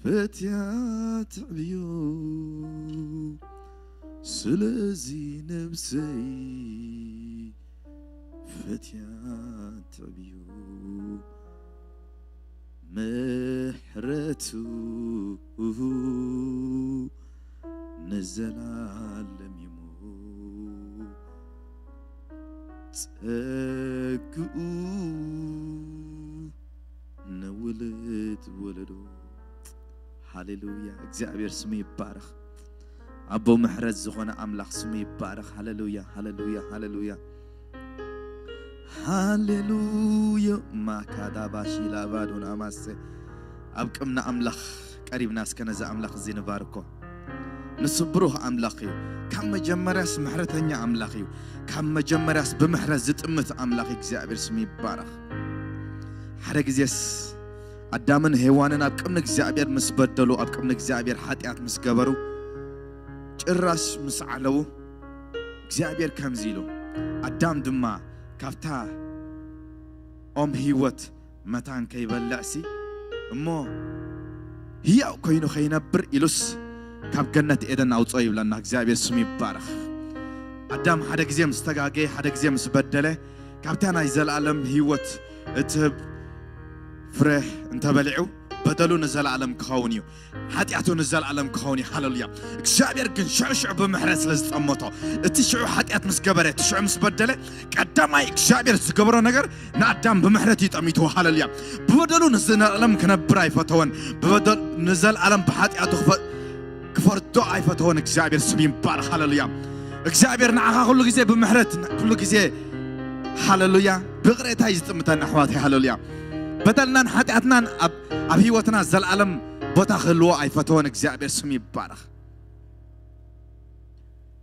ፈትያ ትዕብዮ፣ ስለዚ ነብሰይ ፈትያ ትዕብዮ። ምሕረቱ ንዘላለም ይሞ፣ ጸግኡ ንውልድ ወለዶ። ሃሌሉያ፣ እግዚኣብሔር ስሙ ይባረኽ። ኣቦ ምሕረት ዝኾነ ኣምላኽ ስሙ ይባረኽ። ሃሌሉያ፣ ሃሌሉያ፣ ሃሌሉያ፣ ሃሌሉያ። ማካዳባሺ ላባዶን ኣማሰ። ኣብ ቅምና ኣምላኽ ቀሪብና እስከ ነዚ ኣምላኽ እዚ ንባርኮ። ንሱ ብሩህ ኣምላኽ እዩ። ካብ መጀመርያስ ምሕረተኛ ኣምላኽ እዩ። ካብ መጀመርያስ ብምሕረት ዝጥምት ኣምላኽ እግዚኣብሔር ስሙ ይባረኽ። ሓደ ግዜስ ኣዳምን ሄዋንን ኣብ ቅድሚ እግዚኣብሔር ምስ በደሉ፣ ኣብ ቅድሚ እግዚኣብሔር ሓጢኣት ምስ ገበሩ፣ ጭራሽ ምስ ዓለዉ፣ እግዚኣብሔር ከምዚ ኢሉ፣ ኣዳም ድማ ካብታ ኦም ህይወት መታን ከይበልዕሲ እሞ ህያው ኮይኑ ከይነብር ኢሉስ ካብ ገነት ኤደን ኣውፅኦ ይብለና። እግዚኣብሔር ስሙ ይባረኽ። ኣዳም ሓደ ግዜ ምስ ተጋገየ፣ ሓደ ግዜ ምስ በደለ፣ ካብታ ናይ ዘለኣለም ህይወት እትህብ ፍረ እንተበሊዑ፣ በደሉ ንዘለኣለም ክኸውን እዩ፣ ሓጢኣቱ ንዘለኣለም ክኸውን እዩ። ሃለሉያ። እግዚኣብሔር ግን ሽዑ ሽዑ ብምሕረት ስለ ዝጠመቶ፣ እቲ ሽዑ ሓጢኣት ምስ ገበረ፣ እቲ ሽዑ ምስ በደለ፣ ቀዳማይ እግዚኣብሔር ዝገበሮ ነገር ንኣዳም ብምሕረት እዩ ጠሚትዎ። ሃለሉያ። ብበደሉ ንዘለኣለም ክነብር ኣይፈተወን። ብበደል ንዘለኣለም ብሓጢኣቱ ክፈ-፣ ክፈርዶ ኣይፈተወን። እግዚኣብሔር ስም ይባረኽ። ሃለሉያ። እግዚኣብሔር ንዓኻ ኩሉ ግዜ ብምሕረት፣ ኩሉ ግዜ፣ ሃለሉያ፣ ብቕሬታ እዩ ዝጥምተና ኣሕዋተይ። ሃለሉያ። በደልናን ሓጢኣትናን ኣብ፣ ኣብ ህይወትና ዘለኣለም ቦታ ክህልዎ ኣይፈተወን። እግዚኣብሔር ስም ይባረኽ።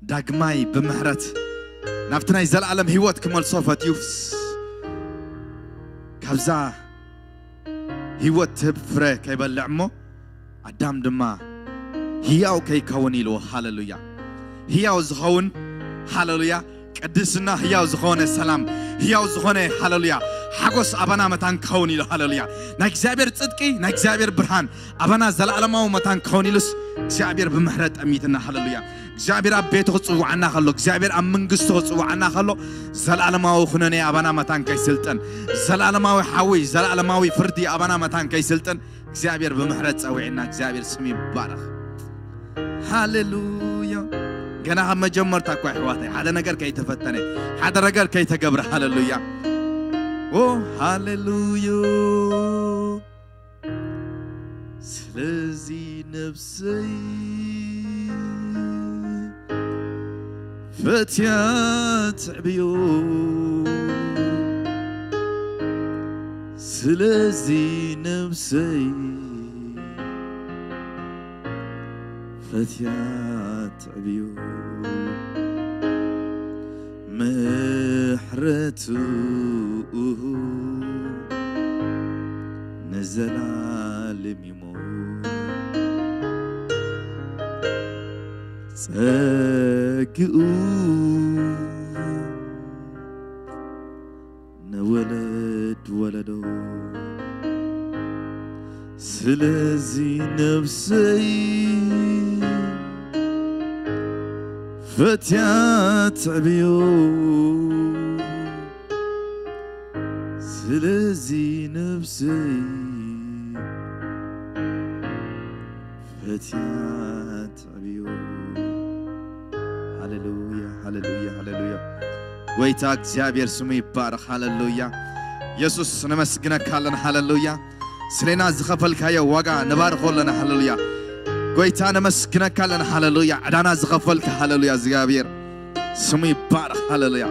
ዳግማይ ብምሕረት ናብቲ ናይ ዘለኣለም ህይወት ክመልሶ ፈትዩስ፣ ካብዛ ህይወት ትህብ ፍረ ከይበልዕ እሞ፣ ኣዳም ድማ ህያው ከይከውን ኢልዎ። ሃለሉያ። ህያው ዝኸውን፣ ሃለሉያ፣ ቅድስና፣ ህያው ዝኾነ ሰላም፣ ህያው ዝኾነ፣ ሃለሉያ፣ ሓጎስ ኣባና መታን ክኸውን ኢሉ። ሃለሉያ። ናይ እግዚኣብሔር ጽድቂ፣ ናይ እግዚኣብሔር ብርሃን ኣባና ዘለኣለማዊ መታን ክኸውን ኢሉስ እግዚኣብሔር ብምሕረት ጠሚትና። ሃለሉያ። እግዚኣብሔር ኣብ ቤቱ ክጽውዓና ከሎ፣ እግዚኣብሔር ኣብ መንግስቱ ክጽውዓና ከሎ፣ ዘለኣለማዊ ኩነኔ ኣባና መታን ከይስልጥን፣ ዘለኣለማዊ ሓዊ፣ ዘለኣለማዊ ፍርዲ ኣባና መታን ከይስልጥን እግዚኣብሔር ብምሕረት ጸዊዕና። እግዚኣብሔር ስም ይባረኽ። ሃሌሉያ። ገና ካብ መጀመርታ እኳ ኣሕዋተይ ሓደ ነገር ከይተፈተነ፣ ሓደ ነገር ከይተገብረ፣ ሃሌሉያ። ኦ፣ ሃሌሉያ። ስለዚ ነብሰይ ፈትያ ትዕብዮ፣ ስለዚ ነብሰይ ፈትያ ትዕብዮ፣ ምሕረቱ ንዘላለም ይሞ፣ ጸግኡ ንወለድ ወለዶ። ስለዚ ነብሰይ ፈትያ ትዕብዮ፣ ስለዚ ነብሰይ ፈትያ ትዕብዮ። ሃሌሉያ፣ ሃሌሉያ፣ ሃሌሉያ። ጎይታ እግዚኣብሔር ስሙ ይባረኽ። ሃሌሉያ። የሱስ ነመስግነካ ኣለና። ሃሌሉያ። ስሌና ዝኸፈልካዮ ዋጋ ንባርኾ ኣለና። ሃሌሉያ። ጎይታ ነመስግነካ ኣለና። ሃሌሉያ። ዕዳና ዝኸፈልካ፣ ሃሌሉያ፣ እግዚኣብሔር ስሙ ይባረኽ። ሃሌሉያ።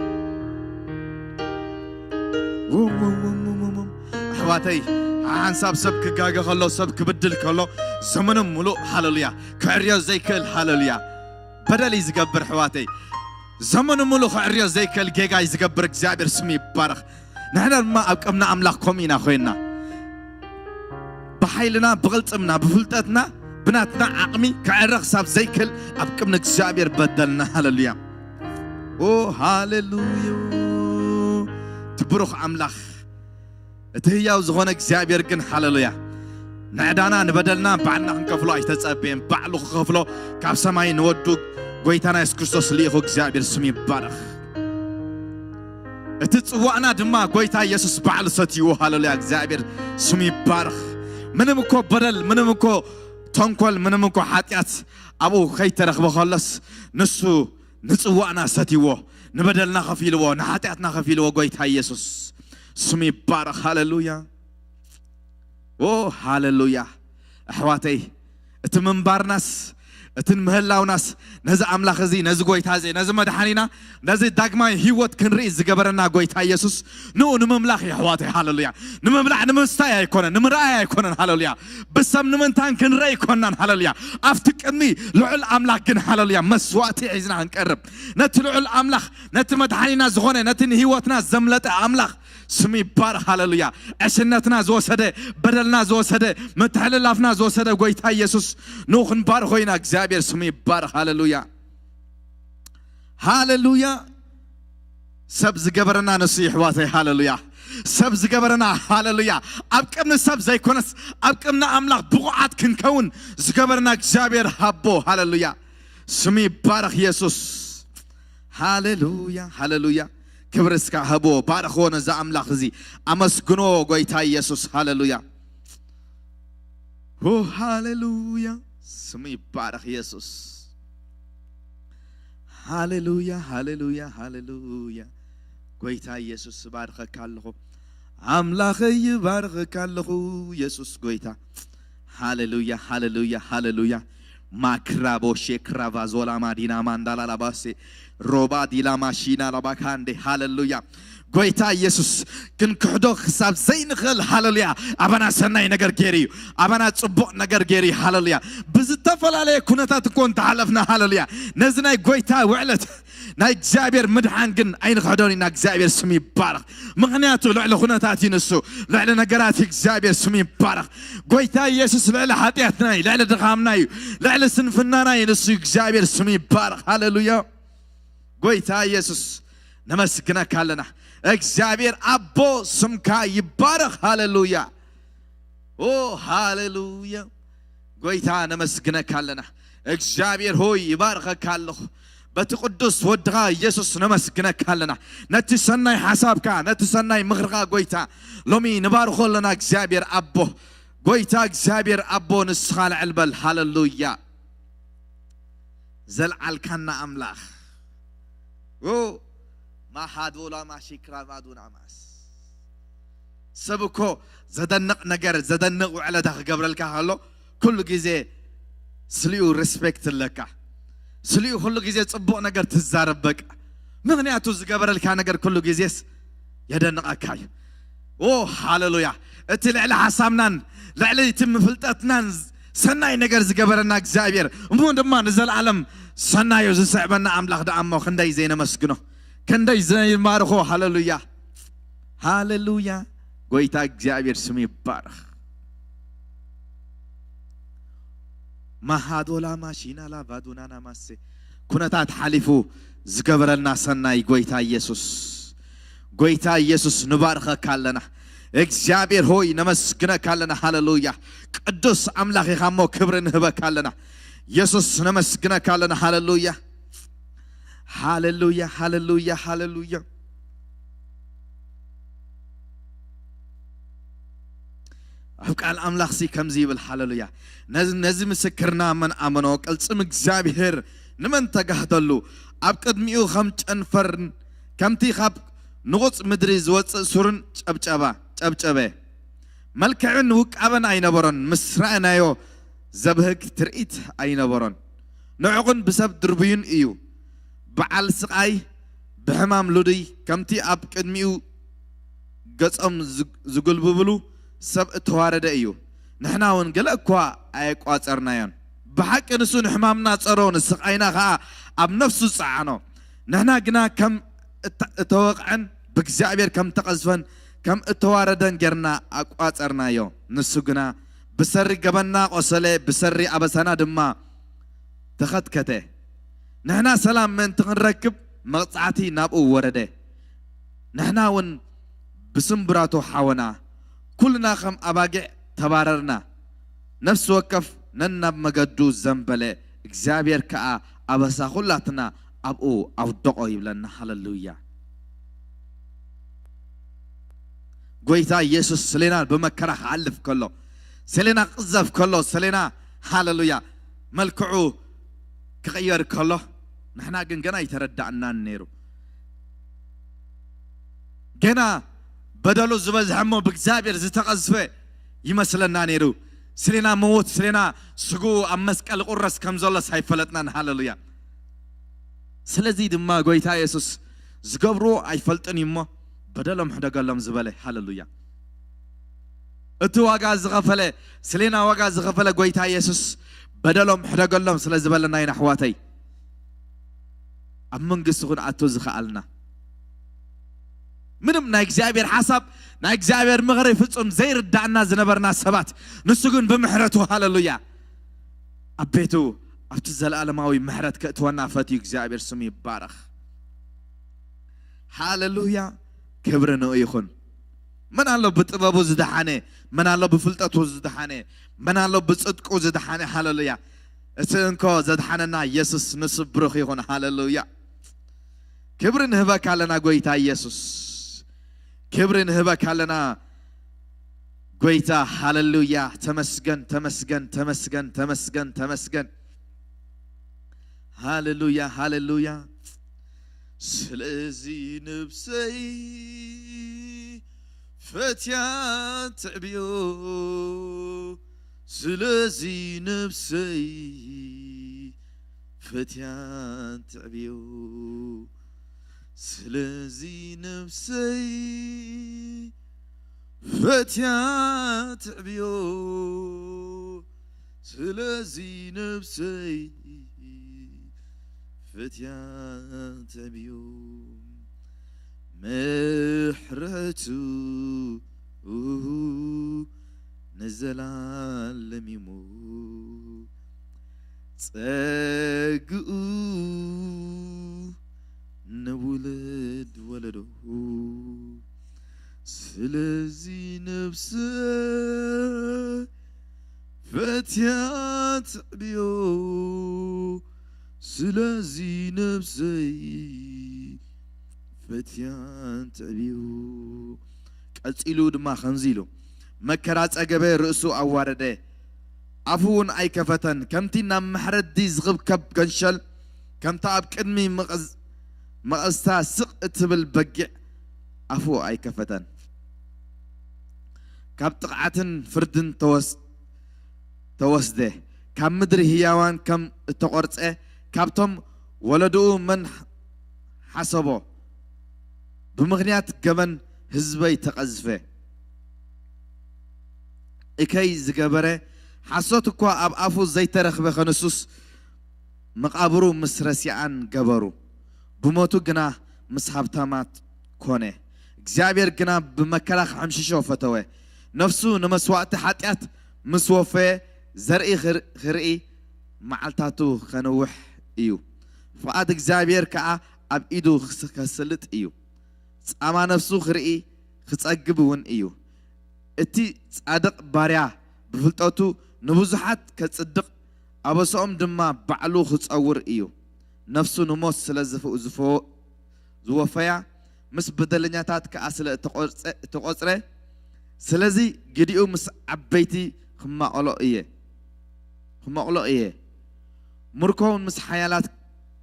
ውም፣ ውም፣ ውም፣ ውም፣ ውም። ኣሕዋተይ፣ ሓንሳብ ሰብ ክጋገ ከሎ፣ ሰብ ክብድል ከሎ፣ ዘመኑ ሙሉእ፣ ሃሌሉያ፣ ክዕርዮ ዘይክእል፣ ሃሌሉያ፣ በደል እዩ ዝገብር። ኣሕዋተይ፣ ዘመኑ ሙሉእ ክዕርዮ ዘይክእል ጌጋ እዩ ዝገብር። እግዚኣብሔር ስሙ ይባረኽ። ንሕና ድማ ኣብ ቅድሚ ኣምላኽ ከምኡ ኢና ኮይንና። ብሓይልና፣ ብቕልጽምና፣ ብፍልጠትና፣ ብናትና ዓቕሚ ክዕረ ክሳብ ዘይክእል ኣብ ቅድሚ እግዚኣብሔር በደልና። ሃሌሉያ። ኦ፣ ሃሌሉያ። እቲ ብሩኽ ኣምላኽ፣ እቲ ህያው ዝኾነ እግዚኣብሔር ግን፣ ሃሌሉያ፣ ንዕዳና ንበደልና ባዕልና ክንከፍሎ ኣይተጸበየን። ባዕሉ ክኸፍሎ ካብ ሰማይ ንወዱ ጎይታና የሱስ ክርስቶስ ልኢኹ። እግዚኣብሔር ስሙ ይባረኽ። እቲ ጽዋእና ድማ ጎይታ የሱስ ባዕሉ ሰትይዎ። ሃሌሉያ፣ እግዚኣብሔር ስሙ ይባረኽ። ምንም እኮ በደል፣ ምንም እኮ ተንኮል፣ ምንም እኮ ሓጢኣት ኣብኡ ከይተረኽበ ከሎስ፣ ንሱ ንጽዋእና ሰትይዎ፣ ንበደልና ከፊልዎ፣ ንሓጢኣትና ከፊልዎ። ጎይታ የሱስ ስሙ ይባረኽ። ሃሌሉያ። ኦ፣ ሃሌሉያ። ኣሕዋተይ፣ እቲ ምንባርናስ፣ እቲ ምህላውናስ፣ ነዚ ኣምላኽ እዚ፣ ነዚ ጎይታ እዚ፣ ነዚ መድሓኒና፣ ነዚ ዳግማይ ህይወት ክንርኢ ዝገበረና ጎይታ የሱስ፣ ንኡ ንምምላኽ እዩ፣ ኣሕዋተይ። ሃሌሉያ። ንምብላዕ ንምስታይ ኣይኮነን፣ ንምርኣይ ኣይኮነን። ሃሌሉያ። ብሰብ ንምንታን ክንርኢ ኣይኮናን። ሃሌሉያ። ኣብቲ ቅድሚ ልዑል ኣምላኽ ግን፣ ሃሌሉያ፣ መስዋእቲ ሒዝና ክንቀርብ፣ ነቲ ልዑል ኣምላኽ፣ ነቲ መድሓኒና ዝኾነ፣ ነቲ ንህይወትና ዘምለጠ ኣምላኽ ስሙ ይባረኽ። ሃሌሉያ። ዕስነትና ዝወሰደ፣ በደልና ዝወሰደ፣ ምትሕልላፍና ዝወሰደ ጎይታ ኢየሱስ ንኡ ክንባርኾ ኢና። እግዚኣብሔር ስሙ ይባረኽ። ሃሌሉያ፣ ሃሌሉያ። ሰብ ዝገበረና ንሱ ይሕዋተይ። ሃሌሉያ። ሰብ ዝገበረና፣ ሃሌሉያ። ኣብ ቅድሚ ሰብ ዘይኮነስ ኣብ ቅድሚ ኣምላኽ ብቑዓት ክንከውን ዝገበረና እግዚኣብሔር ሃቦ። ሃሌሉያ። ስሙ ይባረኽ ኢየሱስ። ሃሌሉያ፣ ሃሌሉያ። ክብሪ እስካ ህቦ፣ ባርኽዎ ነዚ ኣምላኽ እዚ። ኣመስግኖ ጎይታ ኢየሱስ። ሃሌሉያ። ኦ ሃሌሉያ። ስሙ ይባረኽ ኢየሱስ። ሃሌሉያ፣ ሃሌሉያ፣ ሃሌሉያ። ጎይታ ኢየሱስ እባርኸካ ኣለኹ። ኣምላኸይ ይባርኸካ ኣለኹ ኢየሱስ ጎይታ። ሃሌሉያ፣ ሃሌሉያ፣ ሃሌሉያ። ማክራቦ ሼክራቫ ዞላ ማዲና ማንዳላ ላባሴ ሮባ ዲላ ማሺና ላባካንዴ። ሃሌሉያ። ጎይታ ኢየሱስ ክንክሕዶ ክሳብ ዘይንኽእል፣ ሃሌሉያ፣ ኣባና ሰናይ ነገር ገይሩ እዩ። ኣባና ጽቡቕ ነገር ገይሩ እዩ። ሃሌሉያ። ብዝተፈላለየ ኩነታት እኮ እንተሓለፍና፣ ሃሌሉያ፣ ነዚ ናይ ጎይታ ውዕለት ናይ እግዚኣብሔር ምድሓን ግን ኣይንኽሕዶን ኢና። እግዚኣብሔር ስሙ ይባረኽ። ምኽንያቱ ልዕሊ ኩነታት እዩ ንሱ፣ ልዕሊ ነገራት እዩ። እግዚኣብሔር ስሙ ይባረኽ። ጎይታ ኢየሱስ ልዕሊ ሓጢኣትና እዩ፣ ልዕሊ ድኻምና እዩ፣ ልዕሊ ስንፍናና እዩ ንሱ። እግዚኣብሔር ስሙ ይባረኽ። ሃሌሉያ። ጎይታ ኢየሱስ ነመስግነካ ኣለና። እግዚኣብሔር ኣቦ ስምካ ይባረኽ። ሃሌሉያ። ኦ ሃሌሉያ። ጎይታ ነመስግነካ ኣለና። እግዚኣብሔር ሆይ ይባርኸካ ኣለኹ። በቲ ቅዱስ ወድኻ ኢየሱስ ነመስግነካ ኣለና። ነቲ ሰናይ ሓሳብካ፣ ነቲ ሰናይ ምኽርኻ ጎይታ ሎሚ ንባርኾ ኣለና። እግዚኣብሔር ኣቦ፣ ጎይታ እግዚኣብሔር ኣቦ ንስኻ ልዕል በል። ሃሌሉያ። ዘልዓልካና ኣምላኽ። ኦ ማሃዶላ ማሺክራ ቫዱና ማስ። ሰብ እኮ ዘደንቕ ነገር፣ ዘደንቕ ውዕለታ ክገብረልካ ከሎ ኩሉ ግዜ ስሊኡ ሪስፔክት ኣለካ። ስሊኡ ኩሉ ግዜ ጽቡቕ ነገር ትዛረብ በቃ። ምኽንያቱ ዝገበረልካ ነገር ኩሉ ግዜስ የደንቐካ እዩ። ኦ ሃሌሉያ። እቲ ልዕሊ ሓሳብናን ልዕሊ እቲ ምፍልጠትናን ሰናይ ነገር ዝገበረና እግዚኣብሔር እሞ ድማ ንዘለኣለም ሰናዩ ዝስዕበና ኣምላኽ ደኣ እሞ ክንደይ ዘይነመስግኖ፣ ክንደይ ዘይማርኾ። ሃሌሉያ፣ ሃሌሉያ። ጎይታ እግዚኣብሔር ስሙ ይባረኽ። ማሃዶላ ማሺናላ ቫዱናና ማሴ። ኩነታት ሓሊፉ ዝገበረልና ሰናይ ጎይታ ኢየሱስ፣ ጎይታ ኢየሱስ ንባርኸካ ኣለና። እግዚኣብሔር ሆይ ነመስግነካ ኣለና። ሃሌሉያ። ቅዱስ ኣምላኽ ኢኻ እሞ ክብሪ ንህበካ ኣለና። ኢየሱስ ነመስግነካ ኣለና። ሃሌሉያ፣ ሃሌሉያ፣ ሃሌሉያ፣ ሃሌሉያ። ኣብ ቃል ኣምላኽሲ ከምዚ ይብል። ሃሌሉያ። ነዚ፣ ነዚ ምስክርና መን ኣመኖ? ቅልጽም እግዚኣብሔር ንመን ተጋህደሉ? ኣብ ቅድሚኡ ከም ጨንፈርን ከምቲ ካብ ንቑጽ ምድሪ ዝወጽእ ሱርን ጨብጨባ፣ ጨብጨበ። መልክዕን ውቃበን ኣይነበሮን። ምስ ረኣናዮ ዘብህግ ትርኢት ኣይነበሮን። ንዑቕን ብሰብ ድርቡይን እዩ። በዓል ስቓይ፣ ብሕማም ልዱይ፣ ከምቲ ኣብ ቅድሚኡ ገጾም ዝግ-፣ ዝጉልብብሉ ሰብ እተዋረደ እዩ። ንሕና እውን ገለ እኳ ኣየቋጸርናዮን። ብሓቂ ንሱ ንሕማምና ጸሮ፣ ንስቓይና ኸኣ ኣብ ነፍሱ ጸዓኖ። ንሕና ግና ከም እተ-፣ እተወቕዐን ብእግዚኣብሔር ከም እተቐዝፈን ከም እተዋረደን ጌርና ኣቋጸርናዮ። ንሱ ግና ብሰሪ ገበንና ቆሰለ፣ ብሰሪ ኣበሳና ድማ ተኸትከተ። ንሕና ሰላም ምእንቲ ክንረክብ መቕጻዕቲ ናብኡ ወረደ። ንሕና እውን ብስምብራቱ ሓወና፣ ኩልና ከም ኣባጊዕ ተባረርና። ነፍሲ ወከፍ ነናብ መገዱ ዘንበለ፣ እግዚኣብሔር ከኣ ኣበሳ ኩላትና ኣብኡ ኣውደቖ ይብለና። ሃሌሉያ። ጎይታ ኢየሱስ ሰሌና ብመከራ ክሓልፍ ከሎ፣ ሰሌና ክቕዘፍ ከሎ፣ ሰሌና፣ ሃሌሉያ፣ መልክዑ ክቕየር ከሎ፣ ንሕና ግን ገና ኣይተረዳእናን ነይሩ። ገና በደሉ ዝበዝሐ እሞ ብእግዚኣብሔር ዝተቐዝፈ ይመስለና ነይሩ። ሰሌና ምዉት፣ ሰሌና ስግኡ ኣብ መስቀል ይቑረስ ከም ዘሎስ ኣይፈለጥናን። ሃሌሉያ። ስለዚ ድማ ጎይታ የሱስ ዝገብርዎ ኣይፈልጥን እዩ እሞ በደሎም ሕደገሎም ዝበለ። ሃሌሉያ። እቲ ዋጋ ዝኸፈለ፣ ሰሌና ዋጋ ዝኸፈለ ጎይታ የሱስ በደሎም ሕደገሎም ስለ ዝበለና ኢና ኣሕዋተይ ኣብ መንግስቲ ክንኣቱ ዝኸኣልና። ምንም ናይ እግዚኣብሔር ሓሳብ፣ ናይ እግዚኣብሔር ምኽሪ ፍጹም ዘይርዳእና ዝነበርና ሰባት፣ ንሱ ግን ብምሕረቱ፣ ሃለሉያ፣ ኣብ ቤቱ ኣብቲ ዘለኣለማዊ ምሕረት ከእትወና ፈትዩ። እግዚኣብሔር ስሙ ይባረኽ። ሃለሉያ፣ ክብሪ ንኡ ይኹን። መን ኣሎ ብጥበቡ ዝደሓነ? መን ኣሎ ብፍልጠቱ ዝደሓነ? መን ኣሎ ብጽድቁ ዝደሓነ? ሃለሉያ። እቲ እንኮ ዘድሓነና ኢየሱስ ንሱ ብሩኽ ይኹን። ሃለሉያ። ክብሪ ንህበካ ኣለና ጎይታ ኢየሱስ። ክብሪ ንህበካ ኣለና ጎይታ። ሃለሉያ። ተመስገን፣ ተመስገን፣ ተመስገን፣ ተመስገን፣ ተመስገን። ሃለሉያ፣ ሃለሉያ። ስለዚ ነብሰይ ፈትያ ትዕብዮ፣ ስለዚ ነብሰይ ፈትያ ትዕብዮ፣ ስለዚ ነብሰይ ፈትያ ትዕብዮ፣ ስለዚ ነብሰይ ፈትያ ትዕብዮ። ምሕረቱ ንዘላለም ይሞ፣ ጸግኡ ንውልድ ወለዶ። ስለዚ ነብሰ ፈትያ ትዕብዮ፣ ስለዚ ነብሰይ ፈትያ ትዕብዮ። ቀጺሉ ድማ ከምዚ ኢሉ፣ መከራ ጸገበ፣ ርእሱ ኣዋረደ፣ ኣፉ እውን ኣይከፈተን። ከምቲ ናብ መሕረዲ ዝኽብከብ ገንሸል፣ ከምታ ኣብ ቅድሚ መቐዝ-፣ መቐዝታ ስቕ እትብል በጊዕ ኣፉ ኣይከፈተን። ካብ ጥቕዓትን ፍርድን ተወስ-፣ ተወስደ፣ ካብ ምድሪ ህያዋን ከም እተቖርጸ፣ ካብቶም ወለድኡ መን ሓሰቦ? ብምኽንያት ገበን ህዝበይ ተቐዝፈ። እከይ ዝገበረ፣ ሓሶት እኳ ኣብ ኣፉ ዘይተረኽበ፣ ከንሱስ መቓብሩ ምስ ረሲኣን ገበሩ። ብሞቱ ግና ምስ ሃብታማት ኮነ። እግዚኣብሔር ግና ብመከራ ክሕምሽሾ ፈተወ። ነፍሱ ንመስዋእቲ ሓጢኣት ምስ ወፈየ፣ ዘርኢ ክር-፣ ክርኢ፣ መዓልታቱ ከንውሕ እዩ። ፍቓድ እግዚኣብሔር ከኣ ኣብ ኢዱ ክስ-፣ ከስልጥ እዩ። ጻማ ነፍሱ ክርኢ ክጸግብ እውን እዩ። እቲ ጻድቕ ባርያ ብፍልጠቱ ንብዙሓት ከጽድቕ፣ ኣበስኦም ድማ ባዕሉ ክጸውር እዩ። ነፍሱ ንሞት ስለ ዝፍ-፣ ዝፈ-፣ ዝወፈያ፣ ምስ በደለኛታት ከኣ ስለ እተቖርጸ-፣ እተቖጽረ፣ ስለዚ ግዲኡ ምስ ዓበይቲ ክማቐሎ እየ፣ ክመቕሎ እየ። ምርኮውን ምስ ሓያላት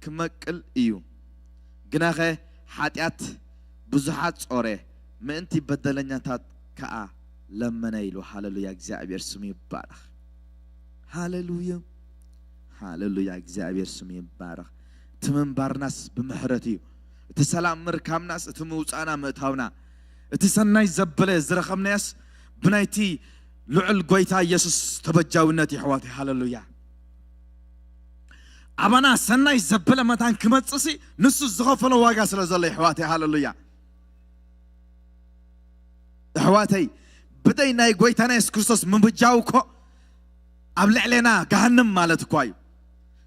ክመቅል እዩ። ግናኸ ሓጢኣት ብዙሓት ጾረ፣ ምእንቲ በደለኛታት ከኣ ለመነ ኢሉ። ሃለሉያ፣ እግዚኣብሔር ስሙ ይባረኽ። ሃለሉያ፣ ሃለሉያ፣ እግዚኣብሔር ስሙ ይባረኽ። እቲ ምንባርናስ ብምሕረት እዩ። እቲ ሰላም ምርካብናስ፣ እቲ ምውጻእና ምእታውና፣ እቲ ሰናይ ዘበለ ዝረኸብናዮስ ብናይቲ ልዑል ጎይታ ኢየሱስ ተበጃውነት፣ የሕዋተይ። ሃለሉያ። ኣባና ሰናይ ዘበለ መታን ክመጽእሲ፣ ንሱ ዝኸፈሎ ዋጋ ስለ ዘሎ፣ የሕዋተይ። ሃለሉያ። ኣሕዋተይ፣ ብደይ ናይ ጎይታና የሱስ ክርስቶስ ምምጃው እኮ ኣብ ልዕሌና ገሃንም ማለት እኳ እዩ።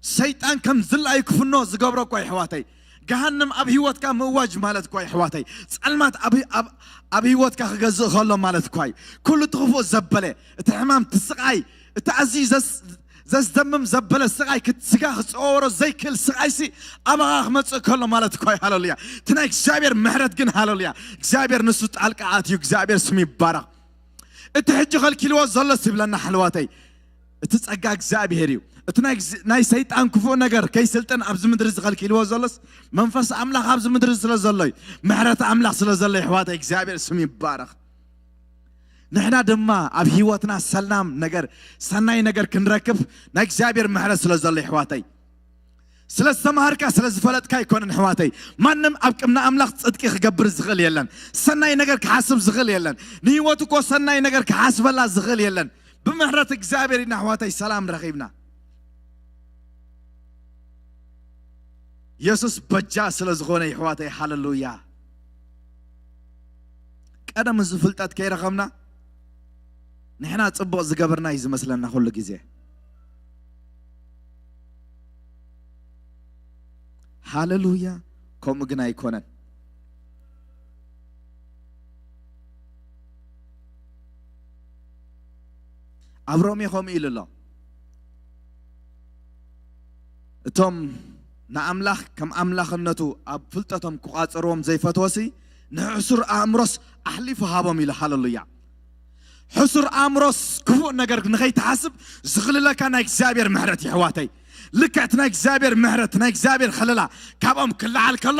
ሰይጣን ከም ዝላዩ ክፍኖ ዝገብሮ እኳ እዩ፣ ኣሕዋተይ። ገሃንም ኣብ ህይወትካ ምእዋጅ ማለት እኳ እዩ፣ ኣሕዋተይ። ጸልማት ኣብ፣ ኣብ፣ ኣብ ህይወትካ ክገዝእ ከሎ ማለት እኳ እዩ። ኩሉ እቲ ክፉእ ዘበለ፣ እቲ ሕማም፣ እቲ ስቓይ፣ እቲ ኣዝዩ ዘስ-፣ ዘስደምም ዘበለ ስቓይ፣ ክት-፣ ስጋ ክጸወሮ ዘይክእል ስቓይሲ ኣባኻ ክመጽእ ከሎ ማለት እኳ እዩ። ሃለሉያ። እቲ ናይ እግዚኣብሔር ምሕረት ግን፣ ሃለሉያ፣ እግዚኣብሔር ንሱ ጣልቃ ኣትዩ። እግዚኣብሔር ስሙ ይባረኽ። እቲ ሕጂ ከልኪልዎ ዘሎስ ይብለና፣ ኣሕዋተይ፣ እቲ ጸጋ እግዚኣብሔር እዩ። እቲ ናይ ግዝ-፣ ናይ ሰይጣን ክፉእ ነገር ከይስልጥን ኣብዚ ምድሪ ዝኸልኪልዎ ዘሎስ፣ መንፈስ ኣምላኽ ኣብዚ ምድሪ ስለ ዘሎ እዩ። ምሕረት ኣምላኽ ስለ ዘሎ፣ ኣሕዋተይ፣ እግዚኣብሔር ስሙ ይባረኽ። ንሕና ድማ ኣብ ህይወትና ሰላም ነገር፣ ሰናይ ነገር ክንረክብ ናይ እግዚኣብሔር ምሕረት ስለ ዘሎ፣ ኣሕዋተይ፣ ስለ ዝተማሃርካ፣ ስለ ዝፈለጥካ ኣይኮነን፣ ኣሕዋተይ። ማንም ኣብ ቅድሚ ኣምላኽ ጽድቂ ክገብር ዝኽእል የለን። ሰናይ ነገር ክሓስብ ዝኽእል የለን። ንህይወቱ እኮ ሰናይ ነገር ክሓስበላ ዝኽእል የለን። ብምሕረት እግዚኣብሔር ኢና፣ ኣሕዋተይ፣ ሰላም ረኺብና። የሱስ በጃ ስለ ዝኾነ፣ ኣሕዋተይ፣ ሃለሉያ። ቀደም እዚ ፍልጠት ከይረኸብና ንሕና ጽቡቕ ዝገበርና እዩ ዝመስለና ኩሉ ግዜ። ሃሌሉያ። ከምኡ ግን ኣይኮነን። ኣብ ሮሜ ከምኡ ኢሉ ኣሎ። እቶም ንኣምላኽ ከም ኣምላኽነቱ ኣብ ፍልጠቶም ክቋጸርዎም ዘይፈተወሲ ንሕሱር ኣእምሮስ ኣሕሊፉ ሃቦም ኢሉ። ሃሌሉያ። ሕሱር ኣእምሮስ ክፉእ ነገር ንኸይትሓስብ ዝኽልለካ ናይ እግዚኣብሔር ምሕረት ይሕዋተይ። ልክዕቲ ናይ እግዚኣብሔር ምሕረት ናይ እግዚኣብሔር ከለላ ካብኦም ክለዓል ከሎ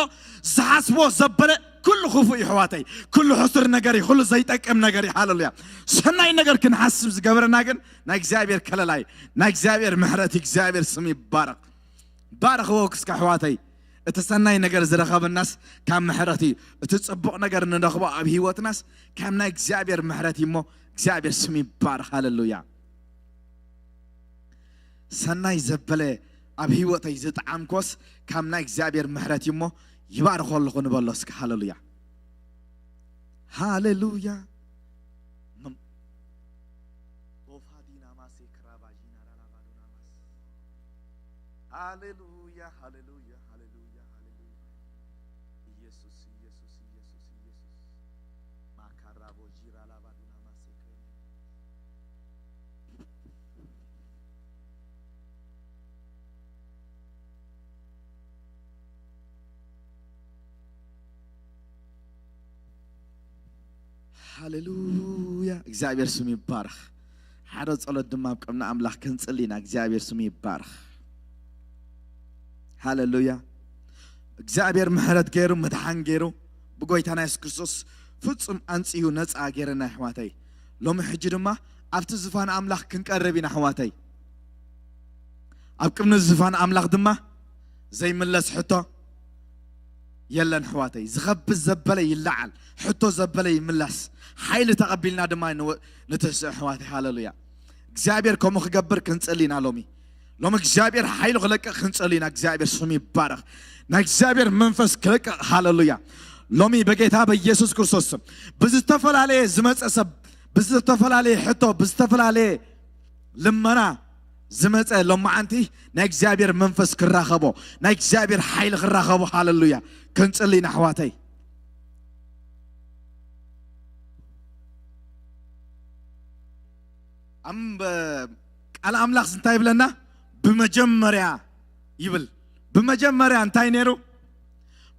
ዝሓስቦ ዘበለ ኩሉ ክፉእ ይሕዋተይ። ኩሉ ሕሱር ነገር እዩ። ኩሉ ዘይጠቅም ነገር እዩ። ሃሌሉያ። ሰናይ ነገር ክንሓስብ ዝገበረና ግን ናይ እግዚኣብሔር ከለላ እዩ። ናይ እግዚኣብሔር ምሕረት እዩ። እግዚኣብሔር ስም ይባረኽ። ባረኽዎ ክስካ ኣሕዋተይ። እቲ ሰናይ ነገር ዝረኸብናስ ካብ ምሕረት እዩ። እቲ ጽቡቕ ነገር ንረኽቦ ኣብ ህይወትናስ ካብ ናይ እግዚኣብሔር ምሕረት እዩ እሞ እግዚኣብሔር ስም ይባረኽ። ሃሌሉያ። ሰናይ ዘበለ ኣብ ህይወተይ ዝጠዓምኮስ ካብ ናይ እግዚኣብሔር ምሕረት እዩ እሞ ይባርኾ ኣለኹ ንበሎ እስኪ። ሃሌሉያ። ሃሌሉያ። መም- ቦፋዲና ማሴ ክራባጂና ራላባዱና ማስ። ሃሌሉያ፣ ሃሌሉያ፣ ሃሌሉያ፣ ሃሌሉያ። ኢየሱስ፣ ኢየሱስ፣ ኢየሱስ፣ ኢየሱስ። ማካራቦ ጂራ ላባዱና ማሴ ክሬ። ሃሌሉያ፣ እግዚኣብሔር ስም ይባረኽ። ሓደ ጸሎት ድማ ኣብ ቅድሚ ኣምላኽ ክንጽሊ ኢና። እግዚኣብሔር ስም ይባረኽ። ሃሌሉያ። እግዚኣብሔር ምሕረት ገይሩ፣ ምድሓን ገይሩ፣ ብጎይታና የሱስ ክርስቶስ ፍጹም ኣንጽዩ ነጻ ገይረና ኣሕዋተይ። ሎሚ ሕጂ ድማ ኣብቲ ዝፋን ኣምላኽ ክንቀርብ ኢና ኣሕዋተይ። ኣብ ቅድሚ ዝፋን ኣምላኽ ድማ ዘይምለስ ሕቶ የለን ኣሕዋተይ። ዝኸብድ ዘበለ ይለዓል፣ ሕቶ ዘበለ ይምላስ። ሓይሊ ተቐቢልና ድማ ንወ-፣ ንትስእ ኣሕዋተይ። ሃሌሉያ። እግዚኣብሔር ከምኡ ክገብር ክንጽሊ ኢና ሎሚ። ሎሚ እግዚኣብሔር ሓይሉ ክለቅቕ ክንጽሊ ኢና። እግዚኣብሔር ስሙ ይባረኽ። ናይ እግዚኣብሔር መንፈስ ክለቅቕ። ሃሌሉያ። ሎሚ በጌታ በኢየሱስ ክርስቶስ ስም ብዝተፈላለየ ዝመጸ ሰብ፣ ብዝተፈላለየ ሕቶ፣ ብዝተፈላለየ ልመና ዝመጸ ሎማዓንቲ ናይ እግዚኣብሔር መንፈስ ክራኸቦ፣ ናይ እግዚኣብሔር ሓይሊ ክራኸቦ። ሃሌሉያ። ክንጽሊ ኢና ኣሕዋተይ። ኣም-፣ ቃል ኣምላኽ እንታይ ይብለና? ብመጀመርያ ይብል። ብመጀመርያ እንታይ ነይሩ?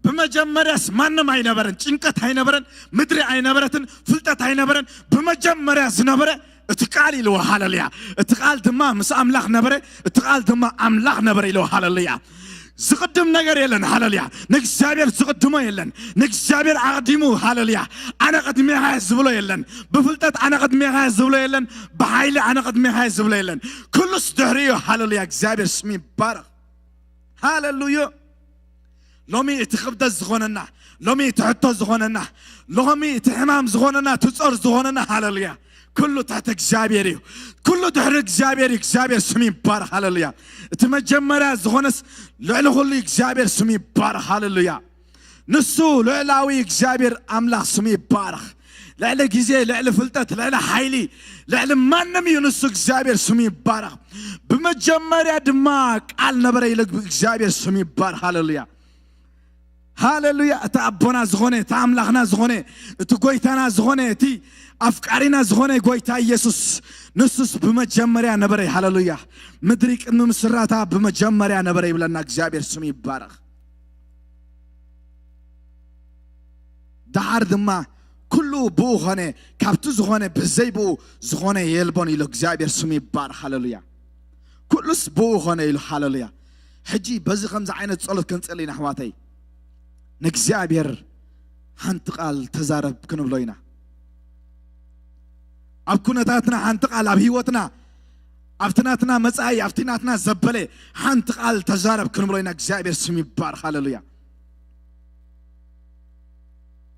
ብመጀመርያስ ማንም ኣይነበረን፣ ጭንቀት ኣይነበረን፣ ምድሪ ኣይነበረትን፣ ፍልጠት ኣይነበረን። ብመጀመርያ ዝነበረ እቲ ቃል ኢልዎ። ሃሌሉያ። እቲ ቃል ድማ ምስ ኣምላኽ ነበረ፣ እቲ ቃል ድማ ኣምላኽ ነበረ ኢልዎ። ሃሌሉያ። ዝቕድም ነገር የለን። ሃሌሉያ። ንእግዚኣብሔር ዝቕድሞ የለን። ንእግዚኣብሔር ኣቕዲሙ፣ ሃሌሉያ፣ ኣነ ቅድሜኻ እየ ዝብሎ የለን። ብፍልጠት ኣነ ቅድሜኻ እየ ዝብሎ የለን። ብሓይሊ ኣነ ቅድሜኻ እየ ዝብሎ የለን። ኩሉስ ድሕሪ እዩ። ሃሌሉያ። እግዚኣብሔር ስም ይባረኽ። ሃሌሉያ። ሎሚ እቲ ክብደት ዝኾነና፣ ሎሚ እቲ ሕቶ ዝኾነና፣ ሎሚ እቲ ሕማም ዝኾነና፣ እቲ ጾር ዝኾነና፣ ሃሌሉያ፣ ኩሉ ትሕቲ እግዚኣብሔር እዩ። ኩሉ ድሕሪ እግዚኣብሔር እዩ። እግዚኣብሔር ስም ይባረኽ። ሃሌሉያ። እቲ መጀመርያ ዝኾነስ ልዕሊ ኩሉ እግዚኣብሔር ስም ይባረኽ። ሃሌሉያ። ንሱ ልዕላዊ እግዚኣብሔር ኣምላኽ ስሙ ይባረኽ። ልዕሊ ግዜ፣ ልዕሊ ፍልጠት፣ ልዕሊ ሓይሊ፣ ልዕሊ ማንም እዩ ንሱ። እግዚኣብሔር ስሙ ይባረኽ። ብመጀመርያ ድማ ቃል ነበረ ኢሉ እግዚኣብሔር ስሙ ይባረኽ። ሃሌሉያ። ሃሌሉያ። እቲ ኣቦና ዝኾነ፣ እቲ ኣምላኽና ዝኾነ፣ እቲ ጎይታና ዝኾነ፣ እቲ ኣፍቃሪና ዝኾነ ጎይታ ኢየሱስ፣ ንሱስ ብመጀመርያ ነበረ። ሃሌሉያ። ምድሪ ቅድሚ ምስራታ ብመጀመርያ ነበረ ይብለና። እግዚኣብሔር ስሙ ይባረኽ። ደሓር ድማ ኩሉ ብኡ ኾነ፣ ካብቲ ዝኾነ ብዘይ ብኡ ዝኾነ የልቦን ኢሉ። እግዚኣብሔር ስሙ ይባረኽ። ሃሌሉያ። ኩሉስ ብኡ ኾነ ኢሉ። ሃሌሉያ። ሕጂ በዚ ከምዚ ዓይነት ጸሎት ክንጽሊ ኢና ኣሕዋተይ። ንእግዚኣብሔር ሓንቲ ቃል ተዛረብ ክንብሎ ኢና። ኣብ ኩነታትና ሓንቲ ቃል፣ ኣብ ህይወትና፣ ኣብቲ ናትና መጻኢ፣ ኣብቲ ናትና ዘበለ ሓንቲ ቃል ተዛረብ ክንብሎ ኢና። እግዚኣብሔር ስም ይባረኽ። ሃሌሉያ።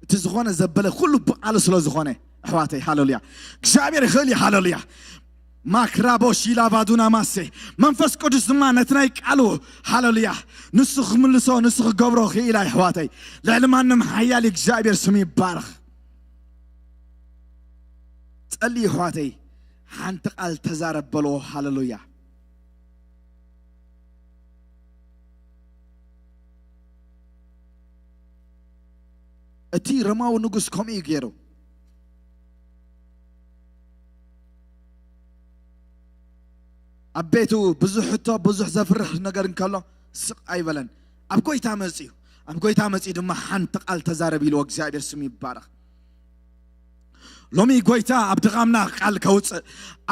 እቲ ዝኾነ ዘበለ ኩሉ ብቃሉ ስለ ዝኾነ ኣሕዋተይ፣ ሃሌሉያ፣ እግዚኣብሔር ይኽእል እዩ። ሃሌሉያ። ማክራቦ ሺላ ቫዱና ማሴ፣ መንፈስ ቅዱስ ድማ ነቲ ናይ ቃሉ፣ ሃሌሉያ፣ ንሱ ክምልሶ፣ ንሱ ክገብሮ ክኢላ ኣሕዋተይ። ልዕሊ ማንም ሓያል እግዚኣብሔር ስሙ ይባረኽ። ጸሊ ኣሕዋተይ፣ ሓንቲ ቃል ተዛረብ በልዎ። ሃለሉያ። እቲ ሮማዊ ንጉስ ከምኡ እዩ ገይሩ። ኣብ ቤቱ ብዙሕ ሕቶ፣ ብዙሕ ዘፍርሕ ነገር እንከሎ ስቕ ኣይበለን። ኣብ ጎይታ መጺኡ፣ ኣብ ጎይታ መጺኡ ድማ ሓንቲ ቃል ተዛረብ ኢልዎ። እግዚኣብሔር ስም ይባረኽ። ሎሚ ጎይታ ኣብ ድኻምና ቃል ከውፅእ፣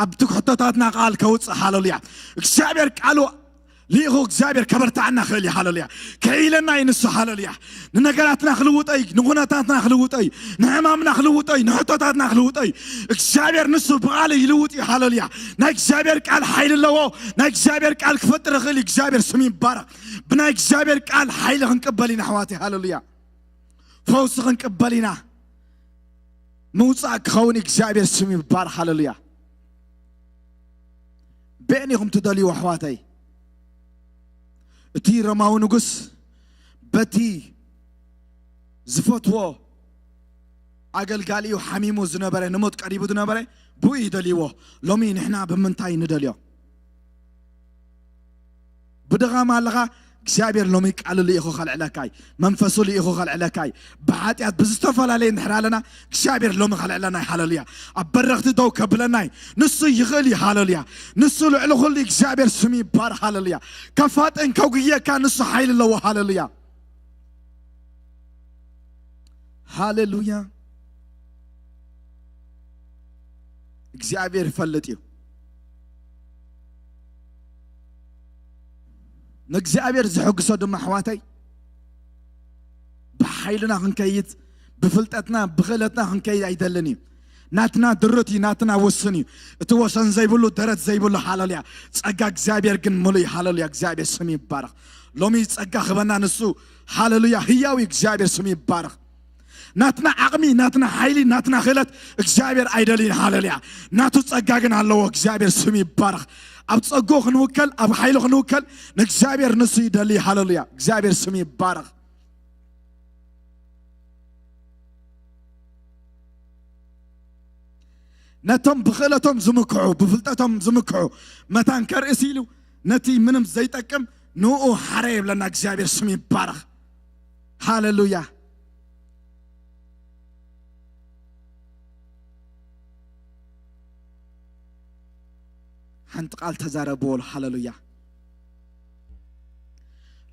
ኣብ ትሕቶታትና ቃል ከውፅእ። ሃለሉያ። እግዚኣብሔር ቃሉ ልኢኹ እግዚኣብሔር ከበርታዕና ክእል እዩ። ሃለሉያ። ከይለና እዩ ንሱ። ሃለሉያ። ንነገራትና ክልውጠይ፣ ንኹነታትና ክልውጠይ፣ ንሕማምና ክልውጠይ፣ ንሕቶታትና ክልውጠይ እግዚኣብሔር ንሱ ብቃል ይልውጥ እዩ። ሃለሉያ። ናይ እግዚኣብሔር ቃል ሓይሊ ኣለዎ። ናይ እግዚኣብሔር ቃል ክፈጥር ይኽእል እዩ። እግዚኣብሔር ስም ይባረኽ። ብናይ እግዚኣብሔር ቃል ሓይሊ ክንቅበል ኢና ኣሕዋተይ። ሃለሉያ። ፈውሲ ክንቅበል ኢና። ምውፃእ ክኸውን እግዚኣብሔር ስም ይባረኽ። ሃለሉያ። በየን ኢኹም ትደልዩ ኣሕዋተይ? እቲ ሮማዊ ንጉስ በቲ ዝፈትዎ ኣገልጋሊኡ ሓሚሙ ዝነበረ፣ ንሞት ቀሪቡ ዝነበረ ብኡ እዩ ደልይዎ። ሎሚ ንሕና ብምንታይ ንደልዮ? ብድኻም ኣለኻ፣ እግዚኣብሔር ሎሚ ቃሉ ልኢኹ ከልዕለካ እዩ። መንፈሱ ልኢኹ ከልዕለካ እዩ። ብሓጢኣት ብዝተፈላለየ እንድሕር ኣለና እግዚኣብሔር ሎሚ ከልዕለና እዩ። ሃለሉያ። ኣብ በረኽቲ ደው ከብለና እዩ። ንሱ ይኽእል እዩ። ሃለሉያ። ንሱ ልዕሊ ኩሉ እግዚኣብሔር ስሙ ይባረኽ። ሃለሉያ። ከፋጥን ከጉየካ ንሱ ሓይሊ ኣለዎ። ሃለሉያ። ሃለሉያ። እግዚኣብሔር ይፈልጥ እዩ። ንእግዚኣብሔር ዝሕግሶ ድማ ኣሕዋተይ፣ ብሓይልና ክንከይድ፣ ብፍልጠትና ብኽእለትና ክንከይድ ኣይደልን እዩ። ናትና ድርት እዩ፣ ናትና ውስን እዩ። እቲ ወሰን ዘይብሉ፣ ደረት ዘይብሉ። ሃለሉያ። ጸጋ እግዚኣብሔር ግን ምሉእ እዩ። ሃለሉያ። እግዚኣብሔር ስም ይባረኽ። ሎሚ ጸጋ ክበና ንሱ። ሃለሉያ። ህያው እዩ። እግዚኣብሔር ስም ይባረኽ። ናትና ዓቕሚ፣ ናትና ሓይሊ፣ ናትና ክእለት እግዚኣብሔር ኣይደልይን። ሃለሉያ። ናቱ ጸጋ ግን ኣለዎ። እግዚኣብሔር ስም ይባረኽ። ኣብ ጸግኡ ክንውከል፣ ኣብ ሓይሉ ክንውከል ንእግዚኣብሔር ንሱ ይደሊ። ሃለሉያ። እግዚኣብሔር ስም ይባረኽ። ነቶም ብኽእለቶም ዝምክሑ፣ ብፍልጠቶም ዝምክሑ መታን ከርእስ ኢሉ ነቲ ምንም ዘይጠቅም ንኡ ሓረ የብለና። እግዚኣብሔር ስም ይባረኽ። ሃለሉያ። ሓንቲ ቃል ተዛረብዎ። ሃለሉያ።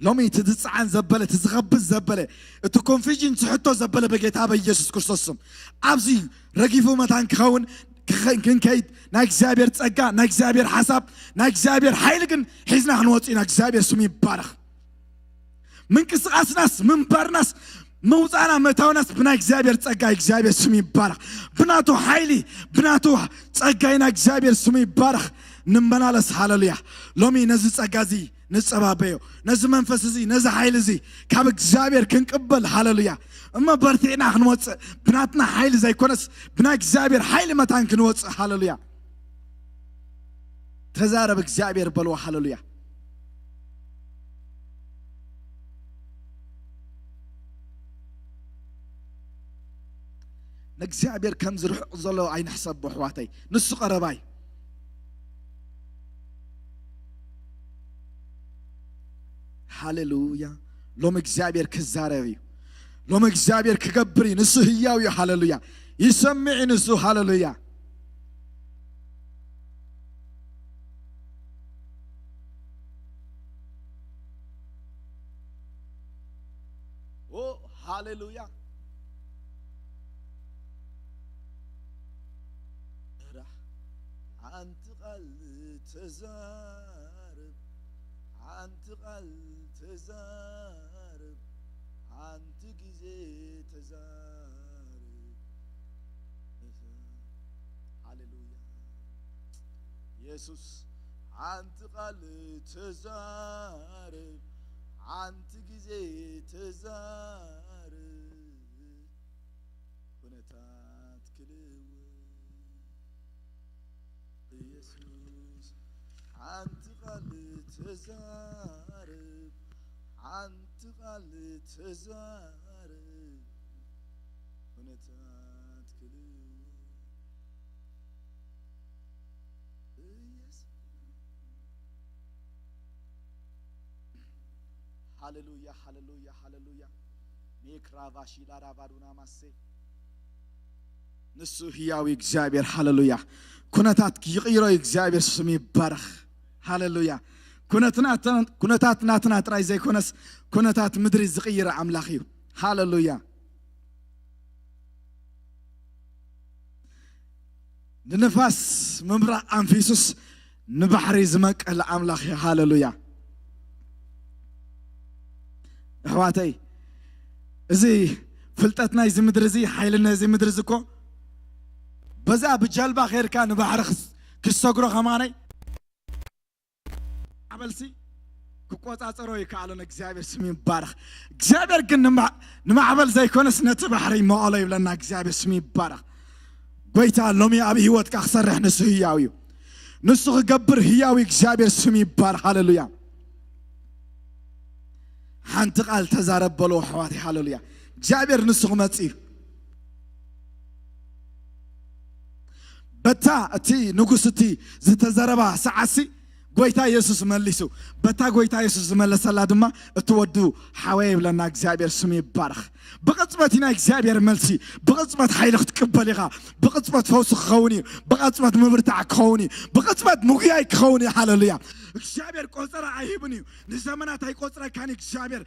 ሎሚ እቲ ዝፀዓን ዘበለ፣ እቲ ዝኸብድ ዘበለ፣ እቲ ኮንፊዥን ዝሕቶ ዘበለ በጌታ በኢየሱስ ክርስቶስ ስም ኣብዚ ረጊፉ መታን ክኸውን ክኸ- ክንከይድ ናይ እግዚኣብሔር ጸጋ፣ ናይ እግዚኣብሔር ሓሳብ፣ ናይ እግዚኣብሔር ሓይሊ ግን ሒዝና ክንወጽእ ኢና። እግዚኣብሔር ስሙ ይባረኽ። ምንቅስቃስናስ ምንባርናስ ምውፃእና መታውናስ ብናይ እግዚኣብሔር ጸጋ፣ እግዚኣብሔር ስሙ ይባረኽ። ብናቱ ሓይሊ፣ ብናቱ ጸጋ ኢና። እግዚኣብሔር ስሙ ይባረኽ። ንመላለስ። ሃለሉያ። ሎሚ ነዚ ጸጋ እዚ ንጸባበዮ፣ ነዚ መንፈስ እዚ፣ ነዚ ሓይሊ እዚ ካብ እግዚኣብሔር ክንቅበል። ሃለሉያ። እሞ በርቲዕና ክንወፅእ ብናትና ሓይሊ ዘይኮነስ ብናይ እግዚኣብሔር ሓይሊ መታን ክንወፅእ። ሃለሉያ። ተዛረብ እግዚኣብሔር በልዎ። ሃለሉያ። ንእግዚኣብሔር ከም ዝርሕቕ ዘሎ ኣይንሕሰቦ ኣሕዋተይ፣ ንሱ ቀረባይ። ሃሌሉያ። ሎም እግዚኣብሔር ክዛረብ እዩ። ሎም እግዚኣብሔር ክገብር እዩ። ንሱ ህያው እዩ። ሃሌሉያ። ይሰምዕ እዩ ንሱ። ሃሌሉያ። ኦ ሃሌሉያ። ራሕ ሓንቲ ቃል ተዛረብ፣ ሓንቲ ቃል ተዛረብ፣ ሓንቲ ግዜ ተዛረብ። ሃሌሉያ። የሱስ ሓንቲ ቃል ተዛረብ፣ ሓንቲ ግዜ ተዛረብ፣ ኩነታት ክልውጥ። የሱስ ሓንቲ ቃል ተዛረብ፣ ሓንቲ ቃል ተዛረብ፣ ኩነታት ክልውጥ። ሃሌሉያ፣ ሃሌሉያ፣ ሃሌሉያ። ሜክራቫሺ ላራባዱና ማሴ። ንሱ ህያው እዩ እግዚኣብሔር። ሃሌሉያ። ኩነታት ይቕይሮ እዩ እግዚኣብሔር፣ ስም ይባረኽ። ሃሌሉያ። ኩነትና፣ ኩነታት ናትና ጥራይ ዘይኮነስ ኩነታት ምድሪ ዝቕይር ኣምላኽ እዩ። ሃሌሉያ። ንንፋስ ምምራቕ ኣንፊሱስ ንባሕሪ ዝመቀለ ኣምላኽ እዩ። ሃሌሉያ። ኣሕዋተይ፣ እዚ ፍልጠት ናይዚ ምድሪ እዚ፣ ሓይሊ ናይዚ ምድሪ እዚ እኮ በዛ ብጀልባ ኸይድካ ንባሕሪ ክስ-፣ ክሰግሮ ከማነይ፣ ማዕበልሲ ክቆጻጸሮ ይከኣሎን። እግዚኣብሔር ስም ይባረኽ። እግዚኣብሔር ግን ንማ-፣ ንማዕበል ዘይኮነስ ነቲ ባሕሪ ይመቐሎ ይብለና። እግዚኣብሔር ስም ይባረኽ። ጎይታ ሎሚ ኣብ ህይወትካ ክሰርሕ ንሱ ህያው እዩ። ንሱ ክገብር ህያው እዩ። እግዚኣብሔር ስም ይባረኽ። ሃሌሉያ። ሓንቲ ቃል ተዛረብ በሎ ኣሕዋተይ። ሃሌሉያ። እግዚኣብሔር ንሱ ክመጽእ እዩ። በታ እቲ ንጉስ እቲ ዝተዘረባ ሰዓሲ ጎይታ የሱስ መሊሱ። በታ ጎይታ የሱስ ዝመለሰላ ድማ እቲ ወዱ ሓወየ ይብለና። እግዚኣብሔር ስሙ ይባረኽ። ብቕጽበት ኢና እግዚኣብሔር መልሲ፣ ብቕጽበት ሓይሊ ክትቅበል ኢኻ። ብቕጽበት ፈውሲ ክኸውን እዩ። ብቕጽበት ምብርታዕ ክኸውን እዩ። ብቕጽበት ምጉያይ ክኸውን እዩ። ሃሌሉያ። እግዚኣብሔር ቆጸራ ኣይህብን እዩ። ንዘመናት ኣይቆጽረካን እዩ እግዚኣብሔር።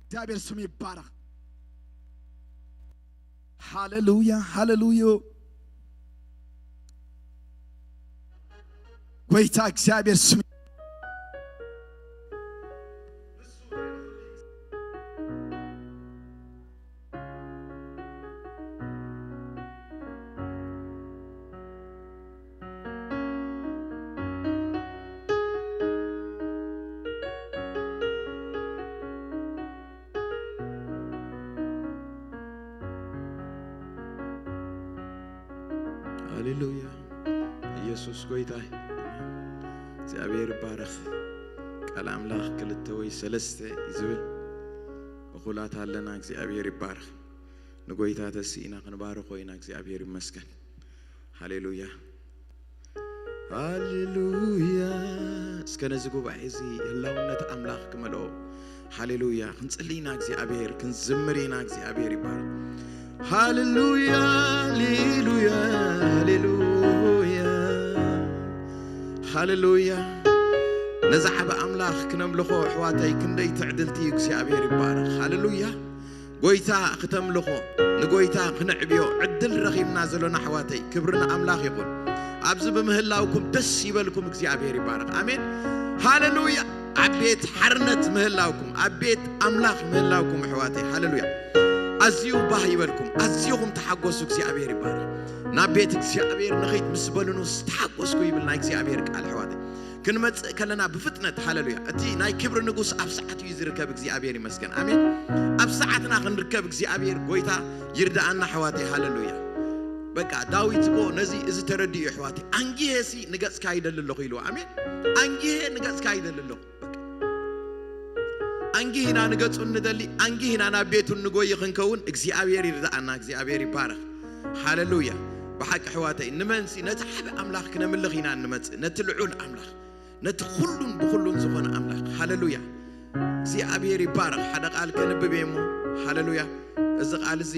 እግዚኣብሔር ስሙ ይባረኽ። ሃሌሉያ፣ ሃሌሉያ። ጎይታ እግዚኣብሔር ስሙ ሃሌሉያ። ኢየሱስ ጎይታ እዩ። እግዚኣብሔር ይባረኽ። ቃል ኣምላኽ ክልተ ወይ ሰለስተ እዩ ዝብል። እኹላት ኣለና። እግዚኣብሔር ይባረኽ። ንጎይታ ተስኢና ክንባርኾ ኢና። እግዚኣብሔር ይመስገን። ሃሌሉያ፣ ሃሌሉያ። እስከ ነዚ ጉባኤ እዚ ህላውነት ኣምላኽ ክመልኦ፣ ሃሌሉያ፣ ክንጽሊ ኢና። እግዚኣብሔር ክንዝምር ኢና። እግዚኣብሔር ይባረኽ። ሃሌሉያ፣ ሃሌሉያ፣ ሃሌሉያ፣ ሃሌሉያ። ነዚ ዓቢ ኣምላኽ ክነምልኾ ኣሕዋተይ ክንደይ ትዕድልቲ እዩ። እግዚኣብሔር ይባረኽ። ሃሌሉያ። ጎይታ ክተምልኾ፣ ንጎይታ ክነዕብዮ ዕድል ረኺብና ዘሎና ኣሕዋተይ፣ ክብሪ ንኣምላኽ ይኹን። ኣብዚ ብምህላውኩም ደስ ይበልኩም፣ እግዚኣብሔር ይባረኽ። ኣሜን፣ ሃሌሉያ። ኣብ ቤት ሓርነት ምህላውኩም፣ ኣብ ቤት ኣምላኽ ምህላውኩም ኣሕዋተይ፣ ሃሌሉያ፣ ኣዝዩ ባህ ይበልኩም፣ ኣዝዩኹም ተሓጎሱ፣ እግዚኣብሔር ይባረኽ። ናብ ቤት እግዚኣብሔር ንኸይድ ምስ በሉኑስ ተሓጎስኩ ይብል ናይ እግዚኣብሔር ቃል ኣሕዋተይ። ክንመጽእ ከለና ብፍጥነት፣ ሃሌሉያ፣ እቲ ናይ ክብሪ ንጉስ ኣብ ሰዓቱ እዩ ዝርከብ። እግዚኣብሔር ይመስገን። ኣሜን። ኣብ ሰዓትና ክንርከብ እግዚኣብሔር ጎይታ ይርዳኣና ኣሕዋተይ። ሃሌሉያ። በቃ ዳዊት እኮ ነዚ፣ እዚ ተረዲኡ ኣሕዋተይ፣ ኣንጊሄ ሲ ንገጽካ ይደሊ ኣለኹ ኢሉ። ኣሜን። ኣንጊሄ ንገጽካ ይደሊ ኣለኹ። በቃ ኣንጊህና ንገጹ እንደሊ፣ ኣንጊህና ናብ ቤቱ ንጎይ ክንከውን እግዚኣብሔር ይርዳኣና። እግዚኣብሔር ይባረኽ። ሃሌሉያ። ብሓቂ ኣሕዋተይ፣ ንመንሲ ነቲ ሓደ ኣምላኽ ክነምልኽ ኢና እንመጽእ፣ ነቲ ልዑል ኣምላኽ፣ ነቲ ኩሉን ብኩሉን ዝኾነ ኣምላኽ። ሃሌሉያ። እግዚኣብሔር ይባረኽ። ሓደ ቃል ከንብብ እየ እሞ፣ ሃሌሉያ፣ እዚ ቃል እዚ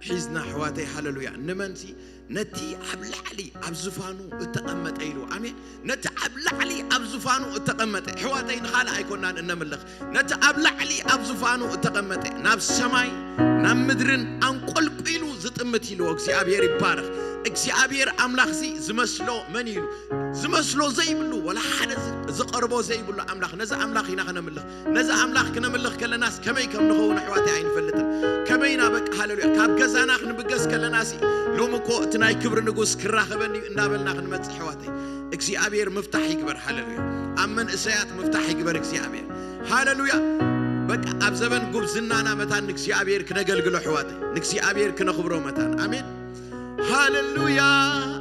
ሒዝና ኣሕዋተይ፣ ሃሌሉያ፣ ንመንሲ ነቲ ኣብ ላዕሊ ኣብ ዙፋኑ እተቐመጠ ኢሉ። ኣሜን። ነቲ ኣብ ላዕሊ ኣብ ዙፋኑ እተቐመጠ፣ ኣሕዋተይ፣ ንኻልእ ኣይኮናን እነምልኽ። ነቲ ኣብ ላዕሊ ኣብ ዙፋኑ እተቐመጠ፣ ናብ ሰማይ ናብ ምድርን ኣንቆልቂሉ ዝጥምት ኢልዎ። እግዚኣብሔር ይባረኽ። እግዚኣብሔር ኣምላኽሲ ዝመስሎ መን ኢሉ? ዝመስሎ ዘይብሉ፣ ወላ ሓደ ዝ-፣ ዝቐርቦ ዘይብሉ ኣምላኽ። ነዚ ኣምላኽ ኢና ክነምልኽ። ነዚ ኣምላኽ ክነምልኽ ከለናስ ከመይ ከም ንኸውን ኣሕዋተይ ኣይንፈልጥን። ከመይና በቃ ሃሌሉያ። ካብ ገዛና ክንብገስ ከለናሲ ሎሚ እኮ እቲ ናይ ክብሪ ንጉስ ክራኸበኒ እዩ እንዳበልና ክንመጽእ ኣሕዋተይ። እግዚኣብሔር ምፍታሕ ይግበር። ሃሌሉያ። ኣብ መንእሰያት ምፍታሕ ይግበር እግዚኣብሔር። ሃሌሉያ። በቃ ኣብ ዘበን ጉብዝናና መታን ንእግዚኣብሔር ክነገልግሎ ኣሕዋተይ። ንእግዚኣብሔር ክነኽብሮ መታን። ኣሜን። ሃሌሉያ።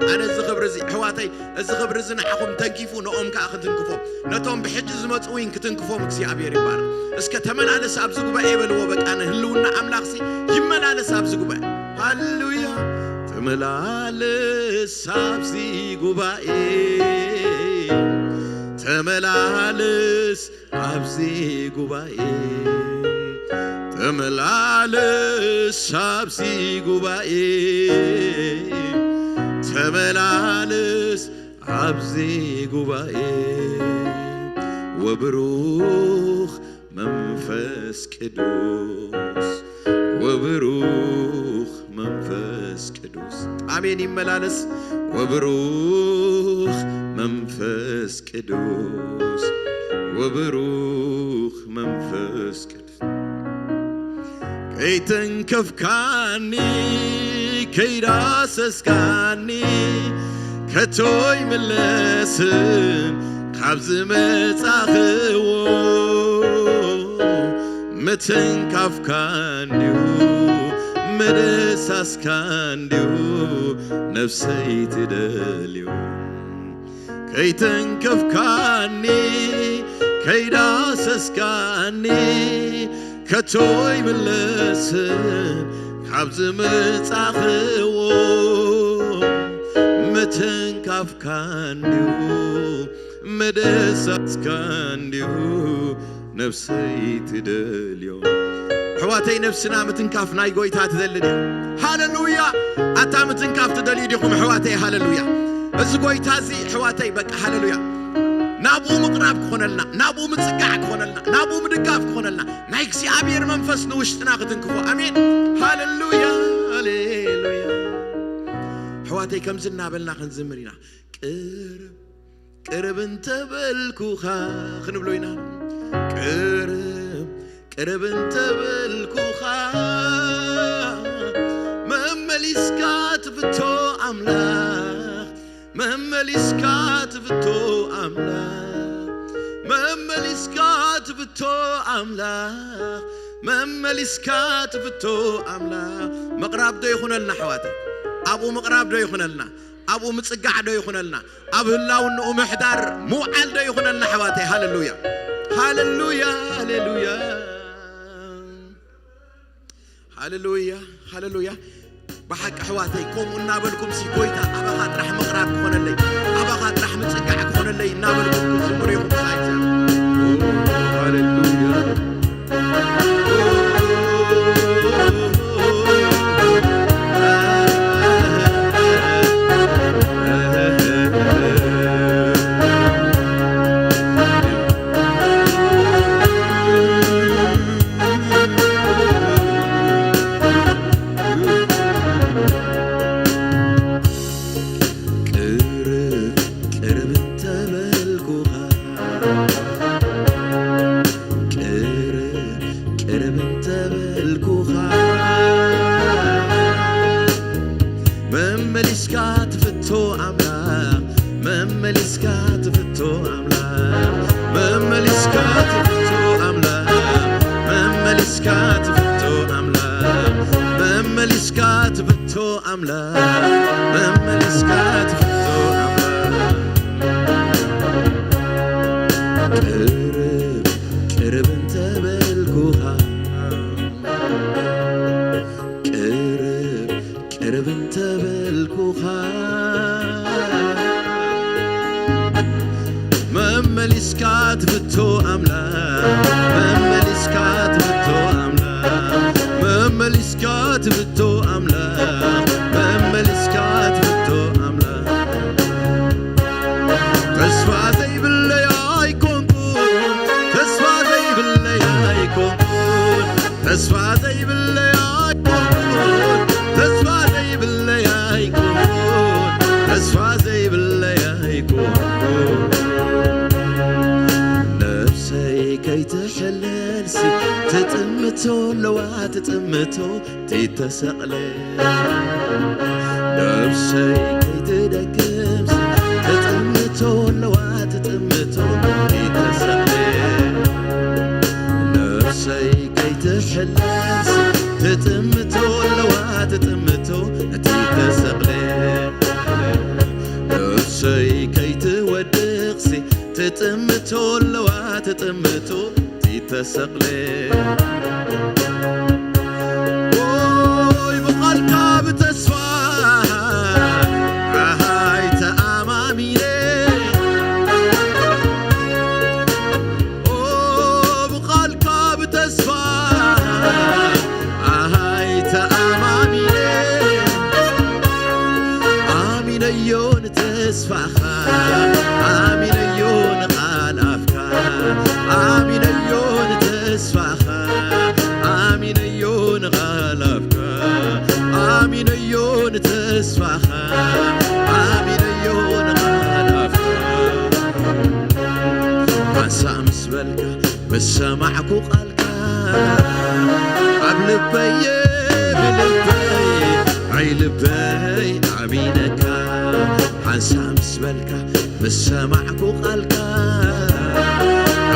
ኣነ እዚ ክብሪ እዚ ኣሕዋተይ፣ እዚ ክብሪ እዚ ንዓኹም ተንኪፉ፣ ንኦም ከኣ ክትንክፎም፣ ነቶም ብሕጂ ዝመጹ እውን ክትንክፎም እግዚኣብሔር ይባርኽ። እስከ ተመላለስ ኣብዚ ጉባኤ በልዎ። በቃ ንህልውና ኣምላኽሲ ይመላለስ ኣብዚ ጉባኤ። ሃሌሉያ። ተመላለስ ኣብዚ ጉባኤ፣ ተመላለስ ኣብዚ ጉባኤ፣ ተመላለስ ኣብዚ ጉባኤ፣ ተመላለስ ኣብዚ ጉባኤ። ወብሩኽ መንፈስ ቅዱስ፣ ወብሩኽ መንፈስ ቅዱስ። ኣሜን። ይመላለስ። ወብሩኽ መንፈስ ቅዱስ፣ ወብሩኽ መንፈስ ቅዱስ። ከይተንከፍካኒ፣ ከይዳሰስካኒ፣ ከቶ ይምለስን ካብ ዝመጻኽዎ። ምትንካፍካ እንድዩ፣ ምድሳስካ እንድዩ፣ ነፍሰይ ትደልዮ። ከይተንከፍካኒ፣ ከይዳሰስካኒ፣ ከቶ ይምለስን ካብ ዝመጻኽዎ። ምትንካፍካ እንድዩ፣ ምድሳስካ እንድዩ፣ ነፍሰይ ትደልዮ። ኣሕዋተይ፣ ነፍስና ምትንካፍ ናይ ጎይታ ትደሊ ድያ? ሃሌሉያ። ኣታ ምትንካፍ ትደልዩ ዲኹም ኣሕዋተይ? ሃሌሉያ። እዚ ጎይታ እዚ ኣሕዋተይ፣ በቃ ሃሌሉያ፣ ናብኡ ምቕራብ ክኾነልና፣ ናብኡ ምጽጋዕ ክኾነልና፣ ናብኡ ምድጋፍ ክኾነልና፣ ናይ እግዚኣብሔር መንፈስ ንውሽጥና ክትንክፎ። ኣሜን። ሃሌሉያ፣ ሃሌሉያ። ኣሕዋተይ፣ ከምዚ እናበልና ክንዝምር ኢና። ቅርብ ቅርብ እንተበልኩኻ ክንብሎ ኢና። ቅርብ ቅርብ እንተበልኩኻ፣ መመሊስካ ትፍቶ ኣምላኽ፣ መመሊስካ ትፍቶ ኣምላኽ፣ መመሊስካ ትፍቶ ኣምላኽ፣ መመሊስካ ትፍቶ ኣምላኽ። ምቕራብ ዶ ይኹነልና ኣሕዋተይ? ኣብኡ ምቕራብ ዶ ይኹነልና? ኣብኡ ምጽጋዕ ዶ ይኹነልና? ኣብ ህላውንኡ ምሕዳር ምውዓል ዶ ይኹነልና ኣሕዋተይ? ሃሌሉያ፣ ሃሌሉያ፣ ሃሌሉያ፣ ሃሌሉያ፣ ሃሌሉያ። ብሓቂ ኣሕዋተይ፣ ከምኡ እናበልኩም ሲ፣ ጎይታ፣ ኣባኻ ጥራሕ ምቕራብ ክኾነለይ፣ ኣባኻ ጥራሕ ምጽጋዕ ክኾነለይ እናበልኩም ክትዝምሩ ኢኹም። ሃሌሉያ። ቅርብ ቅርብ እንተበልኩኻ፣ ቅርብ ቅርብ እንተበልኩኻ፣ መመሊስካ ትፍቶ ኣምላኽ፣ መመሊስካ ትፍቶ ኣምላኽ፣ መመሊስካ ትፍቶ ኣምላኽ፣ መመሊስካ ትፍቶ ኣምላኽ፣ መመሊስካ ትፍቶ ኣምላኽ፣ መመሊስካ ትፍቶ ኣምላኽ። ቅርብ ቅርብ እንተበልኩኻ፣ ቅርብ ቅርብ እንተበልኩኻ፣ መመሊስካ ትፍቶ ኣምላኽ፣ መመሊስካ ትፍቶ ኣምላኽ፣ መመሊስካ ትፍቶ ኣምላኽ፣ መመሊስካ ትፍቶ ኣምላኽ። ተስፋ ዘይብለይ ኣይኮንኩን፣ ተስፋ ዘይብለይ ኣይኮንኩን፣ ተስፋ ዘይብለይ ኣይኮንኩን፣ ተስፋ ዘይብለይ ኣይኮንኩን፣ ተስፋ ዘይብለይ ኣይኮንኩን። ነፍሰይ ከይትሕለልሲ ትጥምቶ ኣለዋ፣ ትጥምቶ ተይተሰቕለ። ነፍሰይ ከይትደክምሲ ትጥምቶ ኣለዋ፣ ትጥምቶ ተይተሰቕለ። ነፍሰይ ከይትሕለልሲ ትጥምቶ ኣለዋ፣ ትጥምቶ ተይተሰቕለ። ትጥምቶ ኣለዋ ትጥምቶ ትተሰቕለ። ኦይ ብቓልካ ብተስፋ ኣሃይ ተኣማሚነ። ኦ ብቓልካ ብተስፋ ኣሃይ ተኣማሚነ። ኣሚነዮ ንተስፋኻ ኣሚነዮ ንቓል ኣፍካ ኣሚነዮ ንተስፋኻ ኣሚነዮ ንቓል ኣፍካ ኣሚነዮ ንተስፋኻ ኣሚነዮ ንቓል ኣፍካ ሓንሳእ ምስ በልካ ምስ ሰማዕኩ ቃልካ ኣብ ልበየ ብልበይ ኣይ ልበይ ኣሚነካ ሓንሳእ ምስ በልካ ምስ ሰማዕኩ ቃልካ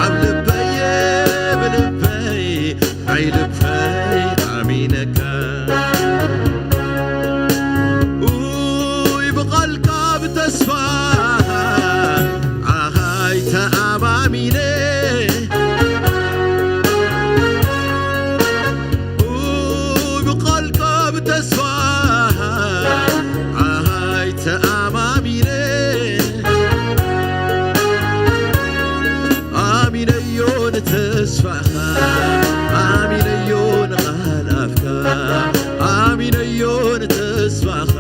ኣብ ልበየ ብልበይ ኣይ ልበይ ኣሚነካ ኡይ ብቓልካ ብተስፋ ኣሃይ ተኣማሚነ ኡይ ብቓልካ ብተስፋ ኣሃይ ተኣማሚነ ኣሚነዮ ንተስፋኻ ኣሚነዮ ንቓል ኣፍካ ኣሚነዮ ንተስፋኻ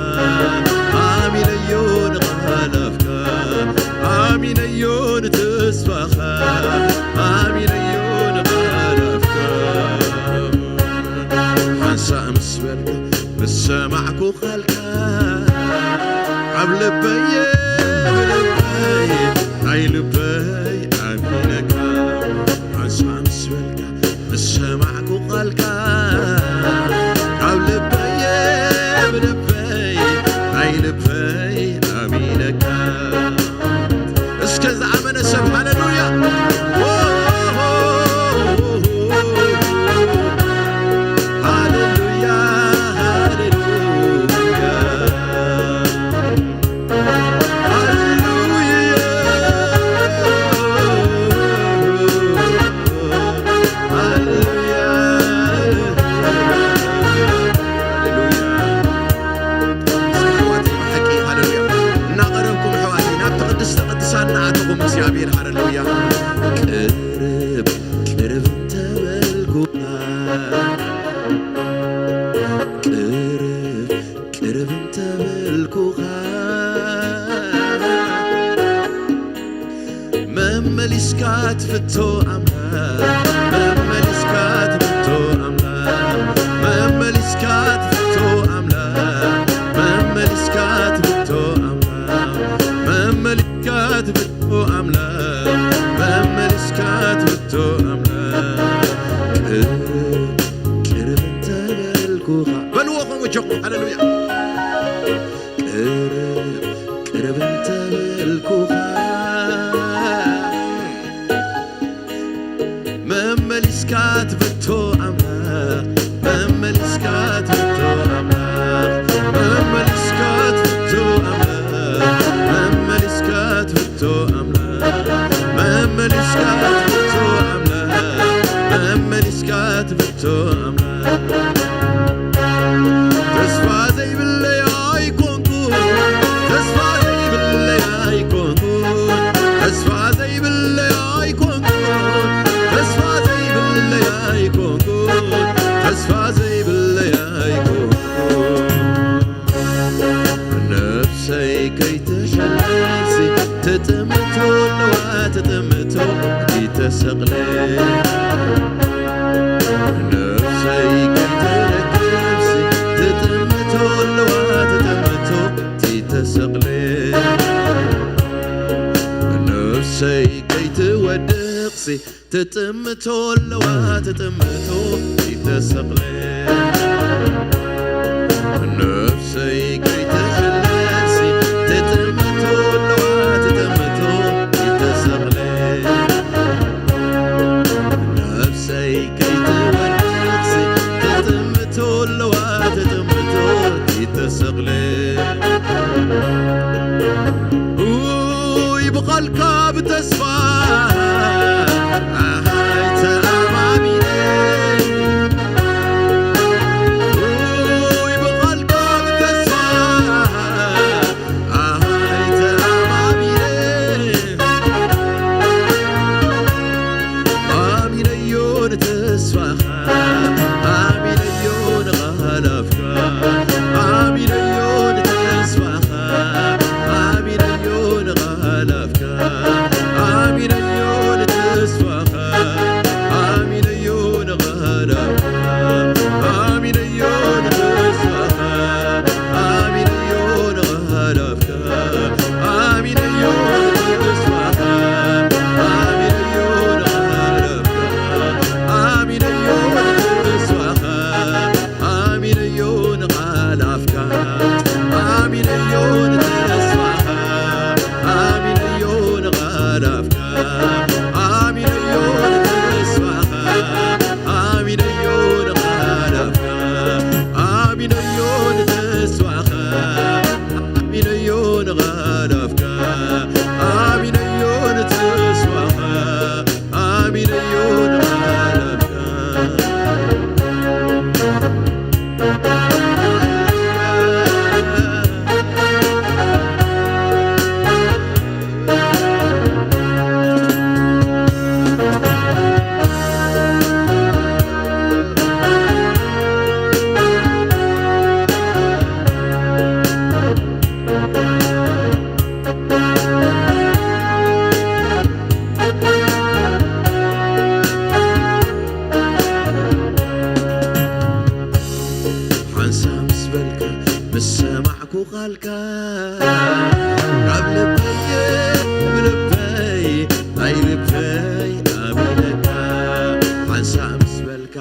ኣሚነዮ ንቓል ኣፍካ ኣሚነዮ ንተስፋኻ ኣሚነዮ ንቓል ኣፍካ ሓንሳእ ምስ በልካ ምስ ሰማዕኩ ቃልካ ኣብ ልበየ ብልበይ ኣይ ልበይ ኣሚነካ ሓንሳእ ምስ በልካ ምስ ሰማዕኩ ቃልካ ኣብ ልበየ ብልበይ ኣይ ልበይ ኣሚነካ እስከ ዝኣመነ ሰብ ሃለሉያ ሃለሉያ ሃለሉያ ሃለሉያ ሃለሉያ ሃለሉያ እስኪ ኣሕዋተይ ብሓቂ ሃለሉያ እናቐረብኩም ኣሕዋተይ ናብቲ ቅድስተ ቅዱሳን እናኣተኹም እግዚኣብሔር ሃለሉያ ቅርብ ቅርብ እንተበልኩኻ ቅርብ ቅርብ እንተበልኩኻ መመሊስካ ትፍቶ ኣምላኽ መመሊስካ ትፍቶ ኣምላኽ መመሊስካ ትፍቶ ኣምላኽ መመሊስካ ትፍቶ ኣምላኽ መመሊስካ ትፍቶ ኣምላኽ መመሊስካ ትፍቶ ኣምላኽ ቅርብ ቅርብ እንተበልኩኻ በልዎ ከምኡ እጆኹም ሃለሉያ ቅርብ ቅርብ እንተበልኩኻ መመሊስካ ትፍቶ ኣምላኽ መመሊስካ ትፍቶ ኣምላኽ መመሊስካ ትፍቶ ኣምላኽ መመሊስካ ትፍቶ ኣምላኽ መመሊስካ ትፍቶ ኣምላኽ መመሊስካ ትፍቶ ኣምላኽ ተስፋ ዘይብለይ ኣይኮንኩን ተስፋ ዘይብለይ ኣይኮንኩን ተስፋ ዘይብለይ ኣይኮንኩን ተስፋ ዘይብለይ ኣይኮንኩን ተስፋ ዘይብለይ ኣይኮንኩን ነፍሰይ ከይትሸለልሲ ትጥምቶ ኣለዋ ትጥምቶ ይተሰቕለ ነፍሰይ ከይትረክብሲ ትጥምቶ ኣለዋ ትጥምቶ ይተሰቕለ ነፍሰይ ከይትወድቕሲ ትጥምቶ ኣለዋ ትጥምቶ ይተሰቕለ ነፍሰይ ከይትሕለልሲ ትጥምቶ ኣለዋ ትጥምቶ ይተሰቕለ ነፍሰይ ከይትወድቕሲ ትጥምቶ ኣለዋ ትጥምቶ ይተሰቕለ ኡይ ብቓልካ ብተስፋ ሓንሳብ ምስ በልካ፣ ምስ ሰማዕኩ ቃልካ፣ ካብ ልበይ፣ ብልበይ፣ ናይ ልበይ ኣሚነካ። ሓንሳብ ምስ በልካ፣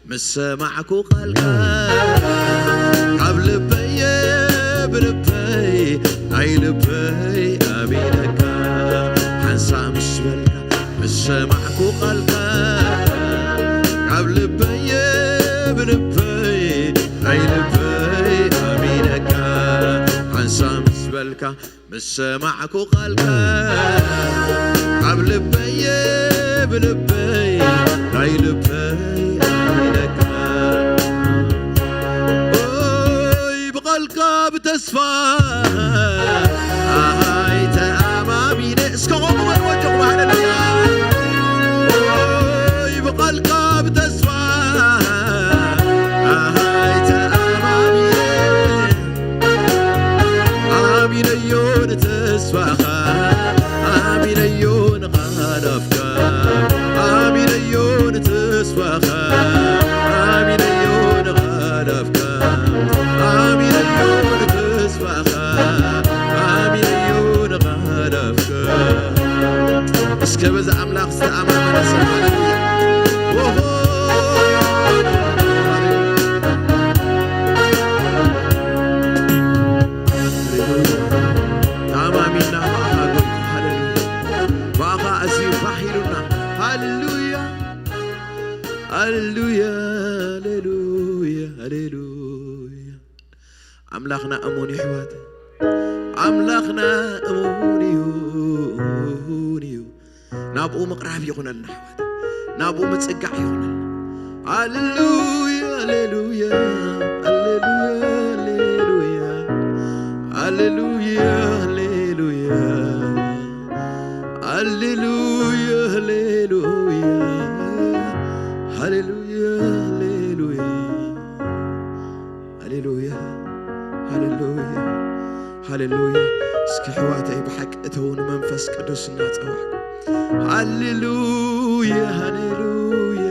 ምስ ሰማዕኩ ቃልካ፣ ካብ ልበይ፣ ብልበይ፣ ናይ ልበይ ኣሚነካ። ሓንሳብ ምስ በልካ፣ ምስ ሰማዕኩ ቃልካ፣ ካብ ልበይ፣ ብልበይ፣ ናይ ልበይ ኣሚነካ። ሓንሳብ ምስ በልካ፣ ምስ ሰማዕኩ ቃልካ፣ ካብ ልበይ፣ ብልበይ፣ ናይ ልበይ ኣሚነካ። ኦይ፣ ብቓልካ ብተስፋ ኣሃይ ተኣማሚነ። እስከ ቖሙ በሉ ወጆኹም፣ ሃሌሉያ። ኦይ፣ ብቓልካ ብተስፋ ኣሃይ ተኣማሚነ። ኣሚነዮ ንተስፋኻ፣ ኣሚነዮ ንቓል ኣፍካ፣ ኣሚነዮ ንተስፋኻ፣ ኣሚነዮ ንቓል ኣፍካ፣ ኣሚነዮ ንተስፋኻ፣ ኣሚነዮ ንቓል ኣፍካ። እስከ በዚ ኣምላኽ ዝተኣማመነ ሰብ፣ ሃሌሉያ። ኦሆ። ሃሌሉያ። ተኣማሚንና ብኣኻ ጎይታ፣ ሃሌሉያ። ብኣኻ ኣዝዩ ባህ ኢሉና፣ ሃሌሉያ፣ ሃሌሉያ፣ ሃሌሉያ፣ ሃሌሉያ። ኣምላኽና እሙን እዩ፣ ኣሕዋት። ኣምላኽና እሙን እዩ፣ እሙን እዩ። ናብኡ ምቕራብ ይኹነልና፣ ኣሕዋት። ናብኡ ምጽጋዕ ይኹነልና። ሃሌሉያ፣ ሃሌሉያ፣ ሃሌሉያ፣ ሃሌሉያ። ሃሌሉያ፣ ሃሌሉያ። ሃሌሉያ፣ ሃሌሉያ። ሃሌሉያ፣ ሃሌሉያ። ሃሌሉያ፣ ሃሌሉያ፣ ሃሌሉያ። እስኪ ኣሕዋተይ ብሓቂ እተዉ ንመንፈስ ቅዱስ እናጸዋዕኩ። ሃሌሉያ፣ ሃሌሉያ፣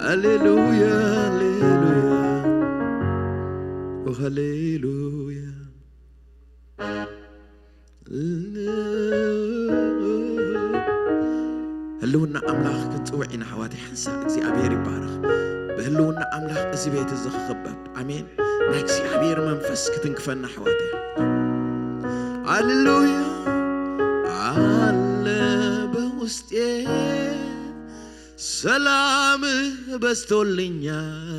ሃሌሉያ፣ ሃሌሉያ። ኦ፣ ሃሌሉያ። ህልውና ኣምላኽ ክትጽውዕ ኢና፣ ኣሕዋተይ። ሓንሳእ እግዚኣብሔር ይባረኽ። ብህልውና ኣምላኽ እዚ ቤት እዚ ክኽበብ። ኣሜን። ናይ እግዚኣብሔር መንፈስ ክትንክፈና፣ ኣሕዋተይ። ሃሌሉያ። ኣለ በውስጤ ሰላምህ በዝቶልኛል፣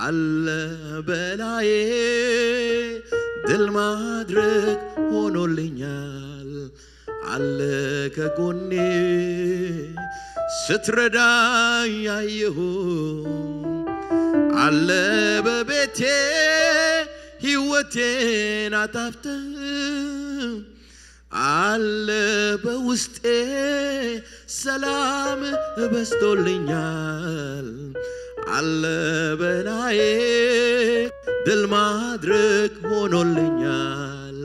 ኣለ በላዬ ድል ማድረግ ሆኖልኛል፣ ኣለ ከጎኔ ስትረዳኝ ያየሁ፣ ኣለ በቤቴ ሕይወቴን አጣፍጠህ፣ አለ በውስጤ ሰላም በስቶልኛል፣ አለ በላዬ ድል ማድረግ ሆኖልኛል፣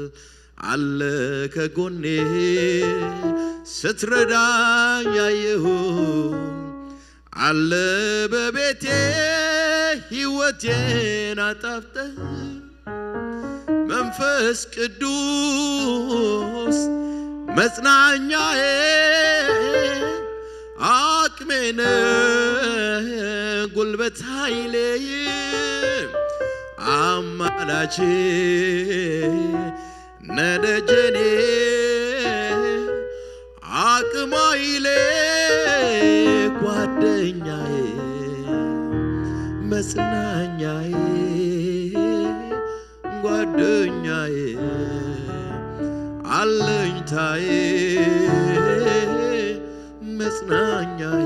አለ ከጎኔ ስትረዳኝ ያየሁ፣ አለ በቤቴ ሕይወቴን አጣፍጠህ። መንፈስ ቅዱስ መጽናኛዬ፣ አቅሜ ነህ ጉልበት ኃይሌ፣ አማላጄ ነህ ደጀኔ፣ አቅም ኃይሌ ጓደኛዬ መጽናኛዬ ጓደኛዬ አለኝታዬ መጽናኛዬ፣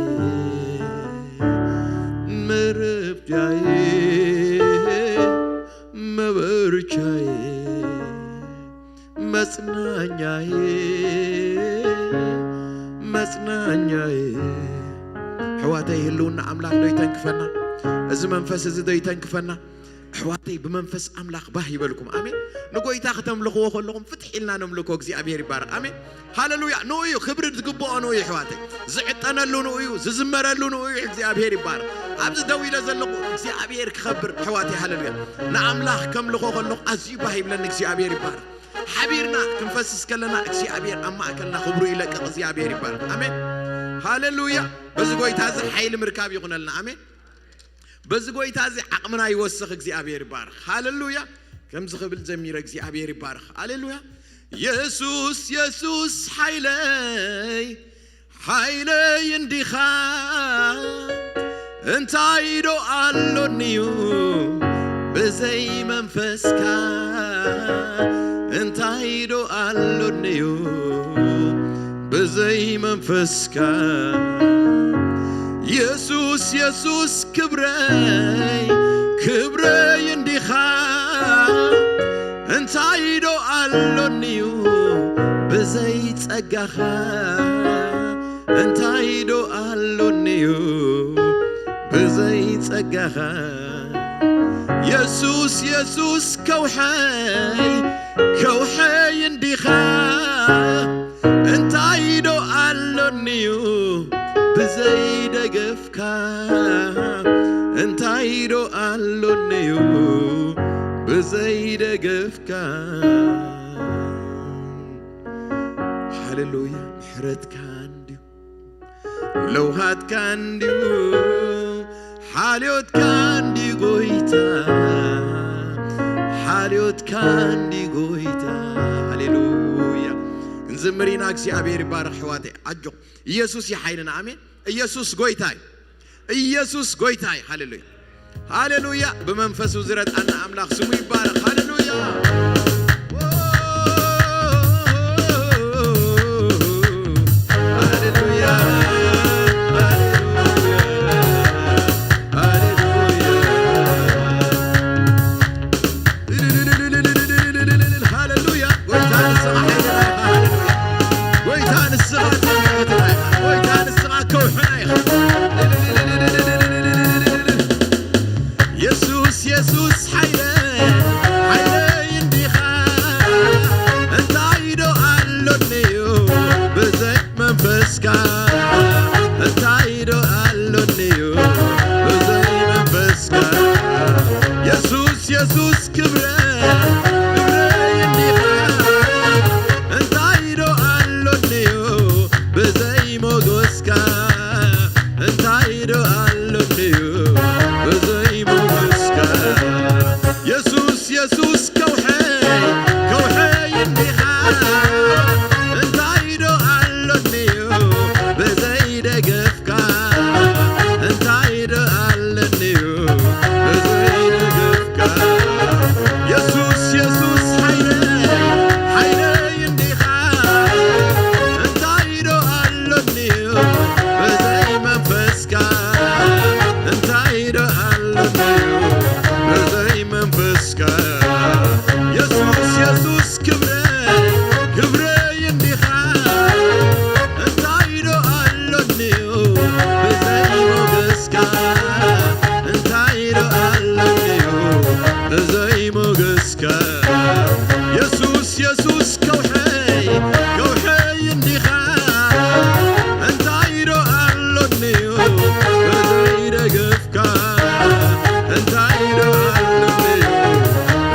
መረብጃዬ፣ መበርቻዬ፣ መጽናኛዬ፣ መጽናኛዬ። ኣሕዋተይ፣ ህልውና ኣምላኽ ዶ ይተንክፈና? እዚ መንፈስ እዚ ዶ ይተንክፈና? ኣሕዋተይ፣ ብመንፈስ ኣምላኽ ባህ ይበልኩም። ኣሜን። ንጎይታ ከተምልኽዎ ከለኹም ፍትሕ ኢልና ነምልኮ። እግዚኣብሔር ይባረኽ። ኣሜን። ሃሌሉያ። ንኡ እዩ ክብሪ ዝግብኦ፣ ንኡ እዩ ኣሕዋተይ። ዝዕጠነሉ ንኡ እዩ፣ ዝዝመረሉ ንኡ እዩ። እግዚኣብሔር ይባረኽ። ኣብዚ ደው ኢለ ዘለኹ እግዚኣብሔር ክኸብር ኣሕዋተይ። ሃሌሉያ። ንኣምላኽ ከምልኾ ከለኹ ኣዝዩ ባህ ይብለኒ። እግዚኣብሔር ይባረኽ። ሓቢርና ክንፈስስ ከለና እግዚኣብሔር ኣብ ማእከልና ክብሩ ይለቅቕ። እግዚኣብሔር ይባረኽ። ኣሜን። ሃሌሉያ። በዚ ጎይታ እዚ ሓይሊ ምርካብ ይኹነልና። ኣሜን። በዚ ጎይታ እዚ ዓቕምና ይወስኽ። እግዚኣብሔር ይባረኽ። ሃሌሉያ። ከምዚ ክብል ጀሚረ። እግዚኣብሔር ይባረኽ። ሃሌሉያ። የሱስ፣ የሱስ ሓይለይ፣ ሓይለይ እንዲኻ፣ እንታይ ዶ ኣሎኒዩ ብዘይ መንፈስካ? እንታይ ዶ ኣሎኒዩ ብዘይ መንፈስካ? የሱስ፣ የሱስ ክብረይ፣ ክብረይ እንዲኻ፣ እንታይ ዶ ኣሎኒዩ ብዘይ ጸጋኻ? እንታይ ዶ ኣሎኒዩ ብዘይ ጸጋኻ? የሱስ፣ የሱስ ከውሐይ፣ ከውሐይ እንዲኻ፣ እንታይ ዶ ኣሎኒዩ ብዘይ ደገፍካ? እንታይ ዶ ኣሎኒዩ ብዘይ ደገፍካ? ሃሌሉያ። ምሕረትካ እንድዩ፣ ለውሃትካ እንድዩ፣ ሓልዮትካ እንድዩ ጎይታ፣ ሓልዮትካ እንድዩ ጎይታ። ሃሌሉያ። ክንዝምር ኢና። እግዚኣብሔር ይባረኽ ኣሕዋተይ። ኣጆ። ኢየሱስ እዩ ሓይልና። ኣሜን። ኢየሱስ ጎይታ እዩ። ኢየሱስ ጎይታ እዩ። ሃሌሉያ። ሃሌሉያ። ብመንፈሱ ዝረድኣና ኣምላኽ ስሙ ይባረኽ። ሃሌሉያ። ሃሌሉያ። ሃሌሉያ። ሃሌሉያ። ጎይታ ንስኻ ሓይልና ኢኻ። ሃሌሉያ። ጎይታ ንስኻ ትምክሕትና ኢኻ። ጎይታ ንስኻ ከውሕና ኢኻ። የሱስ፣ የሱስ ሓይለይ፣ ሓይለይ እንዲኻ፣ እንታይ ዶ ኣሎኒዩ ብዘይ መንፈስካ? እንታይ ዶ ኣሎኒዩ ብዘይ መንፈስካ? የሱስ፣ የሱስ ክብረይ፣ ክብረይ እንዲኻ፣ እንታይ ዶ ኣሎኒዩ ብዘይ ሞገስካ? እንታይ ዶ ኣሎኒዩ ብዘይ ሞገስካ? የሱስ፣ የሱስ ከውሐይ፣ ከውሐይ እንዲኻ፣ እንታይ ዶ ኣሎኒዩ ብዘይ ደገፍካ? እንታይ ዶ ኣሎኒዩ ብዘይ ደገፍካ? የሱስ፣ የሱስ ሓይለይ፣ ሓይለይ እንዲኻ፣ እንታይ ዶ ኣሎኒዩ ብዘይ መንፈስካ? እንታይ ዶ ኣሎኒዩ ብዘይ መንፈስካ? የሱስ፣ የሱስ ክብረይ፣ ክብረይ እንዲኻ፣ እንታይ ዶ ኣሎኒዩ ብዘይ ሞገስካ? እንታይ ዶ ኣሎኒዩ ብዘይ ሞገስካ? የሱስ፣ የሱስ ከውሐይ፣ ከውሐይ እንዲኻ፣ እንታይ ዶ ኣሎኒዩ ብዘይ ደገፍካ? እንታይ ዶ ኣሎኒዩ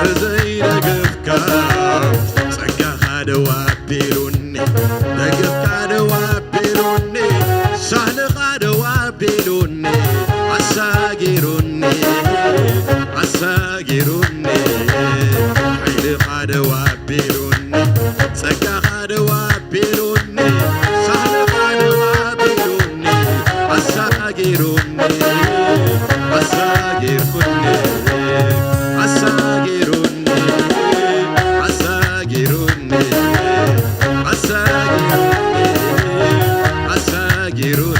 ብዘይ ደገፍካ? ጸጋኻ ደው ኣቢሉኒ፣ ደገፍካ ደው ኣቢሉኒ፣ ሳህልኻ ደው ኣቢሉኒ፣ ኣሳጊሩኒ፣ ኣሳጊሩኒ፣ ሓይልኻ ደው ኣቢሉኒ፣ ጸጋኻ ደው ኣቢሉኒ፣ ሳህልኻ ደው ኣቢሉኒ፣ ኣሳጊሩኒ፣ ኣሳጊሩኒ፣ ኣሳጊሩኒ፣ ኣሳጊሩኒ፣ ኣሳጊሩኒ፣ ኣሳጊሩኒ፣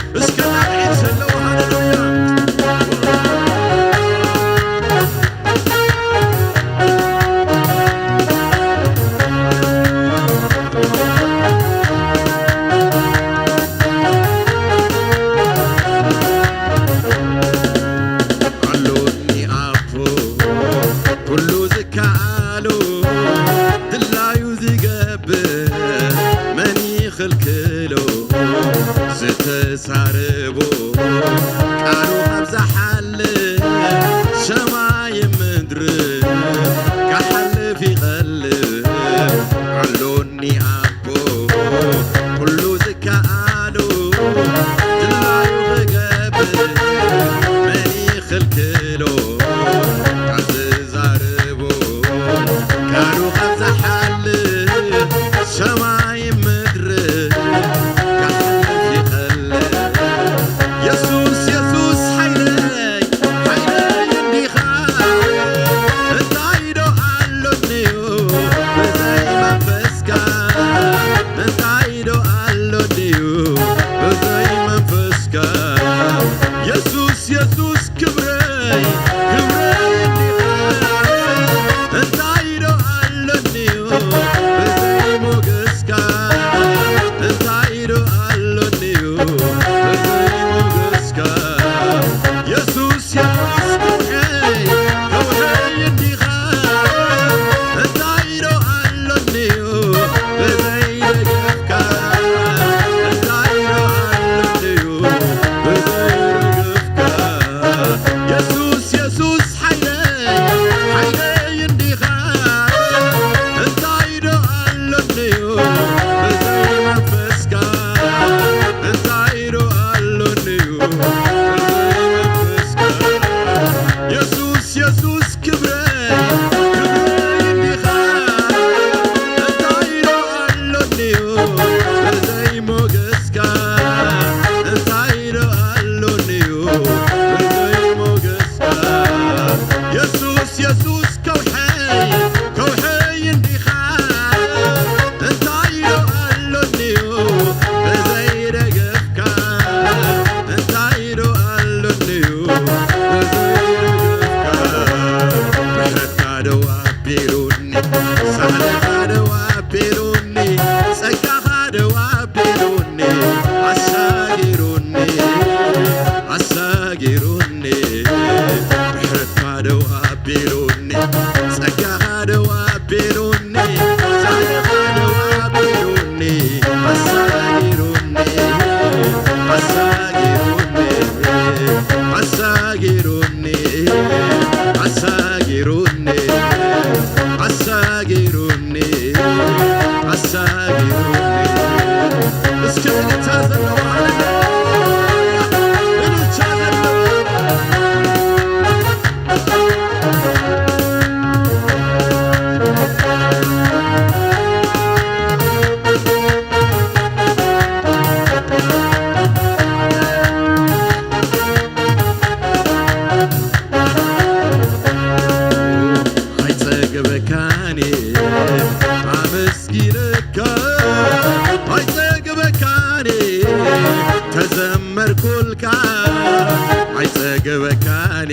ኣይጸግበካን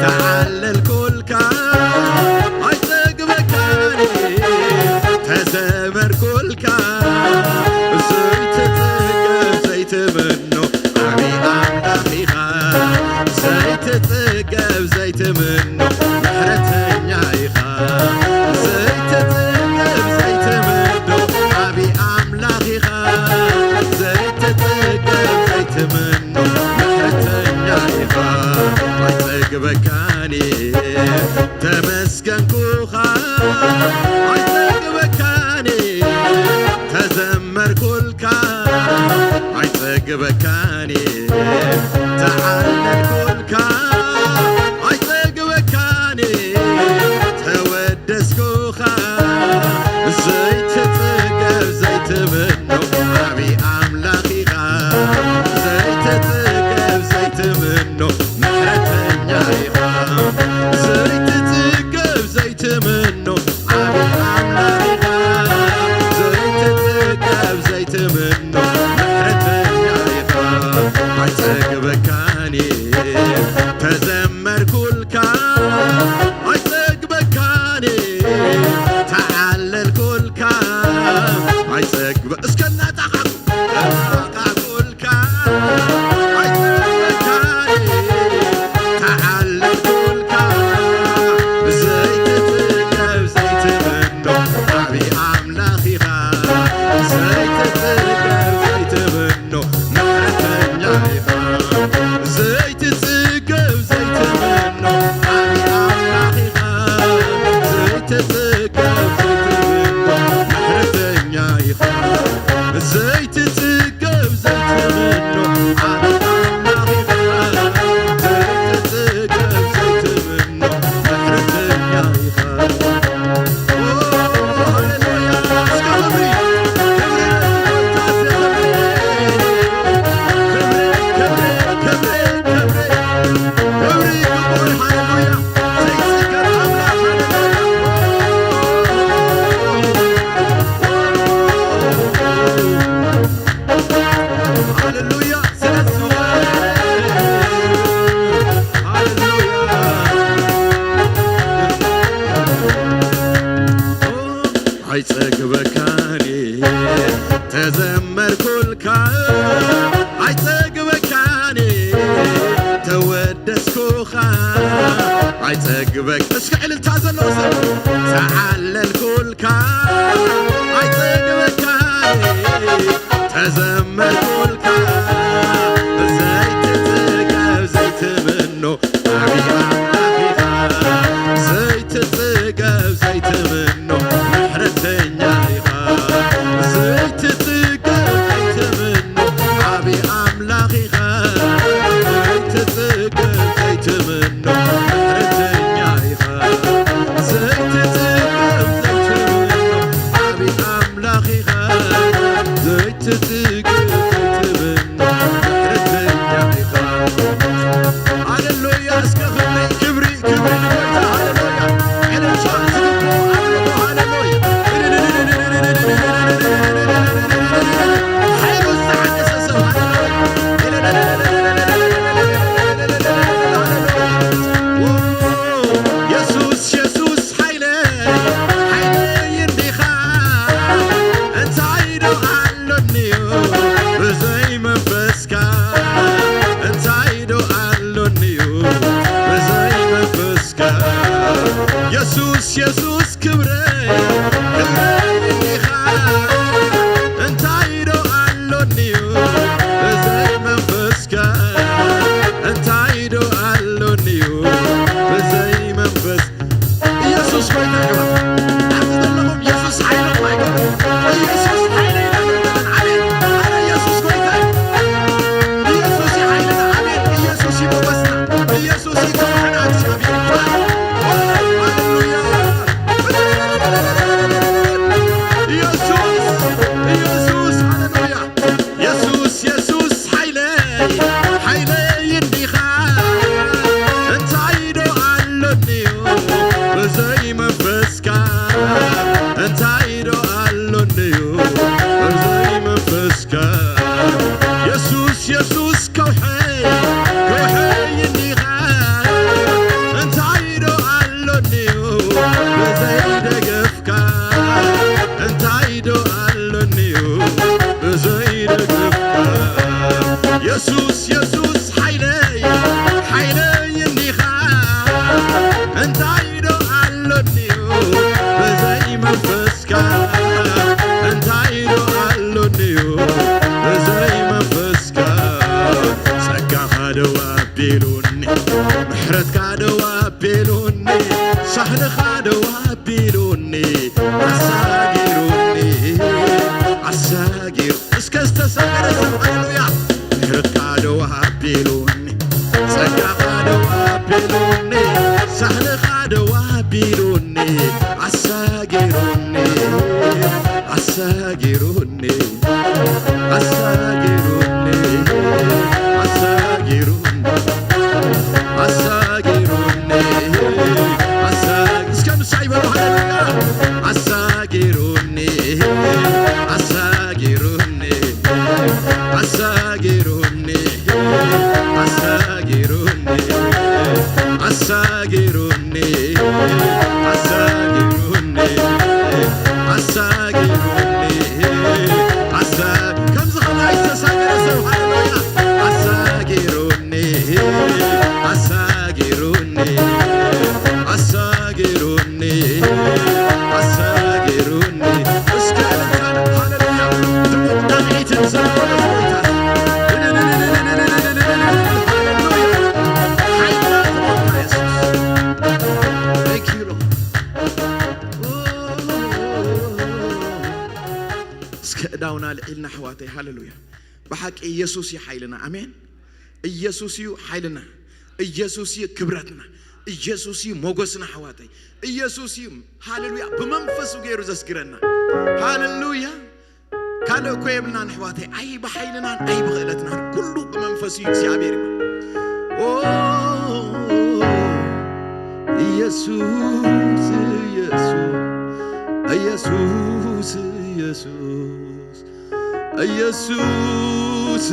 ተዓለልኩልካ ኣይጸግበካን ተዘመርኩልካ ዘይትጽገብ ዘይትምኖ ዓቢ ኣምላኽ ኢኻ ዘይትጽገብ ዘይትምኖ ምሕረተኛ ኢኻ ዘይትጽገብ ዘይትምኖ ዓቢ ኣምላኽ ኢኻ ዘይትጽገብ ዘይትምኖ ምሕረተኛ ኢኻ ኣይጸግበካን ተመስገንኩኻ ኣይጸግበካን ተዘመርኩልካ ኣይጸግበካን ተዓለልኩልካ ኣይጸግበካን ተወደስኩኻ ዘይትጽገብ ዘይትምኖ ዓቢ ኣምላኽ ኢኻ ዘይትጽገብ ዘይትምኖ ምሕረተኛ ኢኻ ዘይትጽገብ ዘይትምኖ ዓቢ ኣምላኽ ኢኻ ዘይትጽገብ ዘይትምኖ ምሕረተኛ ኢኻ ኣይጸግበካን ተዘመርኩልካ ኣይጸግበካን ተዓለልኩልካ ኣይጸግበ እስከ እናጣቓ ትጽገብ ዘይትምኖ ዓቢ ኣምላኽ ኢኻ ዘይትጽገብ ዘይትምኖ ምሕረተኛ ኢኻ ሃሌሉያ እስከ ክብሪ ክብሪ ክብሪ ክብሪ ክብሪ ክብሪ ይግባእ ሃሌሉያ ዘይጽገብ ኣምላኽ ሃሌሉያ ሃሌሉያ ስለዝወረ ሃሌሉያ ኣይጸግበካን ተዘመርኩልካ ኣይጸግበካን ተወደስኩኻ ኣይጸግበክ እስከ ዕልልታ ዘለዎ ሰብ ተዓለልኩልካ ኣይጸግበካን ተዘመርኩልካ ዘይትጽገብ ዘይትምኖ ዓቢ ኣምላኽ ኢኻ ዘይትጽገብ ዘይትምኖ ምሕረተኛ ኢኻ ዘይትጽገብ ዘይትምኖ ዓቢ ኣምላኽ ኢኻ ዘይትጽገብ ዘይትምኖ ምሕረተኛ ኢኻ ዘይትጽገብ ዘይትምኖ ዓቢ ኣምላኽ ኢኻ ዘይትጽገብ ዘይትምኖ ምሕረተኛ ኢኻ ሃሌሉያ እስከ ክብሪ ክብሪ ክብሪ ንጎይታ ሃሌሉያ ዕልልታ ዝግብኦ ኣምልኾ ሃሌሉያ ሓይሉ ዝተሓደሰ ሰብ ሃሌሉያ የሱስ የሱስ ሓይለይ ሓይለይ እንዲኻ እንታይ ዶ ኣሎኒዩ ብዘይ መንፈስካ እንታይ ዶ ኣሎኒዩ ብዘይ መንፈስካ የሱስ የሱስ ክብረይ ክብረይ እንዲኻ እንታይ ዶ ኣሎኒዩ ብዘይ መንፈስካ እንታይ ዶ ኣሎኒዩ ብዘይ መንፈስ ኢየሱስ ጎይታ ይግበር ኣብዚ ዘለኹም ኢየሱስ ሓይልኹም ኣይገበር ኢየሱስ ሓይለ ይዳግምተን ዓሌት ኣነ ኢየሱስ ጎይታ ኢየሱስ ይሓይልና ዓሌት ኢየሱስ ይመወስና ኢየሱስ ይከውሐና እግዚኣብሔር ሃሌሉያ የሱስ፣ የሱስ ሓይለይ፣ ሓይለይ እንዲኻ፣ እንታይ ዶ ኣሎኒዩ ብዘይ መንፈስካ? እንታይ ዶ ኣሎኒዩ ብዘይ መንፈስካ? ጸጋኻ ደው ኣቢሉኒ፣ ምሕረትካ ደው ኣቢሉኒ፣ ሳህልኻ ደው ኣቢሉኒ፣ ኣሳጊሩኒ፣ ኣሳጊሩ እስከ ዝተሳገረ ሰብ ሃሌሉያ። ምሕረትካ ደው ኣቢሉኒ፣ ጸጋኻ ደው ኣቢሉኒ፣ ሳህልኻ ደው ኣቢሉኒ፣ ኣሳጊሩኒ፣ ኣሳጊሩኒ፣ ኣሳጊሩኒ፣ ኣሳጊሩኒ፣ ኣሳጊሩኒ፣ ኣሳ-፣ እስከ ምሳይ በሉ ሃሌሉያ። ኣሳጊሩኒ፣ ኣሳጊሩኒ፣ ኣሳጊሩኒ፣ ኣሳጊሩኒ፣ ኣሳጊሩኒ፣ ኣሳጊሩኒ፣ ኣሳጊሩኒ፣ ኣሳ-፣ ከምዚ ከማይ ዝተሳገረ ሰብ ሃሌሉያ። ኣሳጊሩኒ፣ ኣሳጊሩኒ፣ ኣሳጊሩኒ፣ ኣሳጊሩኒ። እስከ እልልታን ሃሌሉያ ድሙቕ ዳግዒትን ዘምሩ ነቲ ጎይታ። ሃሌሉያ። ሓይልና ትሞልካ የሱስ። Thank you, Lord. እስከ እዳውና ልዒልና ኣሕዋተይ። ሃሌሉያ። ብሓቂ ኢየሱስ እዩ ሓይልና። ኣሜን። ኢየሱስ እዩ ሓይልና። ኢየሱስ እዩ ክብረትና። ኢየሱስ እዩ ሞገስና ኣሕዋተይ። ኢየሱስ እዩ ሃሌሉያ ብመንፈሱ ገይሩ ዘስግረና። ሃሌሉያ። ካልእ እኮ የብልናን ኣሕዋተይ። ኣይ ብሓይልናን ኣይ ብኽእለትናን፣ ኩሉ ብመንፈሱ እዩ እግዚኣብሔር ይብል። ኦ ኢየሱስ፣ ኢየሱስ፣ ኢየሱስ፣ ኢየሱስ፣ ኢየሱስ፣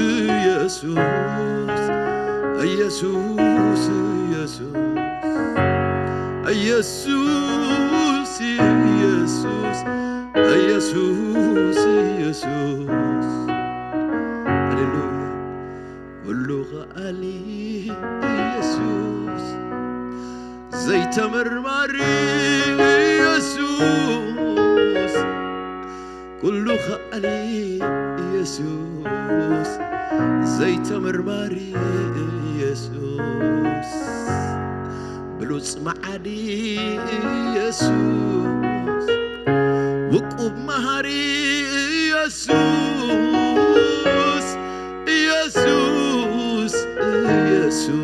ኢየሱስ፣ ኢየሱስ፣ ኢየሱስ፣ ኢየሱስ፣ ኢየሱስ፣ ኢየሱስ። ሃሌሉያ። ኩሉ ኸኣሊ ኢየሱስ፣ ዘይተመርማሪ ኢየሱስ፣ ኩሉ ኸኣሊ ኢየሱስ፣ ዘይተመርማሪ ኢየሱስ፣ ብሉጽ መዓዲ ኢየሱስ፣ ውቁብ መሃሪ ኢየሱስ፣ ኢየሱስ፣ ኢየሱስ፣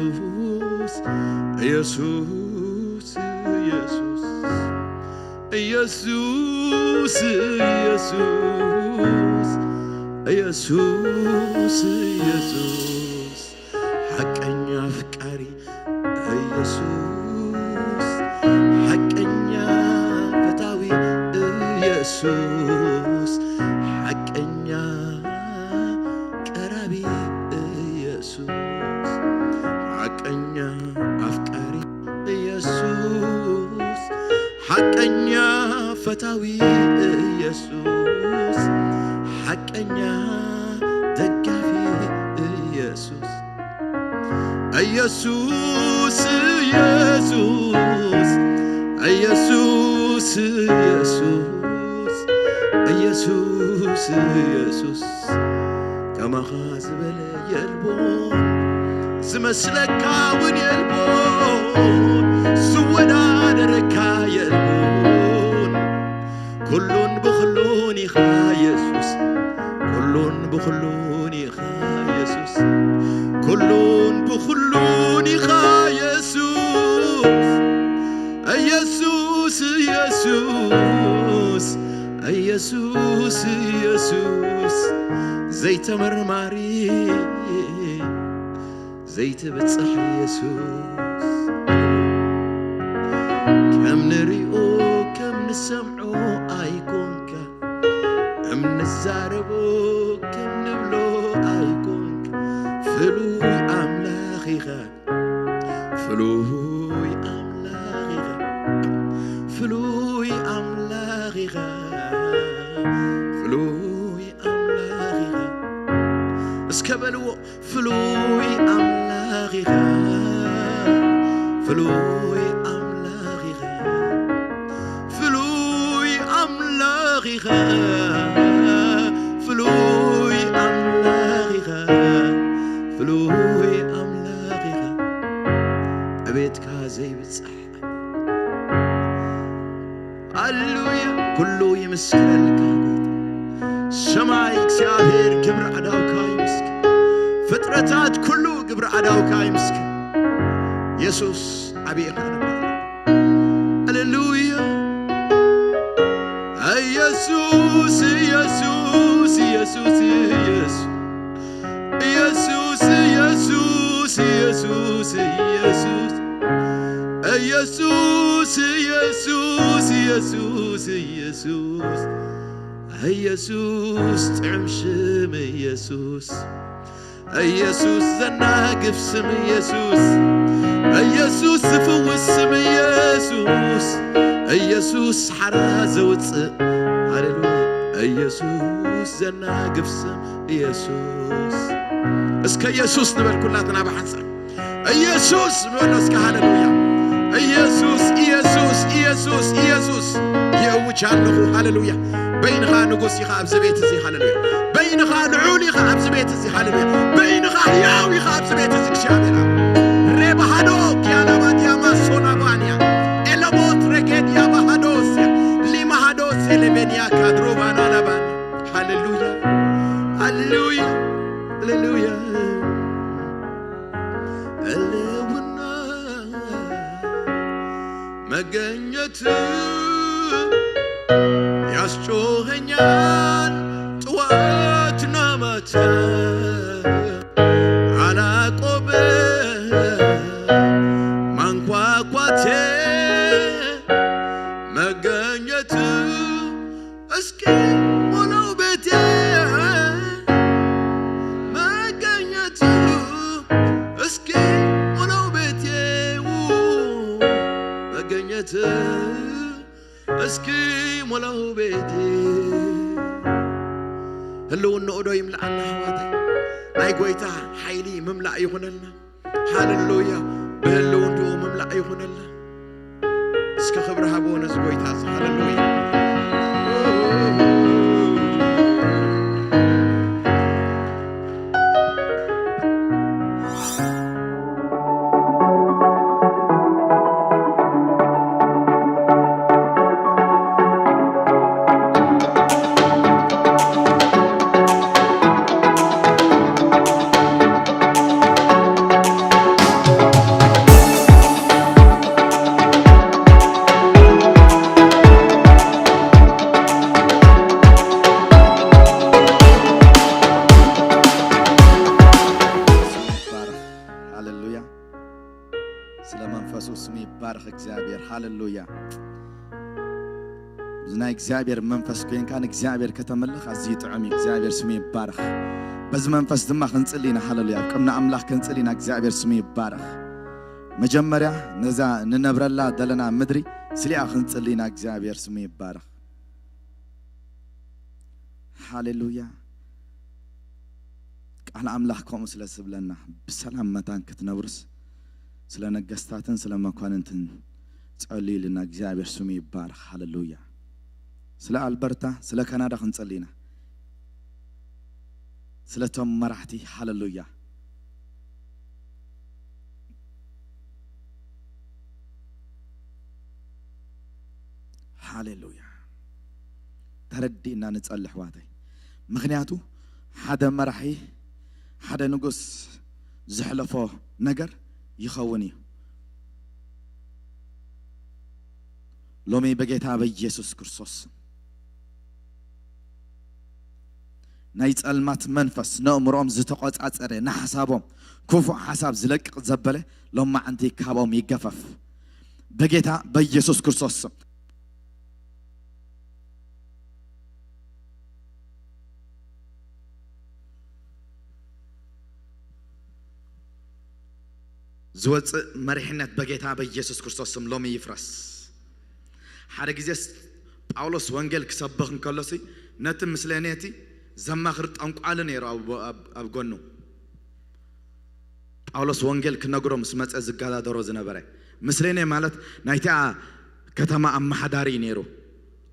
ኢየሱስ፣ ኢየሱስ፣ ኢየሱስ፣ ኢየሱስ፣ ኢየሱስ፣ ኢየሱስ፣ ሓቀኛ ኣፍቃሪ ኢየሱስ፣ ሓቀኛ ፈታዊ ኢየሱስ፣ ሓቀኛ ቀራቢ ኢየሱስ፣ ሓቀኛ ኣፍቃሪ ኢየሱስ፣ ሓቀኛ ፈታዊ ኢየሱስ፣ ሓቀኛ ደጋፊ ኢየሱስ፣ ኢየሱስ፣ ኢየሱስ፣ ኢየሱስ፣ ኢየሱስ፣ ኢየሱስ፣ ኢየሱስ፣ ከማኻ ዝበለ የልቦን፣ ዝመስለካ እውን የልቦን፣ ዝወዳደረካ የልቦን። ኩሉን ብኹሉን ኢኻ የሱስ፣ ኩሉን ብኹሉን ኢኻ የሱስ፣ ኩሉን ብኹሉን ኢኻ የሱስ፣ ኢየሱስ፣ ኢየሱስ፣ ኢየሱስ፣ ኢየሱስ፣ ዘይተመርማሪ ዘይትብጻሕ የሱስ፣ ከም ንሪኦ ከም ንሰምዖ ኣይኮንካ፣ ከም ንዛረቦ ከም ንብሎ ኣይኮንካ፣ ፍሉይ ኣምላኽ ኢኻ፣ ፍሉይ ኣምላኽ ኢኻ፣ ፍሉይ ኣምላኽ ኢኻ፣ ፍሉይ ኣምላኽ ኢኻ። እስከ በልዎ፣ ፍሉይ ኣምላኽ ኢኻ፣ ፍሉይ ኣምላኽ ኢኻ፣ ፍሉይ ኣምላኽ ኢኻ፣ ፍሉይ ኣምላኽ ኢኻ፣ ፍሉይ ኣምላኽ ኢኻ። ዕቤትካ ዘይብጻሕ። ሃሌሉያ። ኩሉ ይምስክረልካ ጎይታ። ሰማይ እግዚኣብሔር ግብሪ ኣዳውካ ይምስክር። ፍጥረታት ኩሉ ግብሪ ኣዳውካ ይምስክር። የሱስ ዓብዪ ኢኻ ንባረኽ። ሃሌሉያ። ኢየሱስ ኢየሱስ ኢየሱስ ኢየሱስ ኢየሱስ ኢየሱስ ኢየሱስ ኢየሱስ ኢየሱስ ኢየሱስ ኢየሱስ ኢየሱስ ኢየሱስ ጥዑም ሽም ኢየሱስ። ኢየሱስ ዘናግፍ ስም ኢየሱስ። ኢየሱስ ዝፍውስ ስም ኢየሱስ። ኢየሱስ ሓራ ዘውፅእ። ሃሌሉያ። ኢየሱስ ዘናግፍ ስም ኢየሱስ። እስከ ኢየሱስ ንበል ኩላትና ብሓንሳብ። ኢየሱስ ንበሎ እስከ ሃሌሉያ። ኢየሱስ ኢየሱስ ኢየሱስ ኢየሱስ ይእውጅ ኣለኹ። ሃሌሉያ። በይንኻ ንጉስ ኢኻ ኣብዚ ቤት እዚ። ሃሌሉያ። በይንኻ ልዑል ኢኻ ኣብዚ ቤት እዚ። ሃሌሉያ። በይንኻ ህያው ኢኻ ኣብዚ ቤት እዚ እግዚኣብሔር። ሬባሃዶ ኪያላባዲያማ ሶናባንያ ኤለቦት ረጌድያ ባሃዶስያ ሊማሃዶ ሴሌቤንያ ካድሮባና ላባን። ሃሌሉያ። ሃሌሉያ። ሃሌሉያ። ህልውና መገኘት ያስጮኸኛል ጥዋትና ማታ። አላቆመ ማንኳኳቴ መገኘት እስኪ ሞላው ቤቴ መገኘት እስኪ ሞላው ቤቴ መገኘት እስኪ ሞላው ቤቴ። ህልውንኡ ዶ ይምልኣና ኣሕዋተይ? ናይ ጎይታ ሓይሊ ምምላእ ይኹነልና። ሃሌሉያ። ብህልውንኡ ምምላእ ይኹነልና። እስከ ክብሪ ሃብዎ ነዚ ጎይታ እዚ። ሃሌሉያ። ይባረኽ። ሃሌሉያ። ስለ መንፈሱ ስሙ ይባረኽ እግዚኣብሔር። ሃሌሉያ። እዚ ናይ እግዚኣብሔር መንፈስ ኮይንካ ንእግዚኣብሔር ከተመልኽ ኣዝዩ ጥዑም እዩ። እግዚኣብሔር ስሙ ይባረኽ። በዚ መንፈስ ድማ ክንጽሊ ኢና። ሃሌሉያ። ኣብ ቅድሚ ኣምላኽ ክንጽሊ ኢና። እግዚኣብሔር ስሙ ይባረኽ። መጀመርያ ነዛ ንነብረላ ዘለና ምድሪ ስሊኣ ክንጽሊ ኢና። እግዚኣብሔር ስሙ ይባረኽ። ሃሌሉያ። ቃል ኣምላኽ ከምኡ ስለ ዝብለና ብሰላም መታን ክትነብሩስ ስለ ነገስታትን ስለ መኳንንትን ጸልዩ ኢልና እግዚኣብሔር ስሙ ይባረኽ። ሃሌሉያ። ስለ ኣልበርታ፣ ስለ ካናዳ ክንጸሊ ኢና። ስለቶም መራሕቲ፣ ሃሌሉያ። ሃሌሉያ። ተረዲእና ንጸሊ ኣሕዋተይ። ምኽንያቱ ሓደ መራሒ፣ ሓደ ንጉስ ዘሕለፎ ነገር ይኸውን እዩ። ሎሚ በጌታ በኢየሱስ ክርስቶስ ናይ ጸልማት መንፈስ ነእምሮኦም ዝተቖጻጸረ፣ ንሓሳቦም ክፉእ ሓሳብ ዝለቅቕ ዘበለ ሎማዕንቲ ካብኦም ይገፈፍ በጌታ በኢየሱስ ክርስቶስ ስም። ዝወፅእ መሪሕነት በጌታ በኢየሱስ ክርስቶስ ስም ሎሚ ይፍረስ። ሓደ ግዜ ስ-፣ ጳውሎስ ወንጌል ክሰብኽ እንከሎሲ ነቲ ምስለኔቲ ዘማኽር ጠንቋሊ ነይሩ ኣብ፣ ኣብ፣ ኣብ ጎኑ። ጳውሎስ ወንጌል ክነግሮ ምስ መጸ ዝገዳደሮ ዝነበረ። ምስሌኔ ማለት ናይታ ከተማ ኣመሓዳሪ እዩ ነይሩ።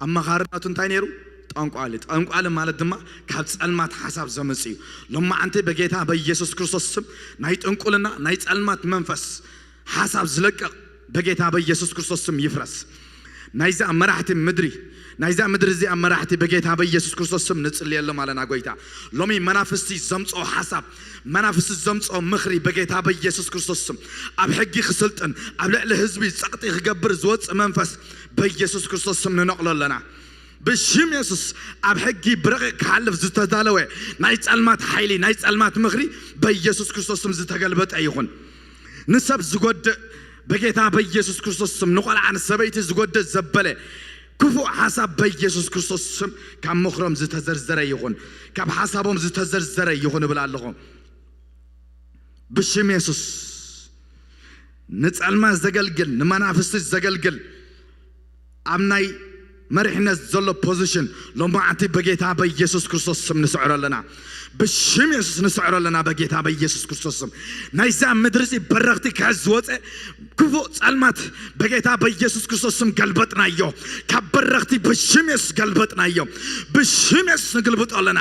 ኣመኻርነቱ እንታይ ነይሩ? ጠንቋሊ። ጠንቋሊ ማለት ድማ ካብ ጸልማት ሓሳብ ዘምጽእ እዩ። ሎማዓንቲ በጌታ በኢየሱስ ክርስቶስ ስም ናይ ጥንቁልና ናይ ጸልማት መንፈስ ሓሳብ ዝለቅቕ በጌታ በኢየሱስ ክርስቶስ ስም ይፍረስ። ናይዛ መራሕቲ ምድሪ ናይዛ ምድሪ እዚኣ መራሕቲ በጌታ በኢየሱስ ክርስቶስ ስም ንጽልየሎም ኣለና። ጎይታ ሎሚ መናፍስቲ ዘምጽኦ ሓሳብ መናፍስቲ ዘምጽኦ ምኽሪ በጌታ በኢየሱስ ክርስቶስ ስም ኣብ ሕጊ ክስልጥን ኣብ ልዕሊ ህዝቢ ጸቕጢ ክገብር ዝወጽእ መንፈስ በኢየሱስ ክርስቶስ ስም ንነቕሎ ኣለና። ብሽም የሱስ ኣብ ሕጊ ብረቂቕ ክሓልፍ ዝተዳለወ ናይ ጸልማት ሓይሊ ናይ ጸልማት ምኽሪ በኢየሱስ ክርስቶስ ስም ዝተገልበጠ ይኹን። ንሰብ ዝጎድእ በጌታ በኢየሱስ ክርስቶስ ስም ንቆልዓ ንሰበይቲ ዝጎድእ ዘበለ ክፉእ ሓሳብ በኢየሱስ ክርስቶስ ስም ካብ ምኽሮም ዝተዘርዘረ ይኹን፣ ካብ ሓሳቦም ዝተዘርዘረ ይኹን እብል ኣለኹ። ብሽም የሱስ ንጸልማት ዘገልግል ንመናፍስቲ ዘገልግል ኣብ ናይ መሪሕነት ዘሎ ፖዚሽን ሎማዓንቲ በጌታ በኢየሱስ ክርስቶስ ስም ንስዕሮ ኣለና። ብሽም የሱስ ንስዕሮ ኣለና በጌታ በኢየሱስ ክርስቶስ ስም። ናይዛ ምድሪ እዚ በረኽቲ ክሕዝ ዝወፀ ክፉእ ጸልማት በጌታ በኢየሱስ ክርስቶስ ስም ገልበጥናዮ። ካብ በረኽቲ ብሽም የሱስ ገልበጥናዮ። ብሽም የሱስ ንግልብጦ ኣለና።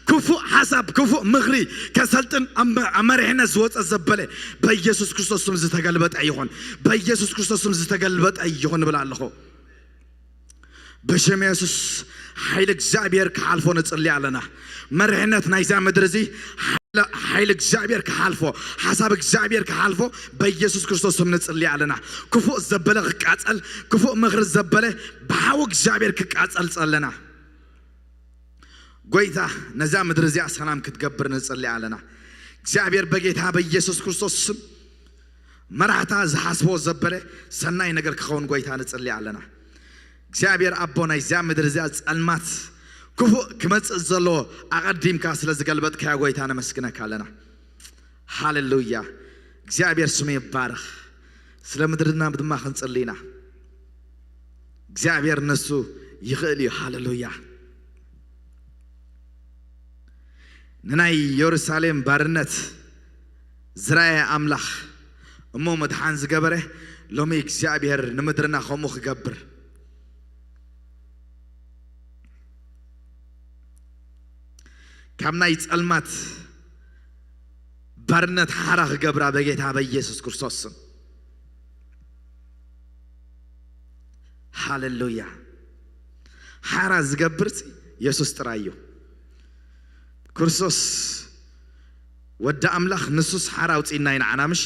ክፉእ ሓሳብ ክፉእ ምኽሪ ከሰልጥን ኣብ መ- ኣብ መሪሕነት ዝወፀ ዘበለ በኢየሱስ ክርስቶስ ስም ዝተገልበጠ ይኹን። በኢየሱስ ክርስቶስ ስም ዝተገልበጠ ይኹን እብል ኣለኹ። ብሽም የሱስ ሓይሊ እግዚኣብሔር ክሓልፎ ንጽሊ ኣለና። መርሕነት ናይዛ ምድሪ እዚ ሓይሊ እግዚኣብሔር ክሓልፎ፣ ሓሳብ እግዚኣብሔር ክሓልፎ በኢየሱስ ክርስቶስ ስም ንጽሊ ኣለና። ክፉእ ዘበለ ክቃጸል፣ ክፉእ ምኽሪ ዘበለ ብሓዊ እግዚኣብሔር ክቃጸል ጸለና። ጎይታ ነዛ ምድሪ እዚኣ ሰላም ክትገብር ንጽሊ ኣለና። እግዚኣብሔር በጌታ በኢየሱስ ክርስቶስ ስም መራሕታ ዝሓስቦ ዘበለ ሰናይ ነገር ክኸውን ጎይታ ንጽሊ ኣለና። እግዚኣብሔር ኣቦ ናይዚኣ ምድሪ እዚኣ ጸልማት ክፉእ ክመጽእ ዘለዎ ኣቐዲምካ ስለ ዝገልበጥካዮ ጎይታ ነመስግነካ ኣለና። ሃሌሉያ። እግዚኣብሔር ስሙ ይባረኽ። ስለ ምድርና ድማ ክንጽሊ ኢና። እግዚኣብሔር ንሱ ይኽእል እዩ። ሃሌሉያ። ንናይ የሩሳሌም ባርነት ዝረኣየ ኣምላኽ እሞ ምድሓን ዝገበረ ሎሚ እግዚኣብሔር ንምድርና ከምኡ ክገብር ካብ ናይ ጸልማት ባርነት ሓራ ክገብራ በጌታ በኢየሱስ ክርስቶስ ስም። ሃሌሉያ። ሓራ ዝገብር የሱስ ጥራይ እዩ። ክርስቶስ ወዲ ኣምላኽ ንሱስ ሓራ ኣውፅእና ኢና ንዓና ምሽ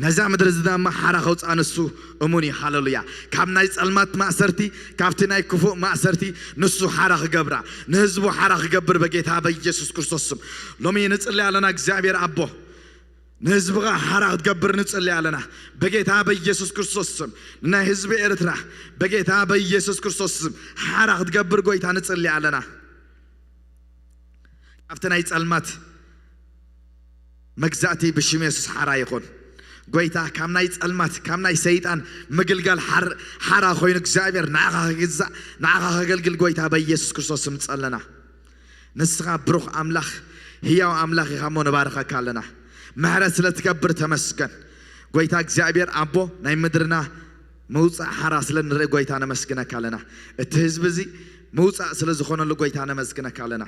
ነዛ ምድሪ እዚ ድማ ሓራ ከውፅኣ ንሱ እሙን እዩ። ሃሌሉያ። ካብ ናይ ጸልማት ማእሰርቲ ካብቲ ናይ ክፉእ ማእሰርቲ ንሱ ሓራ ክገብራ ንህዝቡ ሓራ ክገብር በጌታ በኢየሱስ ክርስቶስ ስም ሎሚ ንጽሊ ኣለና። እግዚኣብሔር ኣቦ ንህዝብኻ ሓራ ክትገብር ንጽሊ ኣለና በጌታ በኢየሱስ ክርስቶስ ስም። ንናይ ህዝቢ ኤርትራ በጌታ በኢየሱስ ክርስቶስ ስም ሓራ ክትገብር ጎይታ ንጽሊ ኣለና። ካብቲ ናይ ጸልማት መግዛእቲ ብሽም የሱስ ሓራ ይኹን። ጎይታ ካብ ናይ ጸልማት ካብ ናይ ሰይጣን ምግልጋል ሓር- ሓራ ኮይኑ እግዚኣብሔር ንዓኻ ክግዛእ ንዓኻ ከገልግል ጎይታ በኢየሱስ ክርስቶስ ስም ጸለና። ንስኻ ብሩኽ ኣምላኽ ህያው ኣምላኽ ኢኻ እሞ ንባርኸካ ኣለና። ምሕረት ስለ ትገብር ተመስገን ጎይታ እግዚኣብሔር ኣቦ። ናይ ምድርና ምውፃእ ሓራ ስለ ንርኢ ጎይታ ነመስግነካ ኣለና። እቲ ህዝቢ እዚ ምውፃእ ስለ ዝኾነሉ ጎይታ ነመስግነካ ኣለና።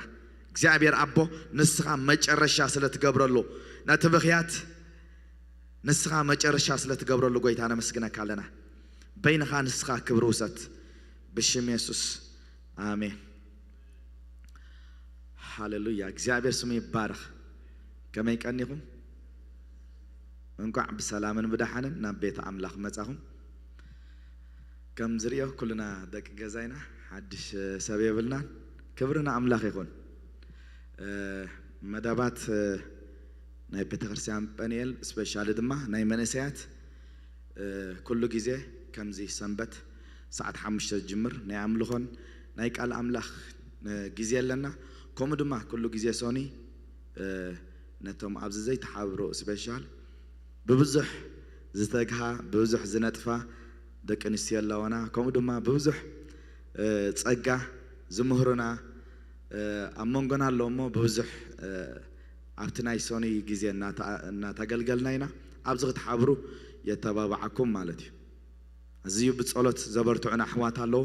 እግዚኣብሔር ኣቦ ንስኻ መጨረሻ ስለ ትገብረሉ ነቲ ብኽያት ንስኻ መጨረሻ ስለ ትገብረሉ ጎይታ ነመስግነካ ኣለና። በይንኻ ንስኻ ክብሪ ውሰድ ብሽም የሱስ ኣሜን። ሃሌሉያ። እግዚኣብሔር ስሙ ይባረኽ። ከመይ ቀኒኹም? እንኳዕ ብሰላምን ብደሓንን ናብ ቤት ኣምላኽ መጻኹም። ከም ዝርእዮ ኩልና ደቂ ገዛ ኢና፣ ሓድሽ ሰብ የብልናን። ክብሪ ንኣምላኽ ይኹን። መደባት ናይ ቤተክርስትያን ጳኒኤል ስፔሻሊ ድማ ናይ መንእሰያት ኩሉ ግዜ ከምዚ ሰንበት ሰዓት ሓሙሽተ ዝጅምር ናይ ኣምልኾን ናይ ቃል ኣምላኽ ግዜ ኣለና። ከምኡ ድማ ኩሉ ግዜ ሶኒ ነቶም ኣብዚ ዘይተሓብሩ ስፔሻል ብብዙሕ ዝተግሃ ብብዙሕ ዝነጥፋ ደቂ ኣንስትዮ ኣለዋና። ከምኡ ድማ ብብዙሕ ጸጋ ዝምህሩና ኣብ መንጎና ኣለዉ እሞ ብብዙሕ ኣብቲ ናይ ሰኑይ ግዜ እናተ-፣ እናተገልገልና ኢና። ኣብዚ ክትሓብሩ የተባብዓኩም ማለት እዩ። ኣዝዩ ብጸሎት ዘበርትዑና ኣሕዋት ኣለዉ።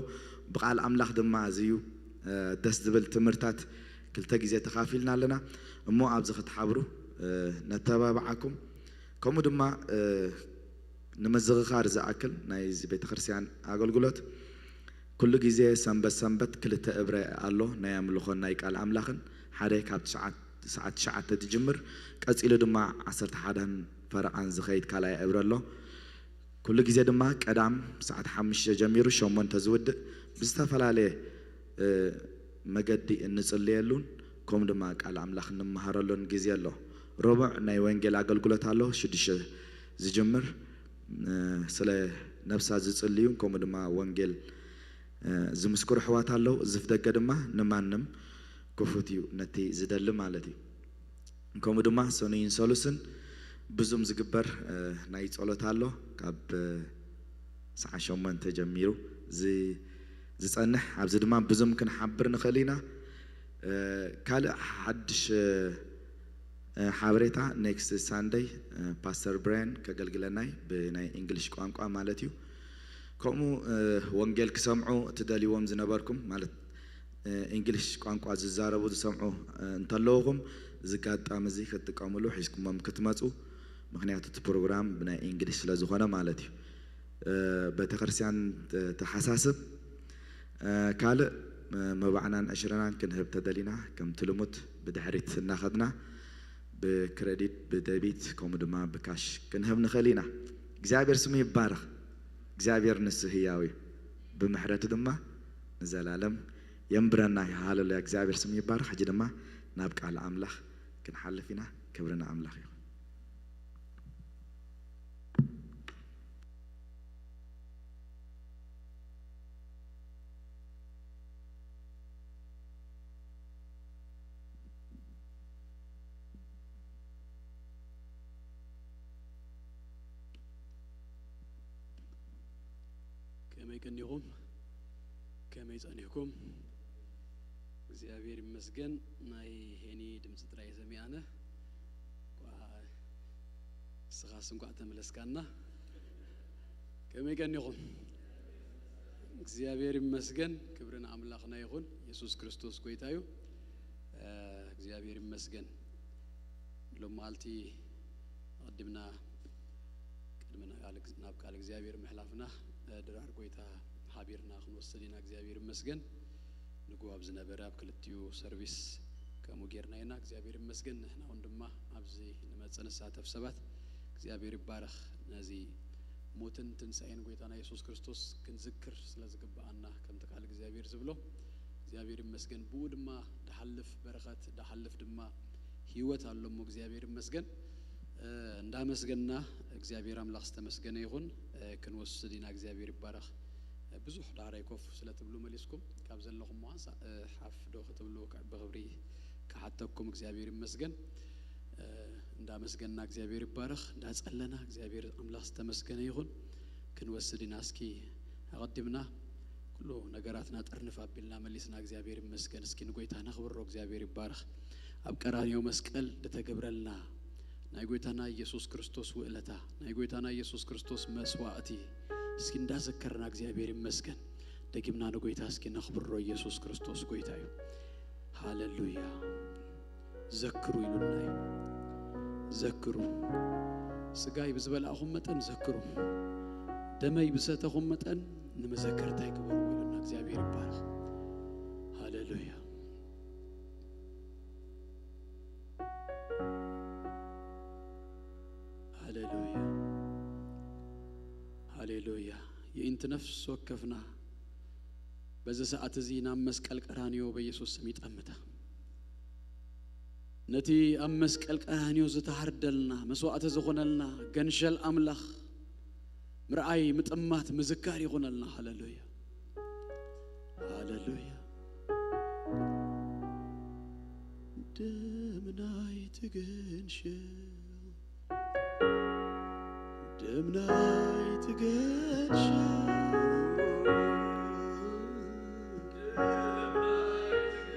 ብቃል ኣምላኽ ድማ ኣዝዩ፣ እ፣ ደስ ዝብል ትምህርታት ክልተ ግዜ ተኻፊልና ኣለና። እሞ ኣብዚ ክትሓብሩ፣ እ፣ ነተባብዓኩም። ከምኡ ድማ፣ እ፣ ንምዝኽኻር ዝኣክል ናይዚ ቤተክርስትያን ኣገልግሎት ኩሉ ግዜ ሰንበት ሰንበት ክልተ እብረ ኣሎ፣ ናይ ኣምልኾን ናይ ቃል ኣምላኽን። ሓደ ካብ ትሽዓት-፣ ሰዓት ትሽዓተ ትጅምር፣ ቀጺሉ ድማ ዓሰርተ ሓደን ፈረቓን ዝኸይድ ካልኣይ እብረ ኣሎ። ኩሉ ግዜ ድማ ቀዳም ሰዓት ሓሙሽተ ጀሚሩ ሸሞንተ ዝውድእ ብዝተፈላለየ፣ እ፣ መገዲ እንጽልየሉን ከምኡ ድማ ቃል ኣምላኽ እንመሃረሉን ግዜ ኣሎ። ረቡዕ ናይ ወንጌል ኣገልግሎት ኣሎ፣ ሽዱሽተ ዝጅምር፣ እ፣ ስለ ነፍሳት ዝጽልዩ ከምኡ ድማ ወንጌል፣ እ፣ ዝምስክሩ ኣሕዋት ኣለዉ። ዝፍ ደገ ድማ ንማንም ክፉት እዩ፣ ነቲ ዝደሊ ማለት እዩ። ከምኡ ድማ ሰኑይን ሰሉስን ብዙም ዝግበር፣ እ፣ ናይ ጸሎት ኣሎ። ካብ፣ እ፣ ሰዓት ሸሞንተ ጀሚሩ ዝ-፣ ዝጸንሕ፣ ኣብዚ ድማ ብዙም ክንሓብር ንኽእል ኢና። እ፣ ካልእ ሓድሽ፣ እ፣ እ፣ ሓበሬታ፣ ኔክስት ሳንደይ፣ እ፣ ፓስተር ብራያን ከገልግለናይ ብናይ እንግሊሽ ቋንቋ ማለት እዩ። ከምኡ፣ እ፣ ወንጌል ክሰምዑ እትደልይዎም ዝነበርኩም፣ ማለት፣ እ፣ እንግሊሽ ቋንቋ ዝዛረቡ ዝሰምዑ፣ እ፣ እንተለውኹም፣ እዚ ኣጋጣሚ እዚ ክትጥቀምሉ ሒዝኩሞም ክትመጹ፣ ምኽንያቱ እቲ ፕሮግራም ብናይ እንግሊሽ ስለ ዝኾነ ማለት እዩ። እ፣ ቤተክርስትያን ተ-፣ ተሓሳስብ። እ፣ ካልእ፣ እ፣ መባዕናን ዕሽርናን ክንህብ ተደሊና፣ ከምቲ ልሙድ ብድሕሪት እናኸድና ብክረዲት፣ ብደቢት፣ ከምኡ ድማ ብካሽ ክንህብ ንኽእል ኢና። እግዚኣብሔር ስሙ ይባረኽ። እግዚኣብሔር ንሱ ህያው እዩ፣ ብምሕረቱ ድማ ንዘላለም የንብረና እዩ። ሃሌሉያ፣ እግዚኣብሔር ስሙ ይባረኽ። ሕጂ ድማ ናብ ቃል ኣምላኽ ክንሓልፍ ኢና። ክብሪ ንኣምላኽ ይኹን። ከመይ ቀኒኹም? ከመይ ጸኒሕኩም? እግዚኣብሔር ይመስገን። ናይ ሄኒ ድምፂ ጥራይ ሰሚዐ ኣነ። ኳ-፣ ንስኻስ እንኳዕ ተመለስካና። ከመይ ቀኒኹም? እግዚኣብሔር ይመስገን። ክብሪ ንኣምላኽና ይኹን። የሱስ ክርስቶስ ጎይታ እዩ። እ፣ እግዚኣብሔር ይመስገን። ሎም መዓልቲ ኣቐዲምና ቅድሚ ናብ ቃል እግ-፣ ናብ ቃል እግዚኣብሔር ምሕላፍና፣ እ፣ ድራር ጎይታ ሓቢርና ክንወስድ ኢና። እግዚኣብሔር ይመስገን። ንግሆ ኣብ ዝነበረ ኣብ ክልቲኡ ሰርቪስ ከምኡ ጌርና ኢና። እግዚኣብሔር ይመስገን። ንሕና እውን ድማ ኣብዚ ንመጽእ ንሳተፍ ሰባት እግዚኣብሔር ይባረኽ። ነዚ ሞትን ትንሳኤን ጎይታና የሱስ ክርስቶስ ክንዝክር ስለ ዝግብኣና፣ ከምቲ ቃል እግዚኣብሔር ዝብሎ፣ እግዚኣብሔር ይመስገን። ብኡ ድማ ድሓልፍ በረኸት፣ ድሓልፍ ድማ ህይወት ኣሎ እሞ እግዚኣብሔር ይመስገን። እ፣ እንዳመስገንና እግዚኣብሔር ኣምላኽ ዝተመስገነ ይኹን። እ፣ ክንወስድ ኢና። እግዚኣብሔር ይባረኽ። እ፣ ብዙሕ ዳዕራይ ኮፍ ስለ ትብሉ መሊስኩም ካብ ዘለኹም ምዃን ሳ-፣ እ፣ ሓፍ ዶ ክትብሉ ክ-፣ ብኽብሪ ክሓተኩም። እግዚኣብሔር ይመስገን። እ፣ እንዳመስገንና እግዚኣብሔር ይባረኽ፣ እንዳጸለና እግዚኣብሔር ኣምላኽ ዝተመስገነ ይኹን። ክንወስድ ኢና። እስኪ ኣቐዲምና ኩሉ ነገራትና ጥርንፍ ኣቢልና መሊስና እግዚኣብሔር ይመስገን። እስኪ ንጎይታ ነኽብሮ። እግዚኣብሔር ይባረኽ። ኣብ ቀራንዮ መስቀል ዝተገብረልና ናይ ጎይታና ኢየሱስ ክርስቶስ ውእለታ፣ ናይ ጎይታና ኢየሱስ ክርስቶስ መስዋእቲ እስኪ እንዳዘከርና እግዚኣብሔር ይመስገን። ደጊምና ንጎይታ እስኪ ነኽብሮ። ኢየሱስ ክርስቶስ ጎይታ እዩ። ሃሌሉያ። ዘክሩ ኢሉና እዩ። ዘክሩ። ስጋይ ብዝበላዕኹም መጠን ዘክሩ፣ ደመይ ብሰተኹም መጠን ንመዘከርታይ ግበርዎ ኢሉና። እግዚኣብሔር ይባረኽ። ሃሌሉያ። ሃሌሉያ። ሃሌሉያ። የእንቲ ነፍሲ ወከፍና በዚ ሰዓት እዚ ናብ መስቀል ቀራንዮ በኢየሱስ ስም ይጠምታ። ነቲ ኣብ መስቀል ቀራንዮ ዝተሃርደልና፣ መስዋእቲ ዝኾነልና ገንሸል ኣምላኽ ምርኣይ፣ ምጥማት፣ ምዝካር ይኹነልና። ሃሌሉያ። ሃሌሉያ። ደም ናይቲ ገንሸል፣ ደም ናይቲ ገንሸል፣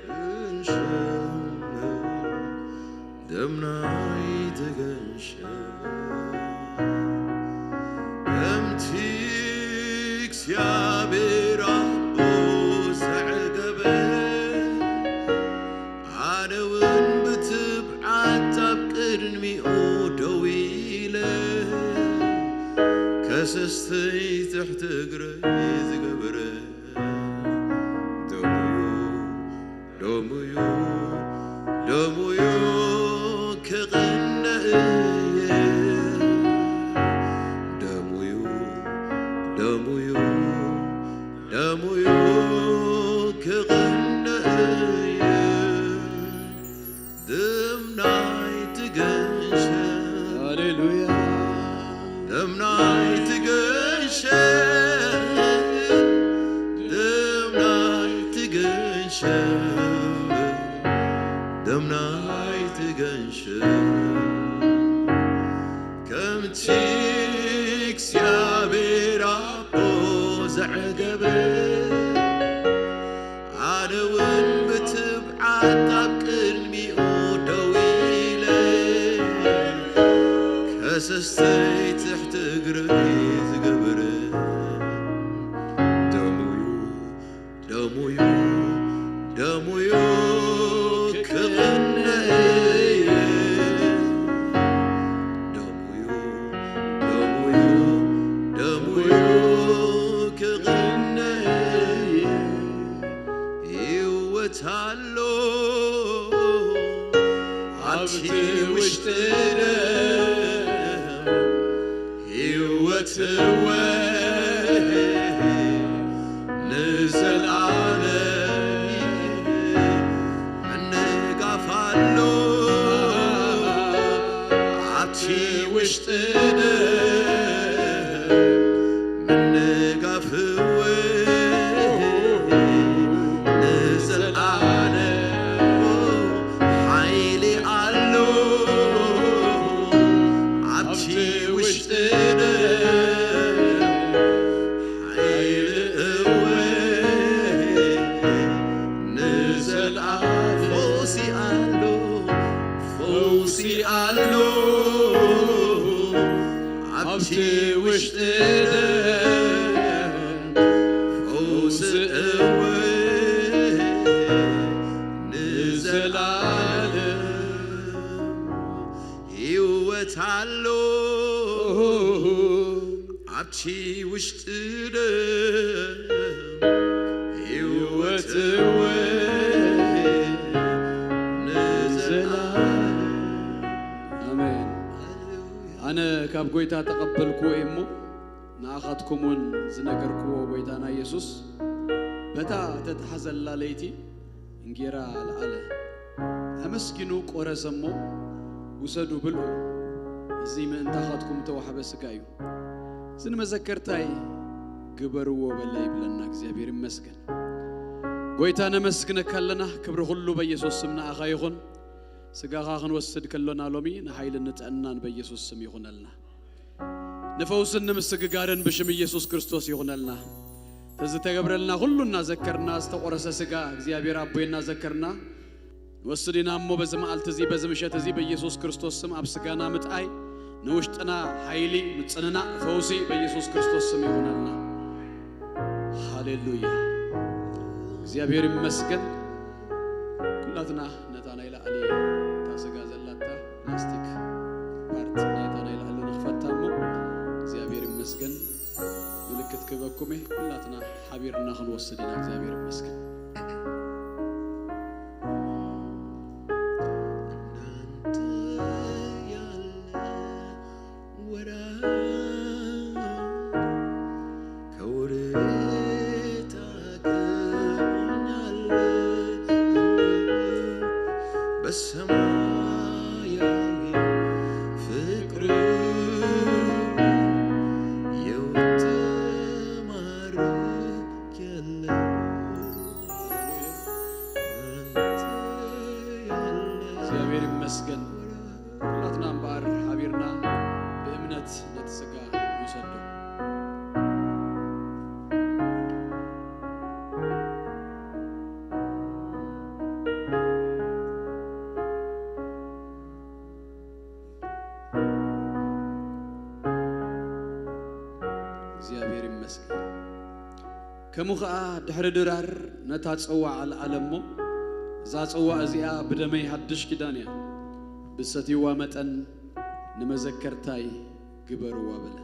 ገንሸል፣ ናይ ተገንሸ ከምቲ እግዚኣብሔር ኣቦ ዘዕገበ ኣነ እውን ብትብዓት ኣብ ቅድሚኡ ደው ኢለ ከሰስተይ ትሕቲ እግረይ ዝገብረ ደሙዩ ደሙዩ ደሙዩ ክቕነ እየ ደሙዩ ደሙዩ ደሙዩ ክቕነ እየ ደም ናይቲ ገንሸል ሃሌሉያ ደም ናይቲ ገንሸል ደም ናይቲ ገንሸል ደም ናይቲ ገንሸል ከምቲ እግዚኣብሔር ኣቦ ዘዕገበ ኣነ እውን ብትብዓት ኣብ ቅድሚኡ ደው ኢለ ከሰስተይ ትሕቲ እግረይ ዝገብረ ደሙዩ ደሙዩ ደሙዩ ክቕነ እየ ደሙዩ ደሙዩ ደሙዩ ክቕነ እየ ህይወት ኣሎ ኣብቲ ውሽጢ ደም ህይወት እወ ንዘለዓለም ምንጋፍ ኣሎ ኣብቲ ውሽጢ ደም ምንጋፍ እወ ንዘለዓለም ሓይሊ ኣሎ ኣብቲ ውሽጥነ ሓይሊ እወ ንዘለዓለም ፈውሲ ኣሎ ፈውሲ ኣሎ ኣብቲ ውሽጥነ ፈውሲ እወ ንዘለዓለም ህይወት ኣሎ ኣብቲ ውሽጥነ ህይወት እወ ንዘለዓለም ኣሜን። ኣነ ካብ ጎይታ ተቐበልኩዎ እየ እሞ ንኣኻትኩም እውን ዝነገርኩዎ ጎይታና ኢየሱስ በታ ተተሓዘላ ለይቲ እንጌራ ኣልዓለ ኣመስጊኑ ቆረሰ እሞ ውሰዱ ብልዑ እዚ ምእንታኻትኩም ተዋሕበ ስጋ እዩ እዚ ንመዘከርታይ ግበርዎ በለ ይብለና እግዚኣብሔር ይመስገን ጎይታ ነመስግነካ ኣለና ክብሪ ኩሉ በኢየሱስ ስም ንኣኻ ይኹን ስጋኻ ክንወስድ ከሎና ሎሚ ንሓይልን ንጥዕናን በኢየሱስ ስም ይኹነልና ንፈውስን ንምስግጋርን ብሽም ኢየሱስ ክርስቶስ ይኹነልና ተዝተገብረልና ኩሉ እናዘከርና ዝተቆረሰ ስጋ እግዚኣብሔር ኣቦይ እናዘከርና ንወስድ ኢና እሞ በዚ መዓልቲ እዚ በዚ ምሸት እዚ በኢየሱስ ክርስቶስ ስም ኣብ ስጋና ምጥኣይ ንውሽጥና ሓይሊ ምጽንናዕ ፈውሲ በኢየሱስ ክርስቶስ ስም ይኹነልና ሃሌሉያ እግዚኣብሔር ይመስገን ኩላትና ነታ ናይ ላዕሊ እታ ስጋ ዘላታ ላስቲክ ፓርት ናይታ ናይ ላዕሊ ንኽፈታ እሞ እግዚኣብሔር ይመስገን ምልክት ክበኩም ኩላትና ሓቢርና ክንወስድ ኢና እግዚኣብሔር ይመስገን በሰማያዊ ፍቅር የውትማርክ የለ እግዚኣብሔር ይመስገን። ኩላትና እምበኣር ሓቢርና ብእምነት ነቲ ጸጋ ንውሰዶ። ከምኡ ኸኣ ድሕሪ ድራር ነታ ጽዋዕ ኣልዓለ እሞ፣ እዛ ጽዋዕ እዚኣ ብደመይ ሓድሽ ኪዳን እያ፣ ብሰትይዋ መጠን ንመዘከርታይ ግበርዋ በለ።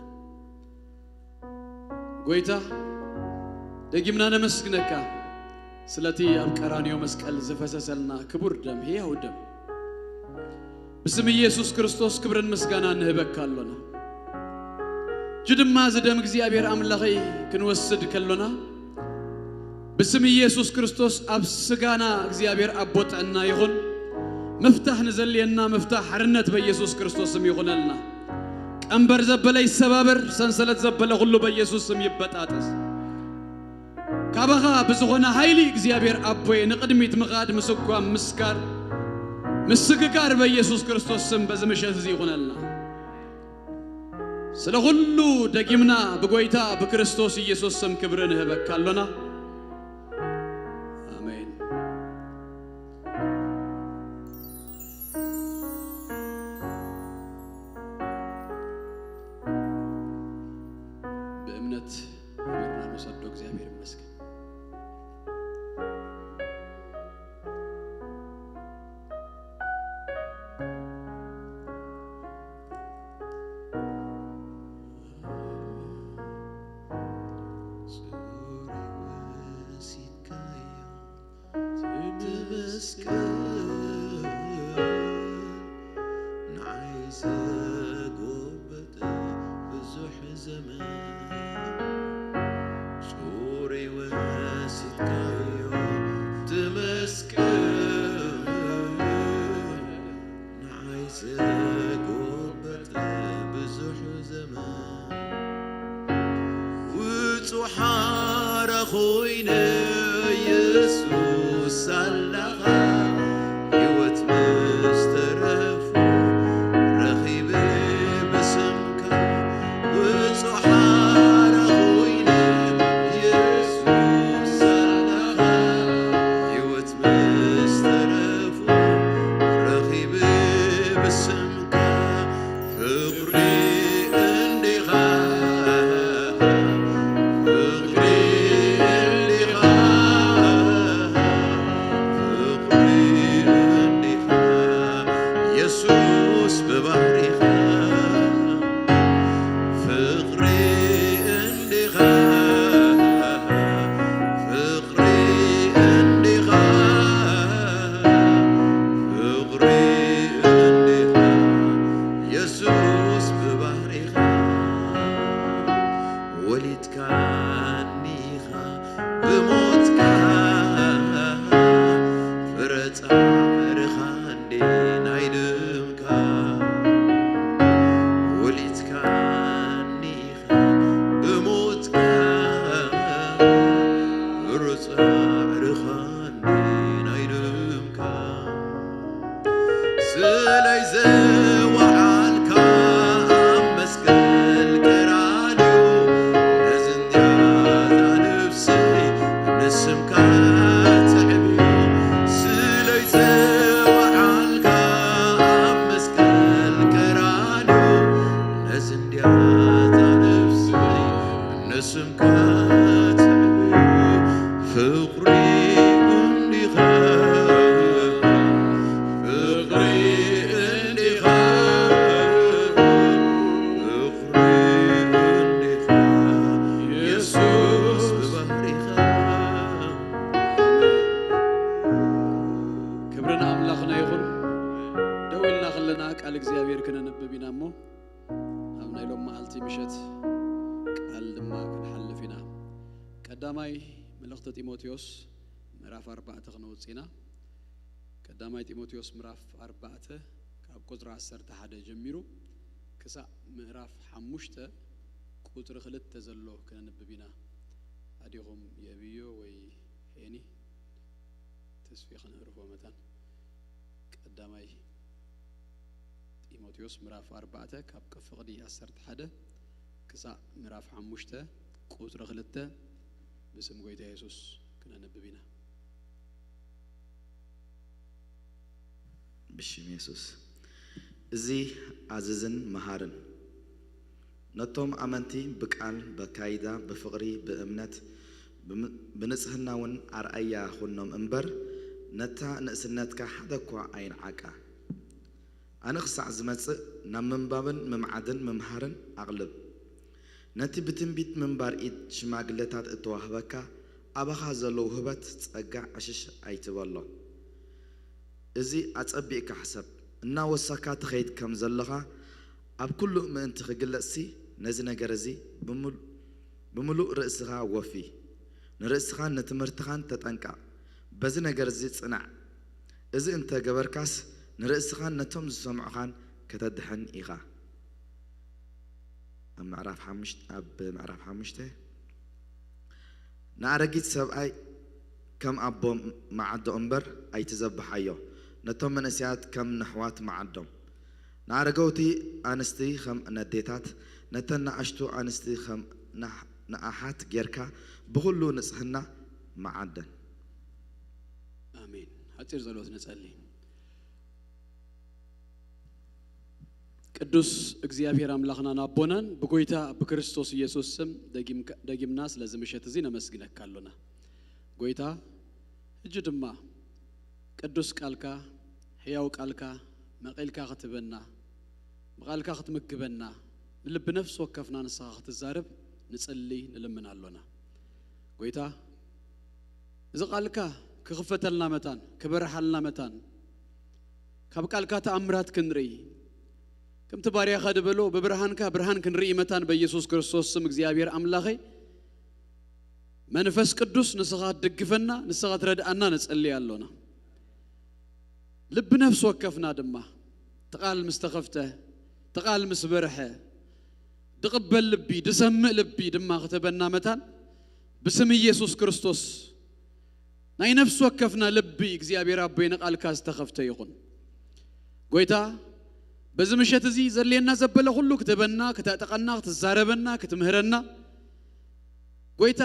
ጎይታ፣ ደጊምና ነመስግነካ ስለቲ ኣብ ቀራንዮ መስቀል ዝፈሰሰልና ክቡር ደም፣ ህያው ደም። ብስም ኢየሱስ ክርስቶስ ክብርን ምስጋና ንህበካ ኣሎና። እጂ ድማ እዚ ደም እግዚኣብሔር ኣምላኸይ ክንወስድ ከሎና፣ ብስም ኢየሱስ ክርስቶስ ኣብ ስጋና እግዚኣብሔር ኣቦ ጥዕና ይኹን። ምፍታሕ ንዘልየና ምፍታሕ ሓርነት በኢየሱስ ክርስቶስ ስም ይኹነልና። ቀንበር ዘበለ ይሰባበር፣ ሰንሰለት ዘበለ ኩሉ በኢየሱስ ስም ይበጣጠስ። ካባኻ ብዝኾነ ሓይሊ እግዚኣብሔር ኣቦየ ንቕድሚት ምኻድ፣ ምስኳም፣ ምስካር፣ ምስግጋር በኢየሱስ ክርስቶስ ስም በዚ ምሸት እዚ ይኹነልና። ስለ ኩሉ ደጊምና ብጎይታ ብክርስቶስ ኢየሱስ ስም ክብሪ ንህበካ ኣሎና። ኣሜን። ብእምነት ክብርና ንውሰዶ። እግዚኣብሔር ይመስገን። ጽሩይ ወሲድካዮ ትመስገን፣ ንዓይ ዘጎበጠ ብዙሕ ዘመን። ጽሩይ ወሲድካዮ ትመስገን፣ ንዓይ ዘጎበጠ ብዙሕ ዘመን። ውጹእ ሓራ ኮይነ የሱስ ሳላኻ፣ ህይወት ምስ ተረፉ ረኺበ ብስምካ። ውጹእ ሓራ ኮይነ የሱስ ሳላኻ፣ ህይወት ምስ ተረፉ ረኺበ ብስምካ። ፍቕሪ እንዲኻ፣ ፍቕሪ እንዲኻ፣ ፍቕሪ እንዲኻ፣ የሱስ ብባህሪኻ። ፍቕሪ እንዲኻ፣ ፍቕሪ እንዲኻ፣ ፍቕሪ እንዲኻ፣ የሱስ ብባህሪኻ። ወሊድካኒ ኢኻ ብሞትካ፣ ፍረ ጻዕርኻ እንዴ ናይ ደምካ። ወሊድካኒ ኢኻ ብሞትካ፣ ፍረ ጻዕርኻ እንዴ ናይ ደምካ። ስለይ ዘወዓልካ ኣብ መስቀል ቀራንዮ፣ ነዚ እንድያ እዛ ነፍሰይ ንስምካ ተዕብዮ። ስለይ ዘወዓልካ ኣብ መስቀል ቀራንዮ፣ ነዚ እንድያ እዛ ነፍሰይ ንስምካ ተዕብዮ። ፍቕሪ እንዲኻ፣ ፍቕሪ እንዲኻ፣ ፍቕሪ እንዲኻ፣ የሱስ ብባህሪኻ። ክብሪ ንኣምላኽና ይኹን። ደው ኢልና ከለና ቃል እግዚኣብሔር ክነንብብ ኢና እሞ፣ ኣብ ናይ ሎም መዓልቲ ምሸት ቃል ድማ ክንሓልፍ ኢና። ቀዳማይ መልእኽቲ ጢሞቴዎስ ምዕራፍ ኣርባዕተ ክነውጽእ ኢና። ቀዳማይ ጢሞቴዎስ ምዕራፍ ኣርባዕተ ካብ ቁጽሪ ዓሰርተ ሓደ ጀሚሩ ክሳዕ ምዕራፍ ሓሙሽተ ቁጽሪ ክልተ ዘሎ ክነንብብ ኢና። ኣዲኹም የእብዮ ወይ ሄኒ ተስፊ ክነዕርፎ መታን። ቀዳማይ ጢሞቴዎስ ምዕራፍ ኣርባዕተ ካብ ፍቕዲ ዓሰርተ ሓደ ክሳዕ ምዕራፍ ሓሙሽተ ቁጽሪ ክልተ ብስም ጎይታ የሱስ ክነንብብ ኢና። ብሽም የሱስ። እዚ ዓዝዝን መሃርን ነቶም ኣመንቲ ብቃል፣ በካይዳ፣ ብፍቕሪ፣ ብእምነት፣ ብም- ብንጽህና እውን ኣርኣያ ኹኖም እምበር፣ ነታ ንእስነትካ ሓደ እኳ ኣይንዓቃ። ኣነ ክሳዕ ዝመጽእ ናብ ምንባብን ምምዓድን ምምሃርን ኣቕልብ። ነቲ ብትንቢት ምንባር ኢድ ሽማግለታት እተዋህበካ ኣባኻ ዘሎ ውህበት ጸጋ ዕሽሽ ኣይትበሎ። እዚ ኣጸቢቕካ ሕሰብ። እናወሰኽካ ትኸይድ ከም ዘለኻ ኣብ ኩሉ ምእንቲ ክግለጽሲ ነዚ ነገር እዚ ብምሉ- ብምሉእ ርእስኻ ወፊ። ንርእስኻን ንትምህርትኻን ተጠንቀቕ። በዚ ነገር እዚ ጽናዕ። እዚ እንተ ገበርካስ ንርእስኻን ነቶም ዝሰምዑኻን ከተድሕን ኢኻ። ኣብ ምዕራፍ ሓሙሽተ ኣብ ምዕራፍ ሓሙሽተ ንኣረጊት ሰብኣይ ከም ኣቦ መዓዶ እምበር ኣይትዘብሓዮ፣ ነቶም መንእሰያት ከም ነሕዋት መዓዶም። ንኣረገውቲ ኣንስቲ ከም ነዴታት፣ ነተን ንኣሽቱ ኣንስቲ ከም ንኣሓት ጌርካ ብኹሉ ንጽህና መዓደን። ኣሜን። ሓጺር ጸሎት ንጸሊ። ቅዱስ እግዚኣብሔር ኣምላኽናን ኣቦናን ብጎይታ ብክርስቶስ ኢየሱስ ስም ደጊምና ስለዚ ምሸት እዚ ነመስግነካ ኣሎና። ጎይታ ሕጂ ድማ ቅዱስ ቃልካ ሕያው ቃልካ መቒልካ ክትበና ብቓልካ ክትምግበና ንልቢ ነፍሲ ወከፍና ንስኻ ክትዛረብ ንጽሊ ንልምን ኣሎና። ጎይታ እዚ ቃልካ ክኽፈተልና መታን ክበርሓልና መታን ካብ ቃልካ ተኣምራት ክንርኢ ከምቲ ባርያኻ ዝበሎ ብብርሃንካ ብርሃን ክንርኢ መታን በኢየሱስ ክርስቶስ ስም እግዚኣብሔር ኣምላኸይ መንፈስ ቅዱስ ንስኻ ትድግፈና ንስኻ ትረድኣና ንጸልይ ኣሎና። ልቢ ነፍሲ ወከፍና ድማ ትቓል ምስ ተኸፍተ ትቓል ምስ በርሐ ድቕበል ልቢ ድሰምእ ልቢ ድማ ክተበና መታን ብስም ኢየሱስ ክርስቶስ ናይ ነፍሲ ወከፍና ልቢ እግዚኣብሔር ኣቦይ ንቓልካ ዝተኸፍተ ይኹን። ጎይታ በዚ ምሸት እዚ ዘድልየና ዘበለ ኩሉ ክተበና ክተዕጠቐና ክትዛረበና ክትምህረና ጎይታ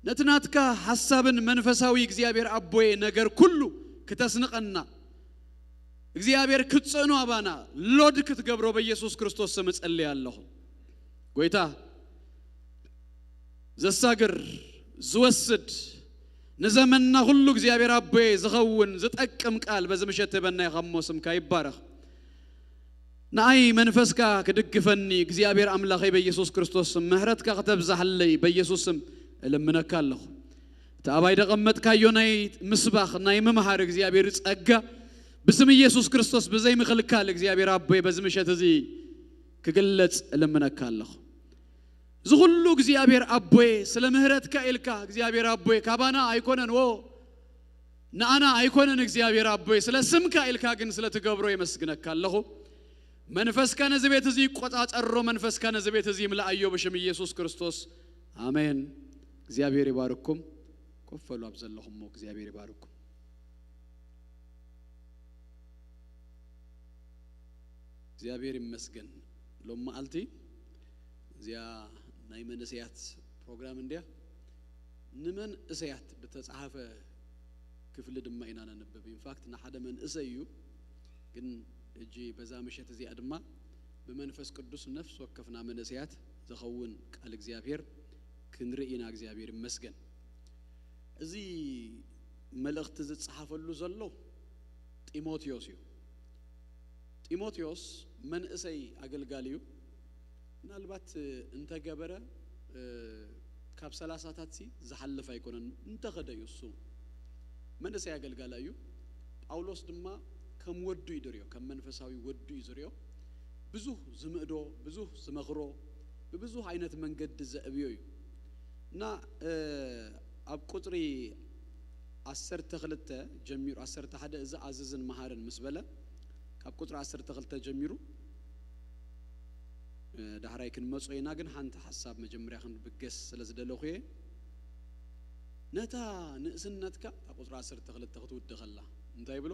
ነቲ ናትካ ሓሳብን መንፈሳዊ እግዚኣብሔር ኣቦየ ነገር ኩሉ ክተስንቐና እግዚኣብሔር ክትጽዕኖ ኣባና ሎድ ክትገብሮ በኢየሱስ ክርስቶስ ስም እጸልይ ኣለኹ። ጎይታ ዘሳግር ዝወስድ ንዘመንና ኩሉ እግዚኣብሔር ኣቦየ ዝኸውን ዝጠቅም ቃል በዚ ምሸት ህበና ኢኻ እሞ ስምካ ይባረኽ። ንኣይ መንፈስካ ክድግፈኒ እግዚኣብሔር ኣምላኸይ በኢየሱስ ክርስቶስ ስም ምሕረትካ ክተብዛሕለይ በኢየሱስ ስም እልምነካ ኣለኹ። እቲ ኣባይ ደቐመጥካዮ ናይ ምስባኽ ናይ ምምሃር እግዚኣብሔር ጸጋ ብስም ኢየሱስ ክርስቶስ ብዘይ ምኽልካል እግዚኣብሔር ኣቦይ በዚ ምሸት እዚ ክግለጽ እልምነካ ኣለኹ። እዚ ኩሉ እግዚኣብሔር ኣቦይ ስለ ምህረትካ ኢልካ እግዚኣብሔር ኣቦይ ካባና ኣይኮነን ዎ ንኣና ኣይኮነን እግዚኣብሔር ኣቦይ ስለ ስምካ ኢልካ ግን ስለ ትገብሮ የመስግነካ ኣለኹ። መንፈስካ ነዚ ቤት እዚ ይቆጻጸሮ፣ መንፈስካ ነዚ ቤት እዚ ይምልኣዮ ብሽም ኢየሱስ ክርስቶስ ኣሜን። እግዚኣብሔር ይባርኩም። ኮፍ በሉ ኣብ ዘለኹሞ እግዚኣብሔር ይባርኩም። እግዚኣብሔር ይመስገን። ሎም መዓልቲ እዚኣ ናይ መንእሰያት ፕሮግራም እንድያ ንመንእሰያት ብተጻሓፈ ክፍሊ ድማ ኢና ነንብብ። ኢንፋክት ንሓደ መንእሰይ እዩ፣ ግን እጂ በዛ ምሸት እዚኣ ድማ ብመንፈስ ቅዱስ ነፍስ ወከፍና መንእሰያት ዝኸውን ቃል እግዚኣብሔር ክንርኢ ኢና። እግዚኣብሔር ይመስገን። እዚ መልእኽቲ ዝጸሓፈሉ ዘሎ ጢሞቴዎስ እዩ። ጢሞቴዎስ መንእሰይ ኣገልጋሊ እዩ። ምናልባት እንተገበረ ካብ ሰላሳታት ሲ ዝሓልፍ ኣይኮነን። እንተኸደ እዩ እሱ መንእሰይ ኣገልጋሊ እዩ። ጳውሎስ ድማ ከም ወዱ እዩ ዝሪኦ፣ ከም መንፈሳዊ ወዱ እዩ ዝሪኦ። ብዙህ ዝምእዶ፣ ብዙህ ዝመኽሮ፣ ብብዙህ ዓይነት መንገዲ ዘዕብዮ እዩ እና ኣብ ቁፅሪ ዓሰርተ ክልተ ጀሚሩ ዓሰርተ ሓደ እዚ ኣዝዝን መሃርን ምስ በለ ካብ ቁፅሪ ዓሰርተ ክልተ ጀሚሩ ዳሕራይ ክንመጾ ኢና፣ ግን ሓንቲ ሓሳብ መጀመርያ ክንብገስ ስለ ዝደለኹ እየ። ነታ ንእስነትካ እታ ቁፅሪ ዓሰርተ ክልተ ክትውዲ ከላ እንታይ ይብሎ?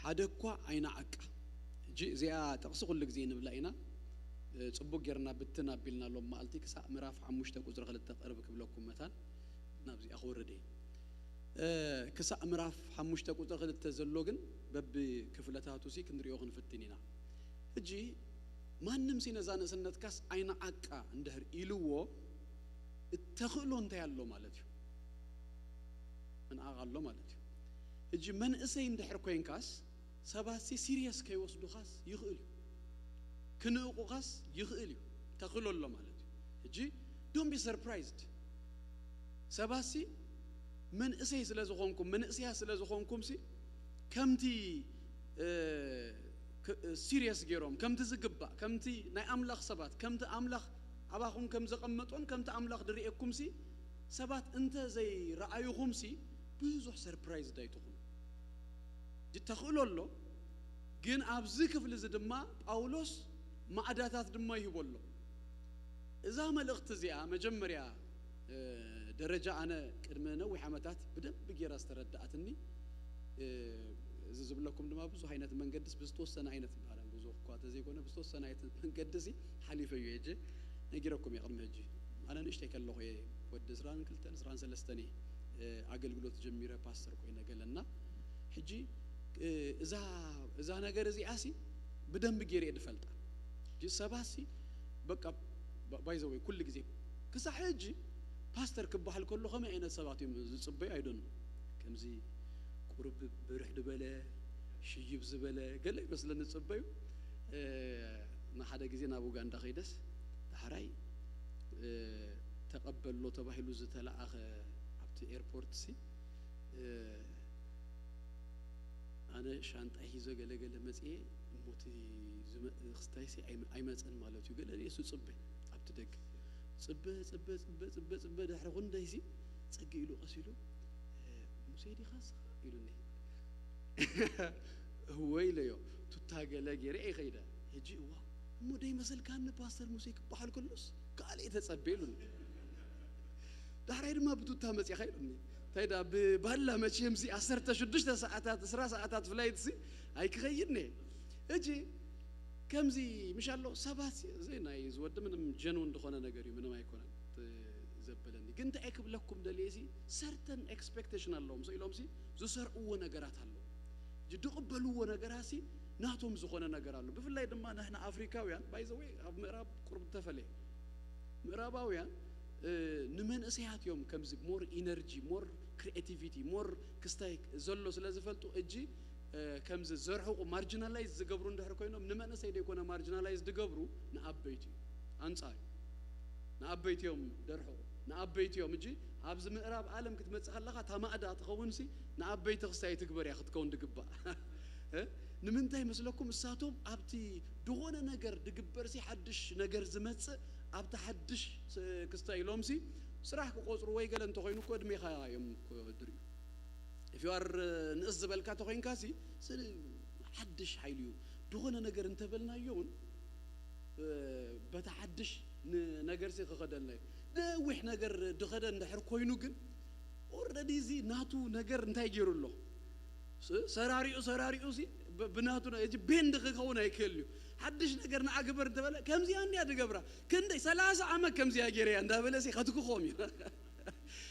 ሓደ እኳ ኣይነዓቃ። ሕጂ እዚኣ ጥቕሲ ኩሉ ግዜ ንብላ ኢና። ጽቡቅ ጌርና ብትን ኣቢልና ሎም መዓልቲ ክሳእ ምዕራፍ ሓሙሽተ ቁፅሪ ክልተ ቅርብ ክብለኩም መታን ናብዚኣ ክወርድ እየ። ክሳእ ምዕራፍ ሓሙሽተ ቁፅሪ ክልተ ዘሎ ግን በቢ ክፍለታቱ ሲ ክንሪኦ ክንፍትን ኢና። ሕጂ ማንም ሲ ነዛ ንእስነትካስ ኣይንዓቃ እንድሕር ኢልዎ፣ እተኽእሎ እንታይ ኣሎ ማለት እዩ? ምንዓቕ ኣሎ ማለት እዩ። ሕጂ መንእሰይ እንድሕር ኮይንካስ ሰባት ሲ ሲሪየስ ከይወስዱኻስ ይኽእል እዩ፣ ክንእቁኻስ ይኽእል እዩ። ተኽእሎ ኣሎ ማለት እዩ። ሕጂ don't be surprised። ሰባት ሲ መንእሰይ ስለ ዝኾንኩም፣ መንእሰያ ስለ ዝኾንኩም ሲ ከምቲ ሲሪየስ ገይሮም፣ ከምቲ ዝግባእ፣ ከምቲ ናይ ኣምላኽ ሰባት፣ ከምቲ ኣምላኽ ኣባኹም ከም ዘቐመጦን ከምቲ ኣምላኽ ድርእየኩም ሲ ሰባት እንተ ዘይረኣዩኹም ሲ ብዙሕ ሰርፕራይዝ ዳይትኹም። ተኽእሎ ኣሎ። ግን ኣብዚ ክፍሊ እዚ ድማ ጳውሎስ ማዕዳታት ድማ ይህቦ ኣሎ። እዛ መልእኽቲ እዚኣ መጀመርያ ደረጃ ኣነ ቅድሚ ነዊሕ ዓመታት ብደንብ ጌራ ዝተረዳኣትኒ፣ እዚ ዝብለኩም ድማ ብዙሕ ዓይነት መንገድስ ብዝተወሰነ ዓይነት ይበሃል፣ ብዙሕ እኳ ተዘይኮነ ብዝተወሰነ ዓይነት መንገድሲ ሓሊፈ እዩ። ሄጀ ነጊረኩም እየ ቅድሚ ሕጂ። ኣነ ንእሽተይ ከለኹ እየ፣ ወዲ ዕስራን ክልተን ዕስራን ሰለስተን እየ ኣገልግሎት ጀሚረ፣ ፓስተር ኮይነ ገለና። ሕጂ እዛ ነገር እዚኣ ሲ ብደንብ ገይረ እየ ድፈልጣ። ሰባሲ በቃ ባይዘወይ ኩሉ ግዜ ክሳዕ ሕጂ ፓስተር ክበሃል ከሎ ከመይ ዓይነት ሰባት እዮም ዝፅበዩ? ኣይደኑ ከምዚ ቁርብ ብርሕ ዝበለ ሽይብ ዝበለ ገለ ይመስለኒ ዝፅበዩ። ንሓደ ግዜ ናብ ኡጋንዳ ከይደስ ዳሕራይ ተቐበሎ ተባሂሉ ዝተለኣኸ ኣብቲ ኤርፖርት ሲ ኣነ ሻንጣይ ሒዘ ገለገለ መፅኤ እሞቲ ክስታይ ሲ ኣይመፀን ማለት እዩ። ገለ ርእሱ ፅበ ኣብቲ ደገ ፅበ ፅበ ፅበ ፅበ ፅበ ድሕሪ ክንደይ ሲ ፅግ ኢሉ ቀስ ኢሉ ሙሴ ዲኻ ስኻ ኢሉኒ። እወ ኢለዮ። ቱታ ገለ ገይረ ይኸይደ። ሕጂ እዋ እሞ ደይ መሰልካኒ ፓስተር ሙሴ ክበሃል ከሎስ ካልእ ተጸበ ኢሉኒ። ዳሕራይ ድማ ብቱታ መጺኻ ኢሉኒ። እንታይ ዳ ብባላ መቸምሲ ዓሰርተ ሽዱሽተ ሰዓታት ዕስራ ሰዓታት ፍላይትሲ ኣይክኸይድኒ። ሕጂ ከምዚ ምሽ ኣሎ ሰባት እዚ ናይ ዝወዲ ምንም ጀንውን ዝኾነ ነገር እዩ፣ ምንም ኣይኮነን ዘበለኒ። ግን እንታይ ክብለኩም ደልየ ሲ ሰርተን ኤክስፔክቴሽን ኣለዎም። ኢሎም ሲ ዝሰርዕዎ ነገራት ኣሎ፣ ዝቕበልዎ ነገራት ሲ ናቶም ዝኾነ ነገር ኣሎ። ብፍላይ ድማ ንሕና ኣፍሪካውያን ባይዘወይ ኣብ ምዕራብ ቁርብ ተፈለየ። ምዕራባውያን ንመንእሰያት እዮም ከምዚ ሞር ኢነርጂ፣ ሞር ክሪኤቲቪቲ፣ ሞር ክስታይ ዘሎ ስለ ዝፈልጡ እጂ ከምዚ ዘርሕቑ ማርጂናላይዝ ዝገብሩ እንድሕር ኮይኖም ንመንእሰይ ደይኮነ ማርጂናላይዝ ዝገብሩ ንኣበይቲ እዩ፣ ኣንጻር እዩ። ንኣበይቲ እዮም ደርሕቑ፣ ንኣበይቲ እዮም። እጂ ኣብዚ ምዕራብ ዓለም ክትመጽእ ከለኻ እታ ማእዳ ትኸውን ሲ ንኣበይቲ ክስታይ ትግበር እያ ክትከውን ድግባእ። ንምንታይ መስለኩም? እሳቶም ኣብቲ ድኾነ ነገር ድግበር ሲ ሓድሽ ነገር ዝመጽእ ኣብቲ ሓድሽ ክስታይ ኢሎም ሲ ስራሕ ክቆጽሩ ወይ ገለ እንተኾይኑ እኮ እድሜኻ እዮም ድርዩ። ኢፍ ዩ ኣር ንእስ ዝበልካ ተኾይንካ ሲ ሓድሽ ሓይሉ እዩ። ድኾነ ነገር እንተበልናዮ እውን በታ ሓድሽ ነገር ሲ ክኸደልና እዩ። ነዊሕ ነገር ድኸደ እንድሕር ኮይኑ ግን ኦረዲ እዚ ናቱ ነገር እንታይ ገይሩ ኣሎ? ሰራሪኡ ሰራሪኡ ሲ ብናቱ ቤንድ ክኸውን ኣይክእል እዩ። ሓድሽ ነገር ንዓግበር እንተበለ ከምዚኣ እንዲያ ድገብራ ክንደይ ሰላሳ ዓመት ከምዚኣ ገይረያ እንዳበለ ሲ ከትክኾም እዩ።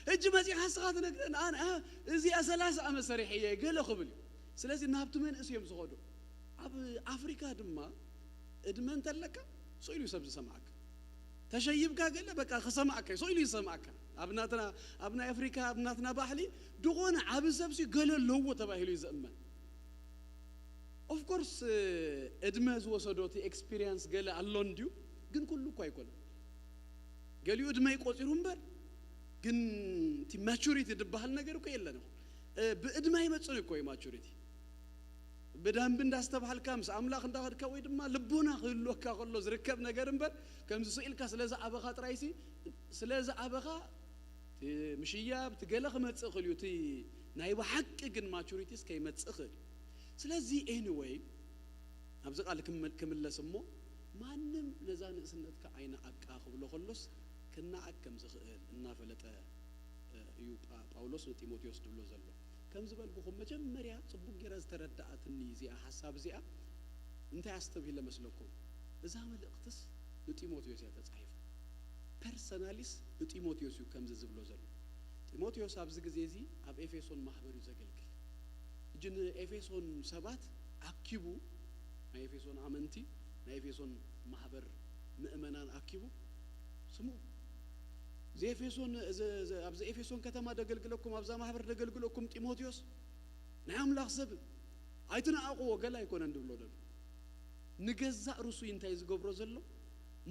ሕጂ መፂኻ ንስኻ ትነግረን ኣነ እዚኣ ሰላሳ ዓመት ሰሪሐ እየ ገለ ክብል እዩ። ስለዚ ናብቲ መንእስ እዮም ዝኸዱ። ኣብ ኣፍሪካ ድማ እድመ እንተለካ ስኢሉ እዩ ሰብ ዝሰምዓካ። ተሸይብካ ገለ በቃ ክሰምዓካ እዩ፣ ስኢሉ እዩ ዝሰምዓካ። ኣብ ናትና ኣብ ናይ ኣፍሪካ ኣብ ናትና ባህሊ ድኾነ ዓብ ሰብ ሲ ገለ ኣለዎ ተባሂሉ እዩ ዝእመን። ኦፍኮርስ እድመ ዝወሰዶ እቲ ኤክስፒሪየንስ ገለ ኣሎ እንድዩ፣ ግን ኩሉ እኮ ኣይኮነን። ገሊኡ እድመ ይቆፂሩ እምበር ግን እቲ ማቹሪቲ ዝበሃል ነገር እኮ የለን። ብእድመ ኣይመፅን እኮ እዩ ማቹሪቲ። ብደንቢ እንዳስተባሃልካ ምስ ኣምላኽ እንዳኸድካ ወይ ድማ ልቦና ክህልወካ ከሎ ዝርከብ ነገር እምበር ከምዚ ስኢልካ ስለ ዝኣበኻ ጥራይሲ ስለ ዝኣበኻ ምሽያብ እቲ ገለ ክመፅእ ክእል እዩ። እቲ ናይ ብሓቂ ግን ማቹሪቲስ ከይመፅእ ክእል እዩ። ስለዚ ኤኒወይ ኣብዚ ቃል ክምለስ እሞ ማንም ነዛ ንእስነትካ ኣይንዓቃ ክብሎ ከሎስ ክነዓቅ ከም ዝኽእል እናፈለጠ እዩ ጳውሎስ ንጢሞቴዎስ ድብሎ ዘሎ። ከም ዝበልኩኹም መጀመርያ ጽቡቅ ጌራ ዝተረዳኣትኒ እዚኣ ሓሳብ እዚኣ እንታይ ኣስተብሂለ መስለኩም? እዛ መልእኽትስ ንጢሞቴዎስ እያ ተጻሒፋ። ፐርሰናሊስ ንጢሞቴዎስ እዩ ከምዚ ዝብሎ ዘሎ። ጢሞቴዎስ ኣብዚ ግዜ እዚ ኣብ ኤፌሶን ማህበር እዩ ዘገልግል። እጂ ንኤፌሶን ሰባት ኣኪቡ ናይ ኤፌሶን ኣመንቲ ናይ ኤፌሶን ማህበር ምእመናን ኣኪቡ ስሙ እዚ ኤፌሶን ኣብዚ ኤፌሶን ከተማ ደገልግለኩም ኣብዛ ማህበር ደገልግለኩም ጢሞቴዎስ ናይ ኣምላኽ ሰብ ኣይትንኣቕዎ ገለ ኣይኮነን ድብሎ ዘሎ ንገዛእ ርሱይ እንታይ ዝገብሮ ዘሎ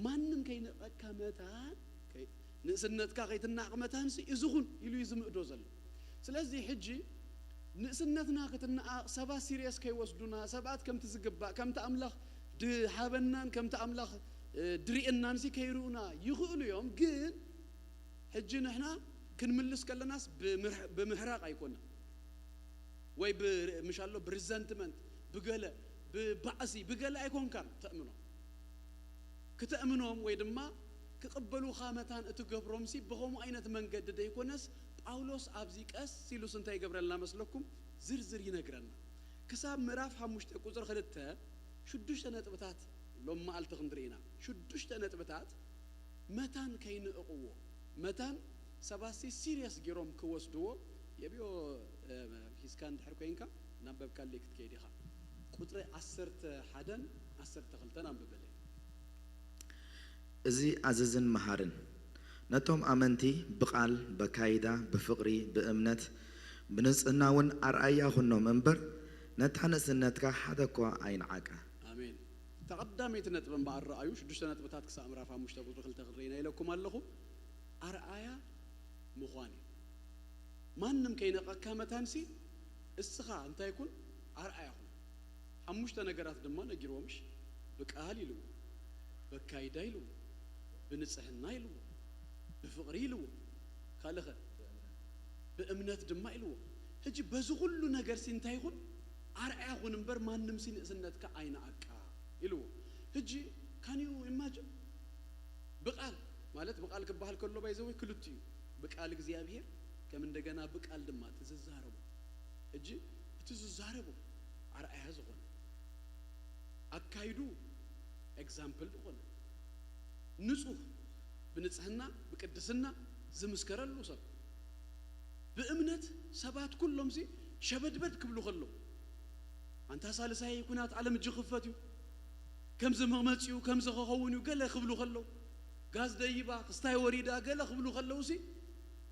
ማንም ከይንቐካ መታን ንእስነትካ ከይትናቕ መታንሲ እዚ ኹን ኢሉ እዩ ዝምእዶ ዘሎ ስለዚ ሕጂ ንእስነትና ክትናኣቕ ሰባት ሲሪየስ ከይወስዱና ሰባት ከምቲ ዝግባእ ከምቲ ኣምላኽ ድሃበናን ከምቲ ኣምላኽ ድሪእናንሲ ከይርኡና ይኽእሉ እዮም ግን ሕጂ ንሕና ክንምልስ ከለናስ ብምሕራቕ ኣይኮነን ወይ ምሻሎ ብሪዘንትመንት ብገለ ብባእሲ ብገለ ኣይኮንካን ተእምኖ ክተእምኖም ወይ ድማ ክቕበሉኻ መታን እትገብሮምሲ ብኸምኡ ዓይነት መንገዲ ደይኮነስ ጳውሎስ ኣብዚ ቀስ ኢሉስ እንታይ ይገብረልና መስለኩም ዝርዝር ይነግረና ክሳብ ምዕራፍ ሓሙሽተ ቁፅሪ ክልተ ሽዱሽተ ነጥብታት ሎም መዓልቲ ክንርኢ ኢና ሽዱሽተ ነጥብታት መታን ከይንእቕዎ መታን ሰባሲ ሲሪየስ ጌሮም ክወስድዎ የብዮ ሂዝካ እንድሕር ኮይንካ እናንበብካለይ ክትከይድ ኢኻ ቁፅሪ ዓሰርተ ሓደን ዓሰርተ ክልተን ኣንብበለይ እዚ ኣዘዝን መሃርን ነቶም ኣመንቲ ብቓል፣ በካይዳ፣ ብፍቕሪ፣ ብእምነት፣ ብንጽህና እውን ኣርኣያ ኹኖም እምበር ነታ ንእስነትካ ሓደ እኳ ኣይንዓቃ። ኣሜን። እታ ቀዳመይቲ ነጥቢ እምበኣር ረኣዩ፣ ሽዱሽተ ነጥብታት ክሳብ ምዕራፍ ሓሙሽተ ቁጽሪ ክልተ ክንርኢ ኢና ኢለኩም ኣለኹ። ኣርኣያ ምዃን እዩ። ማንም ከይነቐካ መታንሲ እስኻ እንታይ ኩን ኣርኣያ ኩን ሓሙሽተ ነገራት ድማ ነጊርዎ ምሽ ብቃል ኢልዎ በካይዳ ኢልዎ ብንጽህና ኢልዎ ብፍቕሪ ኢልዎ ካልኸ ብእምነት ድማ ኢልዎ ሕጂ በዚ ኩሉ ነገር ሲ እንታይ ይኹን ኣርኣያ ኩን እምበር ማንም ሲ ንእስነትካ ኣይነኣቃ ኢልዎ ሕጂ ካን ዩ ኢማጅን ብቃል ማለት ብቃል ክበሃል ከሎ ባይዘወይ ክልቱ እዩ ብቃል እግዚኣብሔር ከም እንደገና ብቃል ድማ እቲ ዝዛረቦ ሕጂ እቲ ዝዛረቦ ኣርኣያ ዝኾነ ኣካይዱ ኤግዛምፕል ዝኾነ ንጹህ ብንጽህና ብቅድስና ዝምስከረሉ ሰብ ብእምነት ሰባት ኩሎም ሲ ሸበድበድ ክብሉ ከሎ ኣንታ ሳልሳይ ኩናት ዓለም እጅ ክፈት እዩ ከምዚ መመፅኡ ከምዚ ክኸውን እዩ ገለ ክብሉ ከለው ጋዝ ደይባ ክስታይ ወሪዳ ገለ ክብሉ ከለውሲ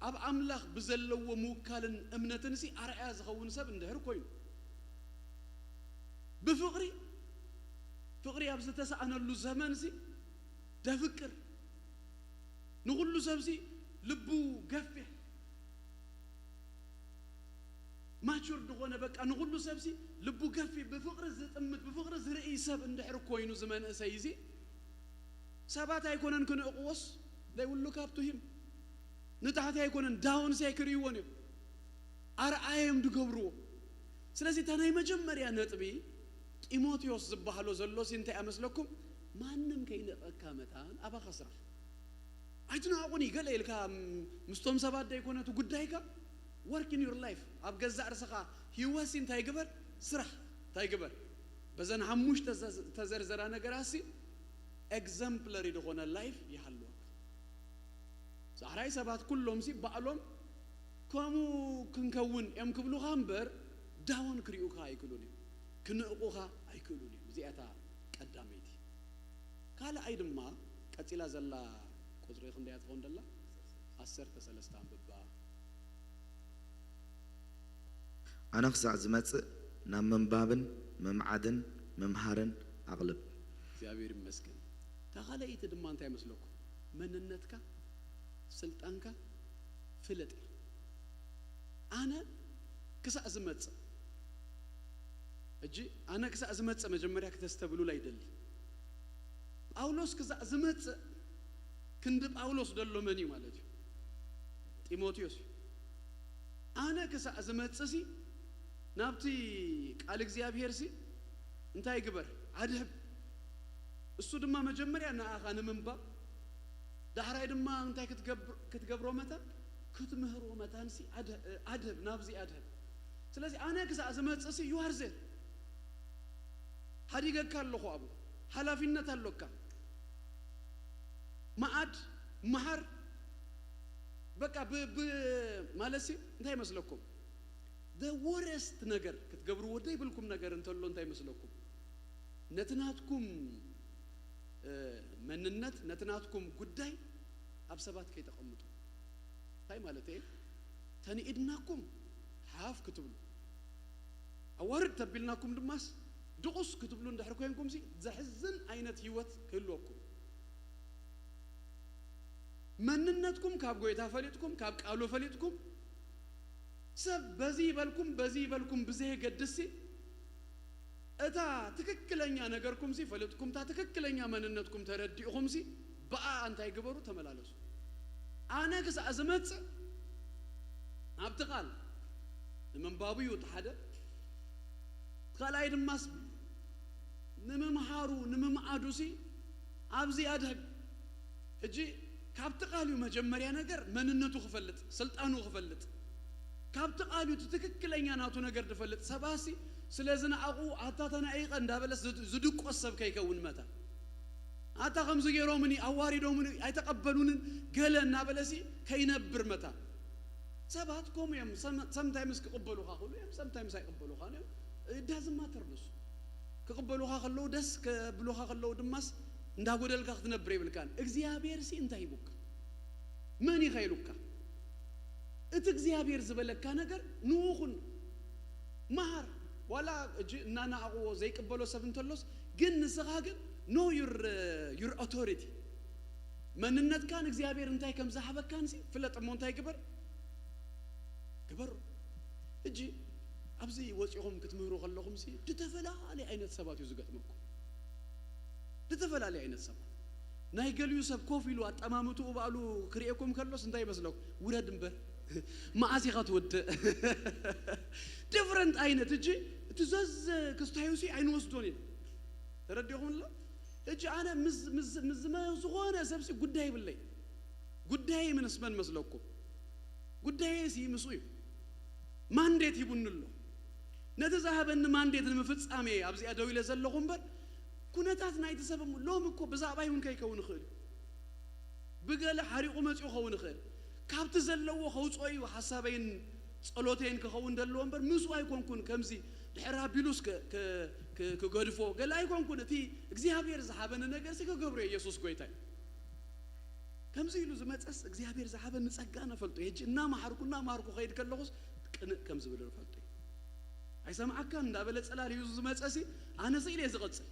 ኣብ ኣምላኽ ብዘለዎ ምውካልን እምነትንሲ ኣርኣያ ዝኸውን ሰብ እንድሕር ኮይኑ ብፍቕሪ ፍቕሪ ኣብ ዝተሰኣነሉ ዘመንሲ ደፍቅር ንኹሉ ሰብሲ ልቡ ገፊሕ ማቹር ዝኾነ በቃ ንኹሉ ሰብሲ ልቡ ገፊ ብፍቕሪ ዝጥምት ብፍቕሪ ዝርእይ ሰብ እንድሕር ኮይኑ ዝመንእሰይ እዚ ሰባት ኣይኮነን ክንእቕዎስ they will look up to him ንታሕቲ ኣይኮነን ዳውን ሳይ ክርእይዎን እዮም ኣርኣዮም ድገብርዎ ስለዚ እታ ናይ መጀመርያ ነጥቢ ጢሞቴዎስ ዝበሃሎ ዘሎ ሲ እንታይ ኣመስለኩም ማንም ከይንቐካ መታን ኣባኻ ስራሕ ኣይትናቑኒ ገለ ኢልካ ምስቶም ሰባት ደይኮነ እቲ ጉዳይካ work in your life ኣብ ገዛእ ርእስኻ ህይወትሲ እንታይ ግበር ስራሕ እንታይ ግበር በዘን ሓሙሽተ ዝተዘርዘራ ነገራትሲ exemplary ዝኾነ life ይሃልወካ ዛሕራይ ሰባት ኩሎምሲ ባዕሎም ከምኡ ክንከውን እዮም ክብሉኻ እምበር ዳውን ክሪኡኻ ኣይክእሉን እዮም ክንእቑኻ ኣይክእሉን እዮም እዚኣታ ቀዳመይቲ ካልኣይ ድማ ቀፂላ ዘላ ቁፅሪ ክንደያ ትኸውን ደላ ዓሰርተ ሰለስተ ኣንብባ ኣነ ክሳዕ ዝመፅእ ናብ ምንባብን ምምዓድን ምምሃርን ኣቕልብ እግዚኣብሔር ይመስገን እታ ካልኣይቲ ድማ እንታይ መስለኩም መንነትካ ስልጣንካ ፍለጥ እያ ኣነ ክሳዕ ዝመፅእ ሕጂ ኣነ ክሳዕ ዝመፅእ መጀመርያ ክተስተብሉላ ይደሊ ጳውሎስ ክሳዕ ዝመፅእ ክንዲ ጳውሎስ ደሎ መን እዩ ማለት እዩ ጢሞቴዎስ እዩ ኣነ ክሳዕ ዝመፅእ ሲ ናብቲ ቃል እግዚኣብሔር ሲ እንታይ ግበር ኣድህብ እሱ ድማ መጀመርያ ንኣኻ ንምንባብ ዳሕራይ ድማ እንታይ ክትገብሮ መታን ክትምህሮ መታን ሲ ኣድህብ ናብዚ ኣድህብ ስለዚ ኣነ ክሳዕ ዝመፅእ ሲ you are there ሓዲገካ ኣለኹ ኣብኡ ሓላፊነት ኣሎካ መዓድ መሃር በቃ ብ ብ ማለት ሲ እንታይ ይመስለኩም the worst ነገር ክትገብርዎ ዘይብልኩም ነገር እንተሎ እንታይ ይመስለኩም ነቲ ናትኩም መንነት ነቲ ናትኩም ጉዳይ ኣብ ሰባት ከይተቐምጡ። እንታይ ማለት እየ? ተንኢድናኩም ሓፍ ክትብሉ፣ ኣዋርድ ተቢልናኩም ድማስ ድቑስ ክትብሉ እንድሕር ኮይንኩም ሲ ዘሕዝን ዓይነት ህይወት ክህልወኩም። መንነትኩም ካብ ጎይታ ፈሊጥኩም፣ ካብ ቃሉ ፈሊጥኩም፣ ሰብ በዚ ይበልኩም በዚ ይበልኩም ብዘየገድስ ሲ እታ ትክክለኛ ነገርኩም ሲ ፈሊጥኩም፣ እታ ትክክለኛ መንነትኩም ተረዲእኹም ሲ ብኣ እንታይ ግበሩ? ተመላለሱ። ኣነ ክሳዕ ዝመጽእ ኣብቲ ቃል ንምንባቡ እዩ እቲ ሓደ። እቲ ካልኣይ ድማስ ንምምሃሩ ንምምኣዱ ሲ ኣብዚ ኣድህብ። ሕጂ ካብቲ ቃል እዩ መጀመርያ ነገር መንነቱ ክፈልጥ፣ ስልጣኑ ክፈልጥ። ካብቲ ቃል እዩ እቲ ትክክለኛ ናቱ ነገር ዝፈልጥ። ሰባሲ ስለ ዝነኣቑ ኣታ ተናኢቐ እንዳበለስ ዝድ-፣ ዝድቆስ ሰብ ከይከውን መታ። ኣታ ከምዚ ገይሮምኒ፣ ኣዋሪዶምኒ፣ ኣይተቐበሉንን ገለ እናበለሲ ከይነብር መታ። ሰባት ከምኡ እዮም። ሰም-፣ ሰምታይምስ ክቕበሉኻ ክእሉ እዮም፣ ሰምታይምስ ኣይቕበሉኻን እዮም። ዳዝማተር ንሱ። ክቕበሉኻ ከለዉ ደስ ከብሉኻ ከለዉ ድማስ እንዳጎደልካ ክትነብር የብልካን። እግዚኣብሔር ሲ እንታይ ሂቡካ? መን ኢኻ ኢሉካ? እቲ እግዚኣብሔር ዝበለካ ነገር ንኡ ኩን። መሃር። ዋላ እጂ እናናኣቕዎ ዘይቅበሎ ሰብ እንተሎስ፣ ግን ንስኻ ግን know your, your authority። መንነትካን እግዚኣብሔር እንታይ ከም ዝሃበካን ሲ ፍለጥ እሞ እንታይ ግበር? ግበሩ። እጂ ኣብዚ ወፂኹም ክትምህሩ ከለኹም ሲ ዝተፈላለየ ዓይነት ሰባት እዩ ዝገጥመኩም። ዝተፈላለየ ዓይነት ሰባት። ናይ ገሊኡ ሰብ ኮፍ ኢሉ ኣጠማምትኡ ባዕሉ ክርእየኩም ከሎስ እንታይ ይመስለኩም? ውረድ እምበር፣ መዓዝ ኢኻ ትወድእ? ዲፍረንት ዓይነት። እጂ እቲ ዘዝ ክስታዩ ሲ ኣይንወስዶን ኢና። ተረዲኹም ኣሎ? እጂ ኣነ ምስ፣ ምስ፣ ምስ ዝመ-፣ ዝኾነ ሰብ ሲ ጉዳይ ይብለይ። ጉዳይ ምንስ መን መስለኩም? ጉዳይ ሲ ምስኡ እዩ። ማንዴት ሂቡኒ ኣሎ። ነቲ ዝሃበኒ ማንዴት ንምፍጻም እየ ኣብዚኣ ደው ኢለ ዘለኹ እምበር፣ ኩነታት ናይቲ ሰብ እሞ ሎም እኮ ብዛዕባይ እውን ከይከውን ይኽእል እዩ። ብገለ ሓሪቑ መጺኡ ክኸውን ይኽእል። ካብቲ ዘለዎ ከውፅኦ እዩ ሓሳበይን ጸሎተይን ክኸውን ዘለዎ እምበር፣ ምስኡ ኣይኮንኩን። ከምዚ ድሕር ኣቢሉስ ከ-፣ ከ-፣ ከ-፣ ክገድፎ ገለ ኣይኮንኩን። እቲ እግዚኣብሔር ዝሃበኒ ነገር ሲ ክገብሮ እየ። ኢየሱስ ጎይታ እዩ። ከምዚ ኢሉ ዝመጸስ እግዚኣብሔር ዝሃበኒ ጸጋ ነፈልጦ። ሕጂ እናመሃርኩ፣ እናመሃርኩ ከይድ ከለኹስ ቅንእ ከም ዝብል ንፈልጦ። ኣይሰምዓካን እንዳበለ ጽላል ሂዙ ዝመጸሲ፣ ኣነ ስኢለ እየ ዝቐጽል።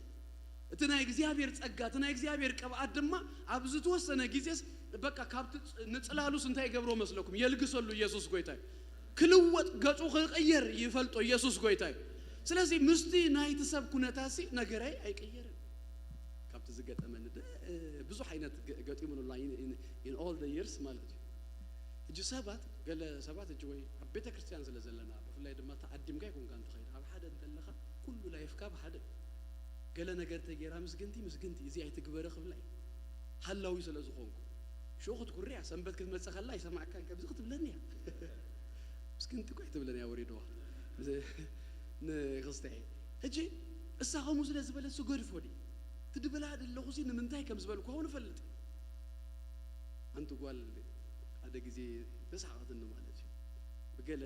እቲ ናይ እግዚኣብሔር ጸጋ፣ እቲ ናይ እግዚኣብሔር ቅብኣት ድማ ኣብ ዝተወሰነ ግዜስ በቃ ካብቲ ጽ-፣ ንጽላሉስ እንታይ ይገብሮ መስለኩም? የልግሰሉ። ኢየሱስ ጎይታ እዩ። ክልወጥ፣ ገጹ ክቕየር ይፈልጦ። ኢየሱስ ጎይታ እዩ። ስለዚ ምስቲ ናይቲ ሰብ ኩነታሲ ነገረይ ኣይቅየርን። ካብቲ ዝገጠመኒ ደ-፣ እ፣ ብዙሕ ዓይነት ገ-፣ ገጢሙን ኣሎ in, in, in all the years ማለት እዩ። ሕጂ ሰባት፣ ገለ ሰባት ሕጂ ወይ ኣብ ቤተ ክርስቲያን ስለ ዘለና፣ ብፍላይ ድማ ተዓዲምካ ኣይኮንካን ትኸይድ። ኣብ ሓደ እንተለኻ ኩሉ ላይፍካ ብሓደ እዩ። ገለ ነገር ተገይራ ምስግንቲ፣ ምስግንቲ፣ እዚ ኣይትግበሪ ክብላ እዩ። ሃላዊ ስለ ዝኾንኩ። ሽዑ ክትኩርያ፣ ሰንበት ክትመጽእ ከላ ኣይሰማዕካን፣ ከምዚ ክትብለኒ እያ። ምስግንቲ እኮ ኣይትብለን እያ ወሪድዋ። ንክስተሐ። ሕጂ እሳ ከምኡ ስለ ዝበለት ስገድፎ ድዩ? ትድብላ ደለኹ ሲ ንምንታይ ከም ዝበልኩ እውን እፈልጥ። ሓንቲ ጓል ሓደ ግዜ ተሳሓቐትኒ ማለት እዩ። ብገለ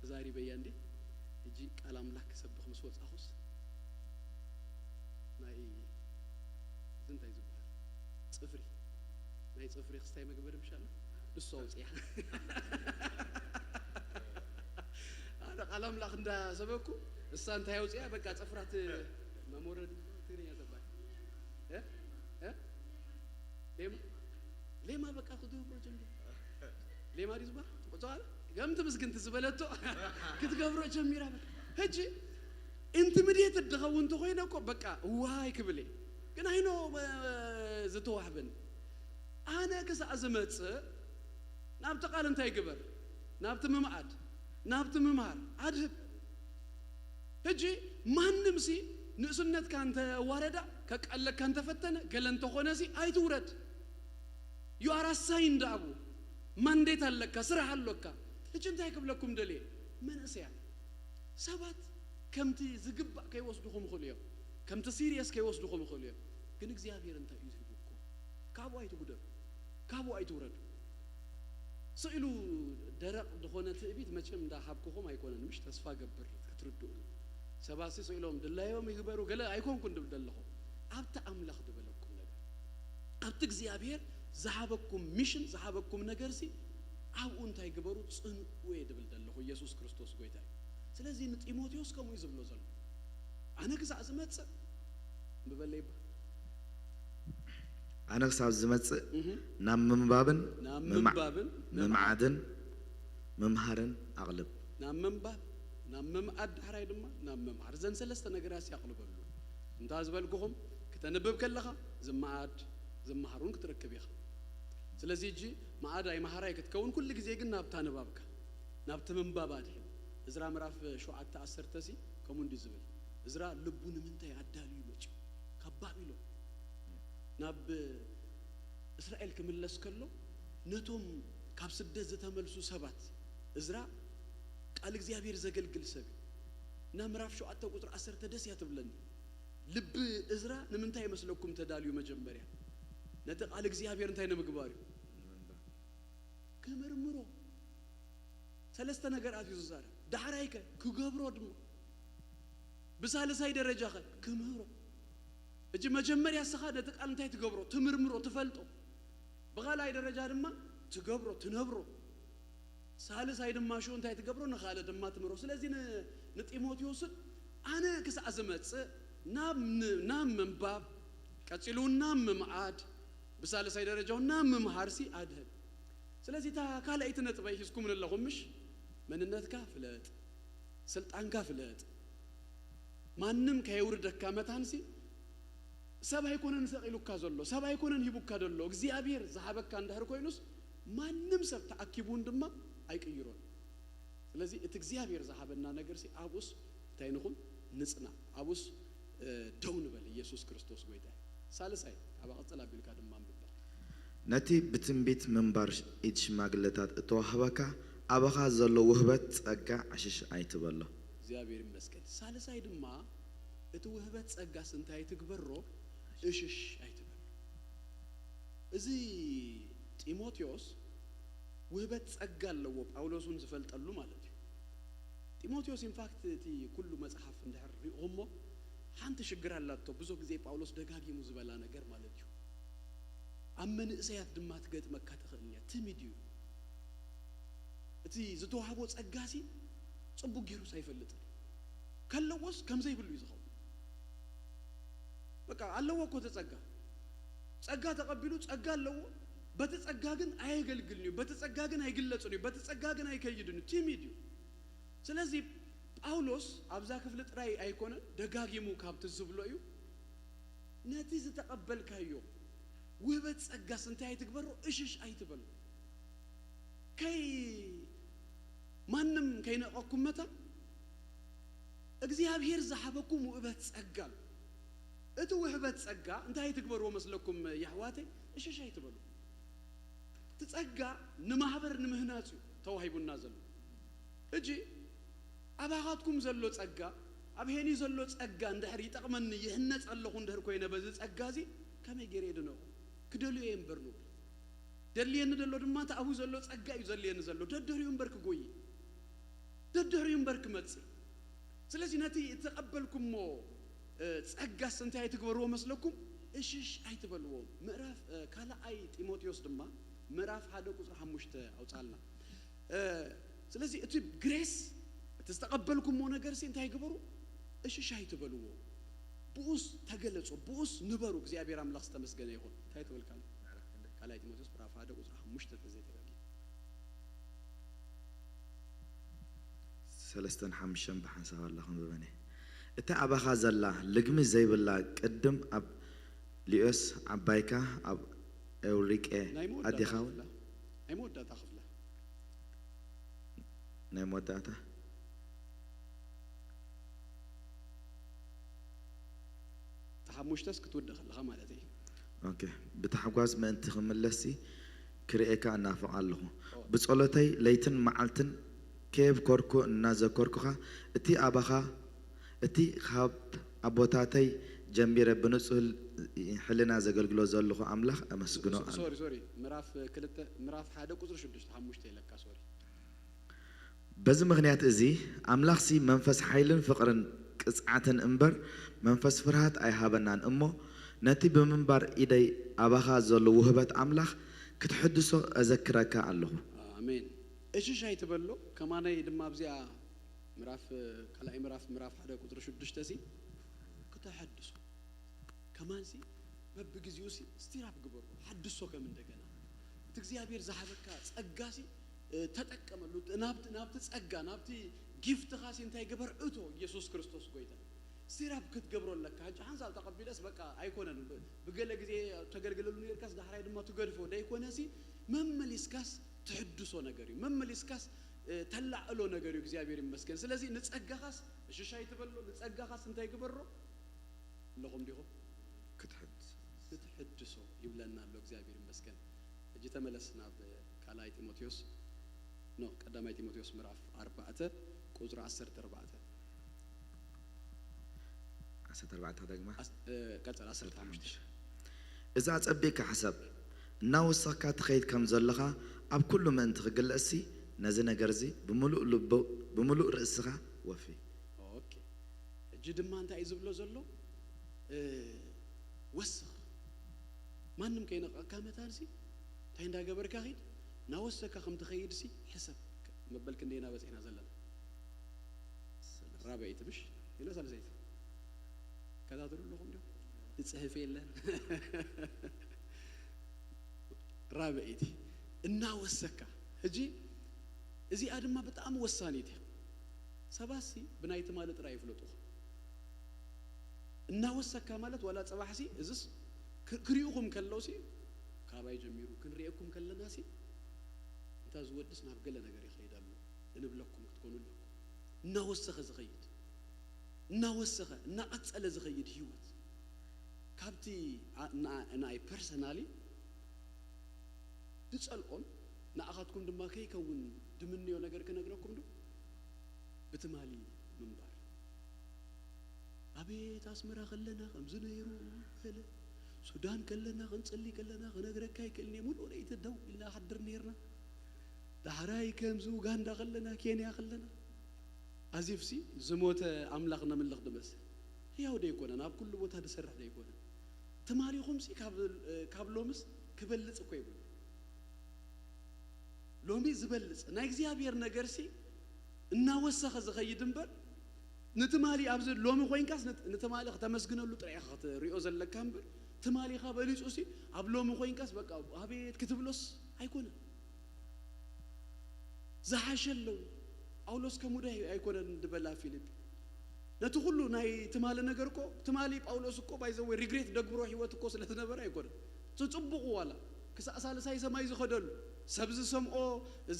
ተዛሪበያ እንዴ፣ ሕጂ ቃል ኣምላኽ ክሰብኽ ምስ ወጻኹስ፣ ናይ፣ እዚ እንታይ ዝበሃል? ጽፍሪ። ናይ ጽፍሪ ክስታይ መግበሪ ምሻለ? ንሱ ኣውጽያ። ኣነ ቃል ኣምላኽ እንዳሰበኩ፣ እሳ እንታይ ኣውጽያ? በቃ ጽፍራት መሞረድ ትግርኛ ተባሂ። እ? እ? ሌማ? ሌማ በቃ ክትገብሮ ጀሚራ። ሌማ ድዩ ዝበሃል? ትቆጽዋ? ከምቲ ምስግንቲ ዝበለቶ ክትገብሮ ጀሚራ። በቃ። ሕጂ ኢንቲሚዴትድ ድኸውን እንተኾይነ እኮ በቃ ዋይ ክብል እየ። ግን ኣይኖ ዝተዋህበኒ። ኣነ ክሳዕ ዝመጽእ ናብቲ ቃል እንታይ ግበር? ናብቲ ምምኣድ፣ ናብቲ ምምሃር ኣድህብ። ሕጂ ማንም ሲ ንእስነትካ እንተዋረዳ፣ ከቃለካ እንተፈተነ፣ ገለ እንተኾነ ሲ ኣይትውረድ። You are assigned ኣቡ። ማንዴት ኣለካ፣ ስራሕ ኣሎካ። ሕጂ እንታይ ክብለኩም ደልየ? መንእሰያት ሰባት ከምቲ ዝግባእ ከይወስድኹም ይኽእሉ እዮም። ከምቲ ሲሪየስ ከይወስድኹም ይኽእሉ እዮም። ግን እግዚኣብሔር እንታይ እዩ ዝህብኩም? ካብኡ ኣይትጉደሉ። ካብኡ ኣይትውረዱ። ስኢሉ ደረቕ ዝኾነ ትዕቢት መቸም እንዳሃብኩኹም ኣይኮነን፣ ምሽ ተስፋ ገብር ክትርድኡ። ሰባሲ ስኢሎም ድላዮም ይግበሩ፣ ገለ ኣይኮንኩን ድብል ደለኹ። ኣብቲ ኣምላኽ ዝበለኩም ነገር፣ ኣብቲ እግዚኣብሔር ዝሃበኩም ሚሽን፣ ዝሃበኩም ነገርሲ፣ ኣብኡ እንታይ ግበሩ? ጽንኡ እየ ድብል ዘለኹ። ኢየሱስ ክርስቶስ ጎይታ እዩ። ስለዚ ንጢሞቴዎስ ከምኡ እዩ ዝብሎ ዘሎ። ኣነ ክሳዕ ዝመጽእ፣ ምበለይ ባ- ኣነ ክሳብ ዝመጽእ፣ እህ፣ ናብ ምንባብን ናብ ምምዓ- ምንባብን ምምዓድን ምምሃርን ኣቕልብ። ናብ ምንባብ፣ ናብ ምምዓድ፣ ዳሕራይ ድማ ናብ ምምሃር። እዘን ሰለስተ ነገራት የቕልበሉ። እንታ ዝበልኩኹም፣ ክተንብብ ከለኻ ዝመዓድ ዝመሃር እውን ክትረክብ ኢኻ። ስለዚ ሕጂ መዓዳይ መሃራይ ክትከውን፣ ኩሉ ግዜ ግን ናብታ ንባብካ፣ ናብቲ ምንባብ ኣድሕን። እዝራ ምዕራፍ ሸውዓተ ዓሰርተ ሲ ከምኡ እንዲ ዝብል፣ እዝራ ልቡ ንምንታይ ኣዳልዩ መጺኡ? ካብ ባቢሎን ናብ እስራኤል ክምለስ ከሎ፣ ነቶም ካብ ስደት ዝተመልሱ ሰባት፣ እዝራ ቃል እግዚኣብሔር ዘገልግል ሰብ እዩ። እና ምዕራፍ ሸውዓተ ቁጽሪ ዓሰርተ ደስ እያ ትብለኒ። ልቢ እዝራ ንምንታይ ይመስለኩም ተዳልዩ? መጀመርያ ነቲ ቃል እግዚኣብሔር እንታይ ንምግባር እዩ? ክምርምሮ። ሰለስተ ነገራት እዩ ዝዛረብ። ዳሕራይከ ክገብሮ ድማ፣ ብሳልሳይ ደረጃኸ ክምህሮ። እጂ መጀመርያ እስኻ ነቲ ቃል እንታይ ትገብሮ? ትምርምሮ፣ ትፈልጦ። ብኻልኣይ ደረጃ ድማ ትገብሮ፣ ትነብሮ። ሳልሳይ ድማ ሽኡ እንታይ ትገብሮ? ንኻልእ ድማ ትምህሮ። ስለዚ ን-፣ ንጢሞቴዎስን ኣነ ክሳዕ ዝመጽእ ናብ ን-፣ ናብ ምንባብ፣ ቀጺሉ እውን ናብ ምምዓድ፣ ብሳልሳይ ደረጃ እውን ናብ ምምሃርሲ ኣድህብ። ስለዚ እታ ካልኣይቲ ነጥበይ ሒዝኩም ኣለኹም፣ ምሽ? መንነትካ ፍለጥ፣ ስልጣንካ ፍለጥ። ማንም ከየውርደካ መታንሲ፣ ሰብ ኣይኮነን ሰቒሉካ ዘሎ፣ ሰብ ኣይኮነን ሂቡካ ዘሎ። እግዚኣብሔር ዝሃበካ እንድሕር ኮይኑስ፣ ማንም ሰብ ተኣኪቡ እውን ድማ ኣይቅይሮን። ስለዚ እቲ እግዚኣብሔር ዝሃበና ነገርሲ፣ ኣብኡስ እንታይ ንኹን? ንጽናዕ። ኣብኡስ፣ እ፣ ደው ንበል። ኢየሱስ ክርስቶስ ጎይታ እዩ። ሳልሳይ፣ ካብኣ ቅጽል ኣቢልካ ድማ ኣንብባ። ነቲ ብትንቢት ምንባር ኢድ ሽማግለታት እተዋህበካ፣ ኣባኻ ዘሎ ውህበት ጸጋ ዕሽሽ ኣይትበሎ። እግዚኣብሔር ይመስገን። ሳልሳይ ድማ፣ እቲ ውህበት ጸጋስ እንታይ ትግበሮ? እሽሽ ኣይትበሎ። እዚ ጢሞቴዎስ ውህበት ጸጋ ኣለዎ፣ ጳውሎስ እውን ዝፈልጠሉ ማለት እዩ። ጢሞቴዎስ ኢንፋክት እቲ ኩሉ መጽሓፍ እንድሕር ሪእኹሞ፣ ሓንቲ ሽግር ኣላቶ። ብዙ ግዜ ጳውሎስ ደጋጊሙ ዝበላ ነገር ማለት እዩ። ኣብ መንእሰያት ድማ ትገጥመካ ትኽእል እያ። ትሚድ እዩ። እቲ ዝተዋህቦ ጸጋሲ ጽቡቅ ገይሩስ ኣይፈልጥን እዩ። ከለዎስ ከም ዘይብሉ እዩ ዝኸውን። በቃ ኣለዎ እኮ እቲ ጸጋ። ጸጋ ተቐቢሉ ጸጋ ኣለዎ። በቲ ጸጋ ግን ኣየገልግልን እዩ። በቲ ጸጋ ግን ኣይግለጽን እዩ። በቲ ጸጋ ግን ኣይከይድን እዩ። ቲሚድ እዩ። ስለዚ ጳውሎስ ኣብዛ ክፍሊ ጥራይ ኣይኮነን፣ ደጋጊሙ ካብቲ ዝብሎ እዩ። ነቲ ዝተቐበልካዮ ውህበት ጸጋስ እንታይ ኣይትግበሮ? እሽሽ ኣይትበሎ። ከይ-፣ ማንም ከይንዕቐኩም መታን፣ እግዚኣብሔር ዝሃበኩም ውህበት ጸጋ ኣሎ። እቲ ውህበት ጸጋ እንታይ ኣይትግበርዎ መስለኩም የሕዋተይ? እሽሽ ኣይትበሉ። እቲ ጸጋ ንማህበር ንምህናጽ እዩ ተዋሂቡና ዘሎ። ሕጂ ኣባኻትኩም ዘሎ ጸጋ፣ ኣብ ሄኒ ዘሎ ጸጋ እንድሕር ይጠቕመኒ፣ ይህነጽ ኣለኹ እንድሕር ኮይነ በዚ ጸጋ እዚ፣ ከመይ ገይረ እየ ድነቑ? ክደልዮ እየ እምበር ንብረት። ደድልየኒ ዘሎ ድማ እቲ ኣብኡ ዘሎ ጸጋ እዩ ዘድልየኒ ዘሎ። ደድሕሪኡ እምበር ክጎይ፣ ደድሕሪኡ እምበር ክመጽእ። ስለዚ ነቲ እተቐበልኩሞ፣ እ፣ ጸጋስ እንታይ ኣይትግበርዎ መስለኩም? እሽሽ ኣይትበልዎ። ምዕራፍ፣ እ፣ ካልኣይ ጢሞቴዎስ ድማ ምዕራፍ ሓደ ቁጽሪ ሓሙሽተ ኣውጻልና። እ፣ ስለዚ እቲ ግሬስ፣ እቲ ዝተቐበልኩሞ ነገርሲ እንታይ ግበሩ? እሽሽ ኣይትበልዎ። ብኡስ ተገለጹ፣ ብኡስ ንበሩ። እግዚኣብሔር ኣምላኽ ዝተመስገነ ይኹን። እንታይ ትብል ካልእ? ካልኣይ ጢሞቴዎስ ምዕራፍ ሓደ ቁጽሪ ሓሙሽተ ተዘይተጋጊ። ሰለስተን ሓሙሽተን ብሓንሳብ ኣላ ክንብበን እየ። እታ ኣባኻ ዘላ ልግሚ ዘይብላ ቅድም ኣብ ሊዮስ ዓባይካ ኣብ ኤውሪቄ ናይ መወዳእታ ኣዴኻ እውን ክፍላ፣ ናይ መወዳእታ ክፍላ። ናይ መወዳእታ እታ ሓሙሽተስ ክትውድእ ከለኻ ማለት እዩ። ኦኬ። ብታሕጓስ ምእንቲ ክምለስሲ ክርእየካ እናፍቕ ኣለኹ። ብጸሎተይ ለይትን መዓልትን ከየብኮርኩ እናዘከርኩኻ፣ እቲ ኣባኻ፣ እቲ ካብ ኣቦታተይ ጀሚረ ብንጹህ ሕልና ዘገልግሎ ዘለኹ ኣምላኽ ኣመስግኖ ኣለኹ። ሶሪ፣ ሶሪ። ምዕራፍ ክልተ፣ ምዕራፍ ሓደ ቁጽሪ ሽዱሽተ፣ ሓሙሽተ ኢለካ፣ ሶሪ። በዚ ምኽንያት እዚ ኣምላኽሲ መንፈስ ሓይልን ፍቕርን ቅጽዓትን እምበር መንፈስ ፍርሃት ኣይሃበናን እሞ፣ ነቲ ብምንባር ኢደይ ኣባኻ ዘሎ ውህበት ኣምላኽ ክትሕድሶ እዘክረካ ኣለኹ። ኣሜን። እሽሽ ኣይትበሎ። ከማነይ ድማ ኣብዚኣ ምዕራፍ ካልኣይ ምዕራፍ ምዕራፍ ሓደ ቁፅሪ ሽዱሽተ ሲ ክተሐድሶ ከማን ሲ በብግዜኡ ሲ ስቲራፕ ግበሮ፣ ሓድሶ ከም እንደገና እቲ እግዚኣብሔር ዝሃበካ ጸጋ ሲ እ፣ ተጠቀመሉ። ናብቲ ናብቲ ጸጋ ናብቲ ጊፍትኻ ሲ እንታይ ግበር እቶ። ኢየሱስ ክርስቶስ ጎይታ ስቲራፕ ክትገብሮ ኣለካ። ሕጂ ሓንሳብ ተቐቢለስ በቃ ኣይኮነን። ብ- ብገለ ግዜ ተገልግለሉ ነርካስ ዳሕራይ ድማ ትገድፎ ደይኮነ ሲ መመሊስካስ ትሕድሶ ነገር እዩ። መመሊስካስ እ፣ ተላዕሎ ነገር እዩ። እግዚኣብሔር ይመስገን። ስለዚ ንጸጋኻስ እሽሻይ ትበሎ። ንጸጋኻስ እንታይ ግበሮ ኣለኹም ዲኹም ክትሕድሶ ይብለና ኣሎ። እግዚኣብሔር ይመስገን። ሕጂ ተመለስ ናብ ካልኣይ ጢሞቴዎስ ኖ ቀዳማይ ጢሞቴዎስ ምዕራፍ ኣርባዕተ ቁፅሪ ዓሰርተ ኣርባዕተ ዓሰርተ ኣርባዕተ ደግማ ኣስ- እ፣ ቀፅል ዓሰርተ ሓሙሽተ እዚ ኣጸቢቕካ ሕሰብ። እናወሰኽካ ትኸይድ ከም ዘለኻ ኣብ ኩሉ ምእንቲ ክግለጽሲ ነዚ ነገር እዚ ብምሉእ ልቦ ብምሉእ ርእስኻ ወፊ። ኦኬ። ሕጂ ድማ እንታይ እዩ ዝብሎ ዘሎ? እ፣ ወስኽ። ማንም ከይነቐካ መታንሲ እንታይ እንዳገበርካ ኺድ። እናወሰካ ከም ትኸይድሲ ሕሰብ። መበል ክንደይና በፂሕና ዘለና? ራበይቲ ምሽ ኢለ ሳልሰይቲ ከታተሉ ኣለኹም ዲኹም? ዝፅህፍ የለን። ራበይቲ እናወሰካ። ሕጂ እዚኣ ድማ ብጣዕሚ ወሳኒት እያ። ሰባትሲ ብናይ ትማሊ ጥራይ ይፍለጡኹም። እናወሰካ ማለት ዋላ ፅባሕሲ እዝስ ክ- ክሪኡኹም ከለውሲ ካባይ ጀሚሩ ክንሪኤኩም ከለናሲ እንታ ዝወድስ ናብ ገለ ነገር ይኸይድ ኣሎ እንብለኩም ክትኮኑ ኣለኩም። እናወሰኸ ዝኸይድ እናወሰኸ እናቐፀለ ዝኸይድ ህይወት ካብቲ ኣ- ና- ናይ ፐርሰናሊ ዝጸልኦን ንኣኻትኩም ድማ ከይከውን ድምንዮ ነገር ክነግረኩም ዶ? ብትማሊ ምንባር። ኣቤት ኣስመራ ከለና ከምዚ ነይሩ ገለ ሱዳን ከለና ክንጽሊ ከለና ክነግረካ ይክእልኒ ሙሉእ ለይቲ ደው ኢልና ሓድር ነይርና። ዳሕራይ ከምዚ ኡጋንዳ ከለና ኬንያ ከለና ኣዚፍሲ ዝሞተ ኣምላኽ ነምልኽ ድመስል ህያው ደይኮነን ኣብ ኩሉ ቦታ ድሰርሕ ደይኮነን ትማሊኹምሲ ካብ ሎምስ ክበልፅ እኮ ይብሉ። ሎሚ ዝበልፅ ናይ እግዚኣብሔር ነገርሲ እናወሰኸ ዝኸይድ እምበር ንትማሊ ኣብዚ ሎሚ ኮይንካስ ንትማሊ ክተመስግነሉ ጥራይ ኢኻ ክትሪኦ ዘለካ እምበር ትማሊኻ በሊፁሲ ኣብ ሎሚ ኮይንካስ በቃ ኣቤት ክትብሎስ ኣይኮነን። ዝሓሸ ኣለዉ። ጳውሎስ ከሙዳይ ኣይኮነን ዝበላ ፊልጲ ነቲ ኩሉ ናይ ትማሊ ነገር እኮ ትማሊ ጳውሎስ እኮ ባይዘወይ ሪግሬት ደግብሮ ህይወት እኮ ስለ ዝነበረ ኣይኮነን። ትጽቡቑ ዋላ ክሳእ ሳልሳይ ሰማይ ዝኸደሉ ሰብ ዝሰምኦ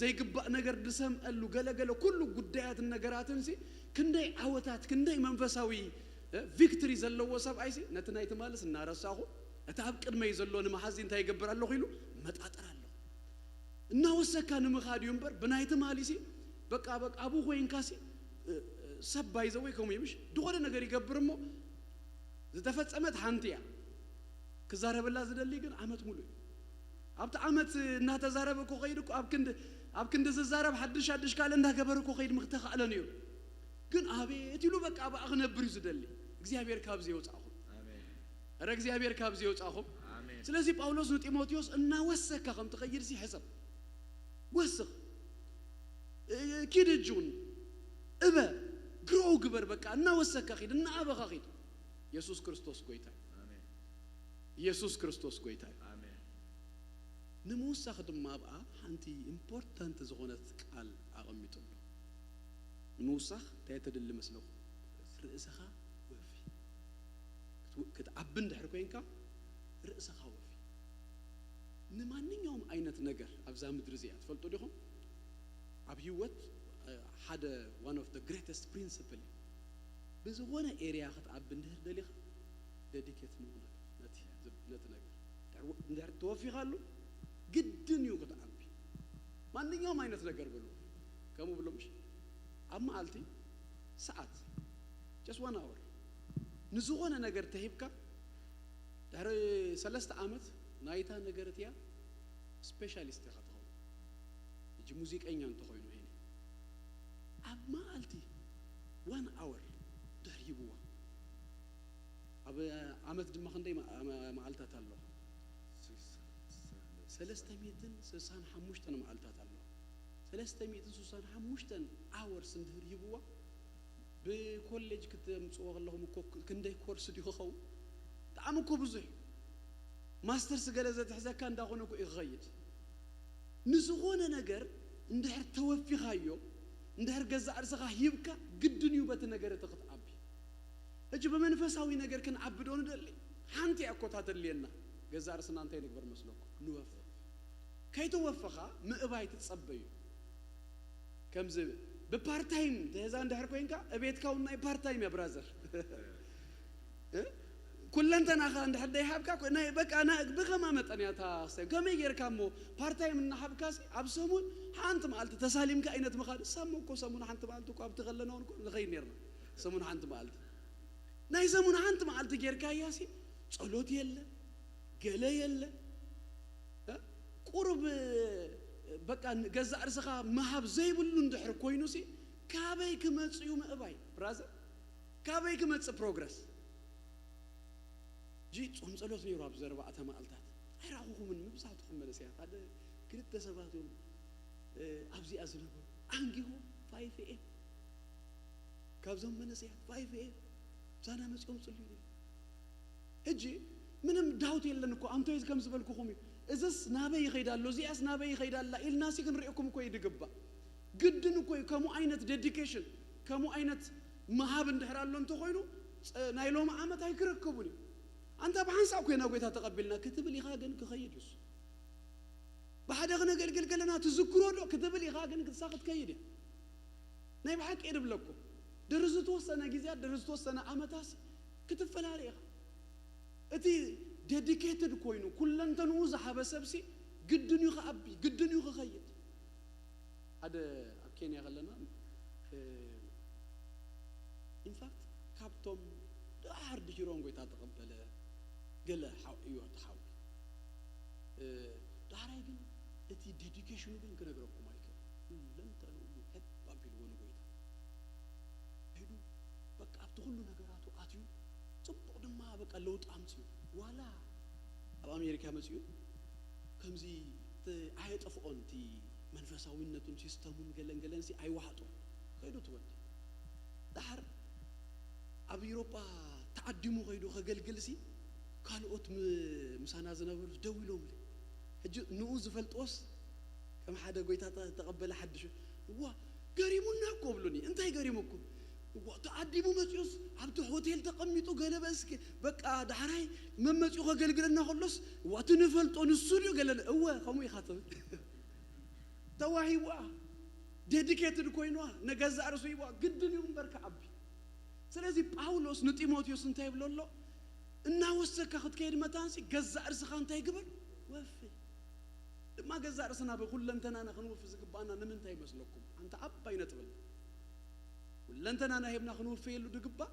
ዘይግባእ ነገር ዝሰምዐሉ ገለገለ ኩሉ ጉዳያትን ነገራትን ሲ ክንደይ ዓወታት ክንደይ መንፈሳዊ ቪክትሪ ዘለዎ ሰብኣይ ሲ ነቲ ናይ ትማልስ እናረሳኹ እቲ ኣብ ቅድመይ ዘሎ ንመሓዚ እንታይ ይገብር ኣለኹ ኢሉ መጣጠር ኣለኹ። እናወሰካ ንምኻድ እዩ እምበር ብናይ ትማሊ ሲ በቃ በቃ ኣብኡ ኮይንካ ሲ ሰብ ባይዘወይ ከምኡ እዩ ምሽ ዝኾነ ነገር ይገብር እሞ ዝተፈጸመት ሓንቲ እያ። ክዛረበላ ዝደሊ ግን ዓመት ሙሉ እዩ። ኣብቲ ዓመት እናተዛረበ እኮ ከይድ እኮ ኣብ ክንዲ ኣብ ክንዲ ዝዛረብ ሓድሽ ሓድሽ ካልእ እንዳገበረ እኮ ከይድ ምክተኻእለ ነይሩ። ግን ኣቤት ኢሉ በቃ ኣብኣ ክነብር እዩ ዝደሊ። እግዚኣብሔር ካብዚ የውፃእኹም። ረ እግዚኣብሔር ካብዚ የውፃእኹም። ስለዚ ጳውሎስ ንጢሞቴዎስ እናወሰካ ከም ትኸይድ ሲ ሕሰብ። ወስኽ ኪድ እጁን እበ ግሮው ግበር በቃ እናወሰካ ኺድ እናኣበኻ ኺድ። የሱስ ክርስቶስ ጎይታ እዩ። የሱስ ክርስቶስ ጎይታ እዩ። ንምውሳኽ ድማ ኣብኣ ሓንቲ ኢምፖርታንት ዝኾነት ቃል ኣቐሚጡ ኣሎ። ንምውሳኽ እንታይ ተድሊ መስለኹም? ርእስኻ ወፊ። ክትዓቢ እንድሕር ኮይንካ ርእስኻ ወፊ። ንማንኛውም ዓይነት ነገር ኣብዛ ምድሪ እዚኣ ትፈልጡ ዲኹም? ኣብ ህይወት ሓደ one of the greatest principle እዩ። ብዝኾነ ኤርያ ክትዓቢ እንድሕር ደሊኻ ደዲኬት ምኾን ነቲ ነገር እንድሕር ተወፊኻሉ ግድን እዩ ክትዓቢ። ማንኛውም ዓይነት ነገር ብሉ ከምኡ ብሎ ምሽ ኣብ መዓልቲ ሰዓት just one hour ንዝኾነ ነገር ተሂብካ ድሕሪ ሰለስተ ዓመት ናይታ ነገር እቲያ ስፔሻሊስት ኢኻ ትኸውን። ሕጂ ሙዚቀኛ እንተኾይኑ ሄኒ ኣብ መዓልቲ one hour ድሕሪ ሂብዋ ኣብ ዓመት ድማ ክንደይ መ- መ- መዓልታት ኣለዋ? ሰለስተ ሚእትን ስሳን ሓሙሽተን መዓልታት ኣለዋ። ሰለስተ ሚእትን ስሳን ሓሙሽተን ኣወርስ እንድህር ሂብዋ፣ ብኮሌጅ ክትምፅዎ ከለኹም እኮ ክንደይ ኮርስ ድዩ ክኸውን? ብጣዕሚ እኮ ብዙሕ እዩ። ማስተርስ ገለ ዘትሕዘካ እንዳኾነ እኮ እዩ ክኸይድ። ንዝኾነ ነገር እንድሕር ተወፊኻዮ፣ እንድሕር ገዛእ ርእስኻ ሂብካ፣ ግድን እዩ በቲ ነገር እቲ ክትዓቢ። ሕጂ ብመንፈሳዊ ነገር ክንዓቢ ዶ ንደሊ? ሓንቲ እያ እኮ እታ ተድልየና። ገዛእ ርእስና እንታይ ንግበር መስለኩም? ንወፍር። ከይተወፈኻ ምእባይ ትጸበዩ። ከምዚ ብፓርታይም ተዛ እንድሕር ኮይንካ፣ እቤትካ እውን ናይ ፓርታይም እያ ብራዘር። እ? ኩለንተናኻ እንድሕር ደይሃብካ፣ ኮ- ናይ በቃ ና- ብኸማ መጠን እያ እታ ክስታይ። ከመይ ጌርካ እሞ ፓርታይም እናሃብካሲ ኣብ ሰሙን ሓንቲ መዓልቲ ተሳሊምካ ኣይነት ምኻድ? ሳሞ እኮ ሰሙን ሓንቲ መዓልቲ እኮ ኣብቲ ከለና እውን እኮ ንኸይድ ኔርና። ሰሙን ሓንቲ መዓልቲ። ናይ ሰሙን ሓንቲ መዓልቲ ጌርካያሲ ጸሎት የለ፣ ገለ የለ። እ? ቁሩብ በቃ ገዛእ ርእስኻ ምሃብ ዘይብሉ እንድሕር ኮይኑሲ ካበይ ክመጽእ እዩ ምእባይ? ብራዘር፣ ካበይ ክመጽእ ፕሮግረስ? ጂ ጾም ጸሎት ነይሩ ኣብዚ ኣርባዕተ መዓልታት። ኣይረኣኹኹምን መብዛሕትኹም መንእሰያት። ሓደ ክልተ ሰባት እዮም፣ እ፣ ኣብዚኣ ዝነበሩ። ኣንጊሆም ፋይፍ ኤ ኤም። ካብዞም መንእሰያት ፋይፍ ኤ ኤም ምሳና መጺኦም ጽልዩ ነይሩ። ሕጂ ምንም ዳውት የለን እኮ፣ ኣንቶይ ከም ዝበልኩኹም እዩ። እዝስ ናበይ ይኸይድ ኣሎ፣ እዚኣስ ናበይ ይኸይድ ኣላ ኢልናሲ ክንርእየኩም እኮ እዩ ድግባእ። ግድን እኮ እዩ ከምኡ ዓይነት ዴዲኬሽን፣ ከምኡ ዓይነት ምሃብ እንድሕር ኣሎ እንተኾይኑ፣ ጸ- ናይ ሎሚ ዓመት ኣይክረከቡን እዩ። ኣንታ ብሓንሳእ እኮ ኢና ጎይታ ተቐቢልና ክትብል ኢኻ ግን ክኸይድ እዩስ። ብሓደ ክነገልግል ከለና ትዝክሮ ዶ ክትብል ኢኻ ግን ክትሳ ክትከይድ እያ። ናይ ብሓቂ እየ ድብለኩም። ድሕሪ ዝተወሰነ ግዜያት፣ ድሕሪ ዝተወሰነ ዓመታሲ ክትፈላለ ኢኻ። እቲ ዴዲኬትድ ኮይኑ ኩለንተንኡ ዝሃበ ሰብሲ ግድን እዩ ክኣቢ፣ ግድን እዩ ክኸይድ። ሓደ ኣብ ኬንያ ከለና፣ እ፣ ኢንፋክት ካብቶም ደሓር ድሒሮም ጎይታ ተቐበለ ገለ ሓው እዩ እቲ ሓው። እ፣ ዳሕራይ ግን እቲ ዴዲኬሽኑ ግን ክነግረኩም ኣይክእል። ኩለንተንኡ እዩ ህብ ኣቢልዎ ንጎይታ። ሄዱ በቃ ኣብቲ ኩሉ ነገራቱ ኣትዩ፣ ጽቡቕ ድማ በቃ ለውጢ ኣምጽኡ። ዋላ ኣብ ኣሜሪካ መጺኡ ከምዚ ተ- ኣየጠፍኦን፣ እቲ መንፈሳዊነቱን ሲስተሙን ገለን ገለን ሲ ኣይወሓጦ። ከይዱ ትወዲ። ዳሕር ኣብ ኢሮጳ ተዓዲሙ ከይዱ ከገልግል ሲ ካልኦት ም- ምሳና ዝነበሩ ደው ኢሎምሉ። ሕጂ ንኡ ዝፈልጥዎስ ከም ሓደ ጎይታ ተ- ተቐበለ ሓድሽ፣ እዋ ገሪሙና እኮ ብሉኒ። እንታይ ገሪሙኩም? እዋ ተዓዲሙ መጺኡስ ኣብቲ ሆቴል ተቐሚጡ ገለ በስኪ በቃ ዳሕራይ መመጺኡ ከገልግለና ከሎስ እዋ እቲ ንፈልጦ ንሱ ድዩ ገለ እወ ከምኡ ኢኻ ትብል። ተዋሂቡኣ፣ ዴዲኬትድ ኮይኑዋ፣ ንገዛእ ርእሱ ሂቡዋ። ግድን እዩ እምበር ክዓቢ። ስለዚ ጳውሎስ ንጢሞቴዎስ እንታይ ይብሎ ኣሎ? እናወሰካ ክትከይድ መታንሲ ገዛእ ርእስኻ እንታይ ግበር? ወፊ። ድማ ገዛእ ርእስና ብኩለንተናና ክንውፊ ዝግባኣና ንምንታይ ይመስለኩም? ኣንታ ዓባይ ነጥብና። ኩለንተናና ሂብና ክንውፈየሉ ድግባእ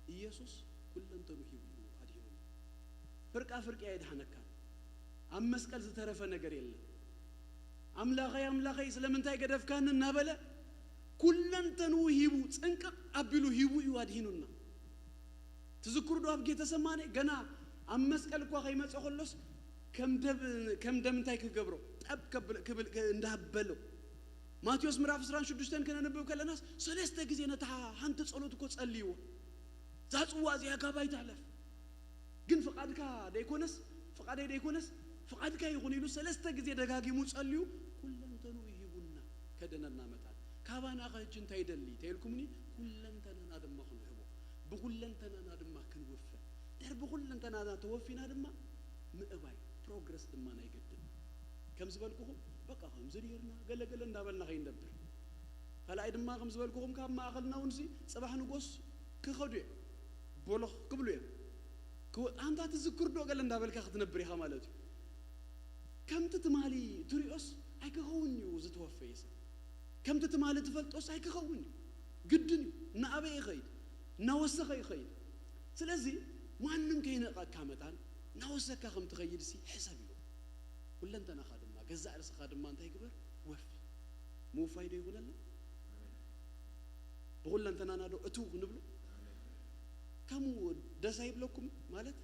ኢየሱስ ኩለንተኑ ሂቡ እዩ ኣድሂኑና። ፍርቃ ፍርቂ ኣየድሓነካን። ኣብ መስቀል ዝተረፈ ነገር የለን። ኣምላኸይ ኣምላኸይ ስለምንታይ ገደፍካኒ እናበለ ኩለንተንኡ ሂቡ ጽንቅቕ ኣቢሉ ሂቡ እዩ ኣድሂኑና። ትዝክሩ ዶ ኣብ ጌተሰማኔ ገና ኣብ መስቀል እኳ ከይመጸ ከሎስ ከም ደም ከም ደም እንታይ ክገብሮ ጠብ ከብል ክብል እንዳበሎ። ማቴዎስ ምዕራፍ ዕስራን ሽዱሽተን ከነንብብ ከለናስ ሰለስተ ግዜ ነታ ሓንቲ ጸሎት እኮ ጸልይዎ። እዛ ጽዋ እዚኣ ካባይ ትሕለፍ፣ ግን ፍቓድካ ደይኮነስ ፍቓደይ ደይኮነስ ፍቓድካ ይኹን ኢሉ ሰለስተ ግዜ ደጋጊሙ ጸልዩ ኩለንተኑ ይሂቡና። ከደነና መታን ካባና ኸ ሕጂ እንታይ ይደሊ ተይልኩምኒ፣ ኩለንተናና ድማ ክንህቦ፣ ብኩለንተናና ድማ ክንውፈ። ድሕር ብኩለንተናና ተወፊና ድማ ምእባይ ፕሮግረስ ድማ ናይ ግድን። ከም ዝበልኩኹም በቃ ከምዚ ኔርና ገለገለ እንዳበልና ከይንነብር። ካልኣይ ድማ ከም ዝበልኩኹም ካብ ማእኸልና እውን ሲ ጽባሕ ንጎስ ክኸዱ እዮም፣ ቦሎኽ ክብሉ እዮም። ክወ- ኣንታ ትዝክር ዶ ገለ እንዳበልካ ክትነብር ኢኻ ማለት እዩ። ከምቲ ትማሊ ትሪኦስ ኣይክኸውን እዩ ዝተወፈየ ሰብ። ከምቲ ትማሊ ትፈልጦስ ኣይክኸውን እዩ። ግድን እዩ። እናኣበየ ይኸይድ፣ እናወሰኸ ይኸይድ። ስለዚ ማንም ከይነቐካ መታን እናወሰካ ከም ትኸይድ ሲ ሕሰብ እዩ። ኩለንተናኻ ድማ ገዛእ ርእስኻ ድማ እንታይ ግበር? ወፊ። ምውፋይ ዶ ይኹነልና? ብኹለንተናና ዶ እትው ክንብሎ? ከምኡ ደስ ኣይብለኩም? ማለት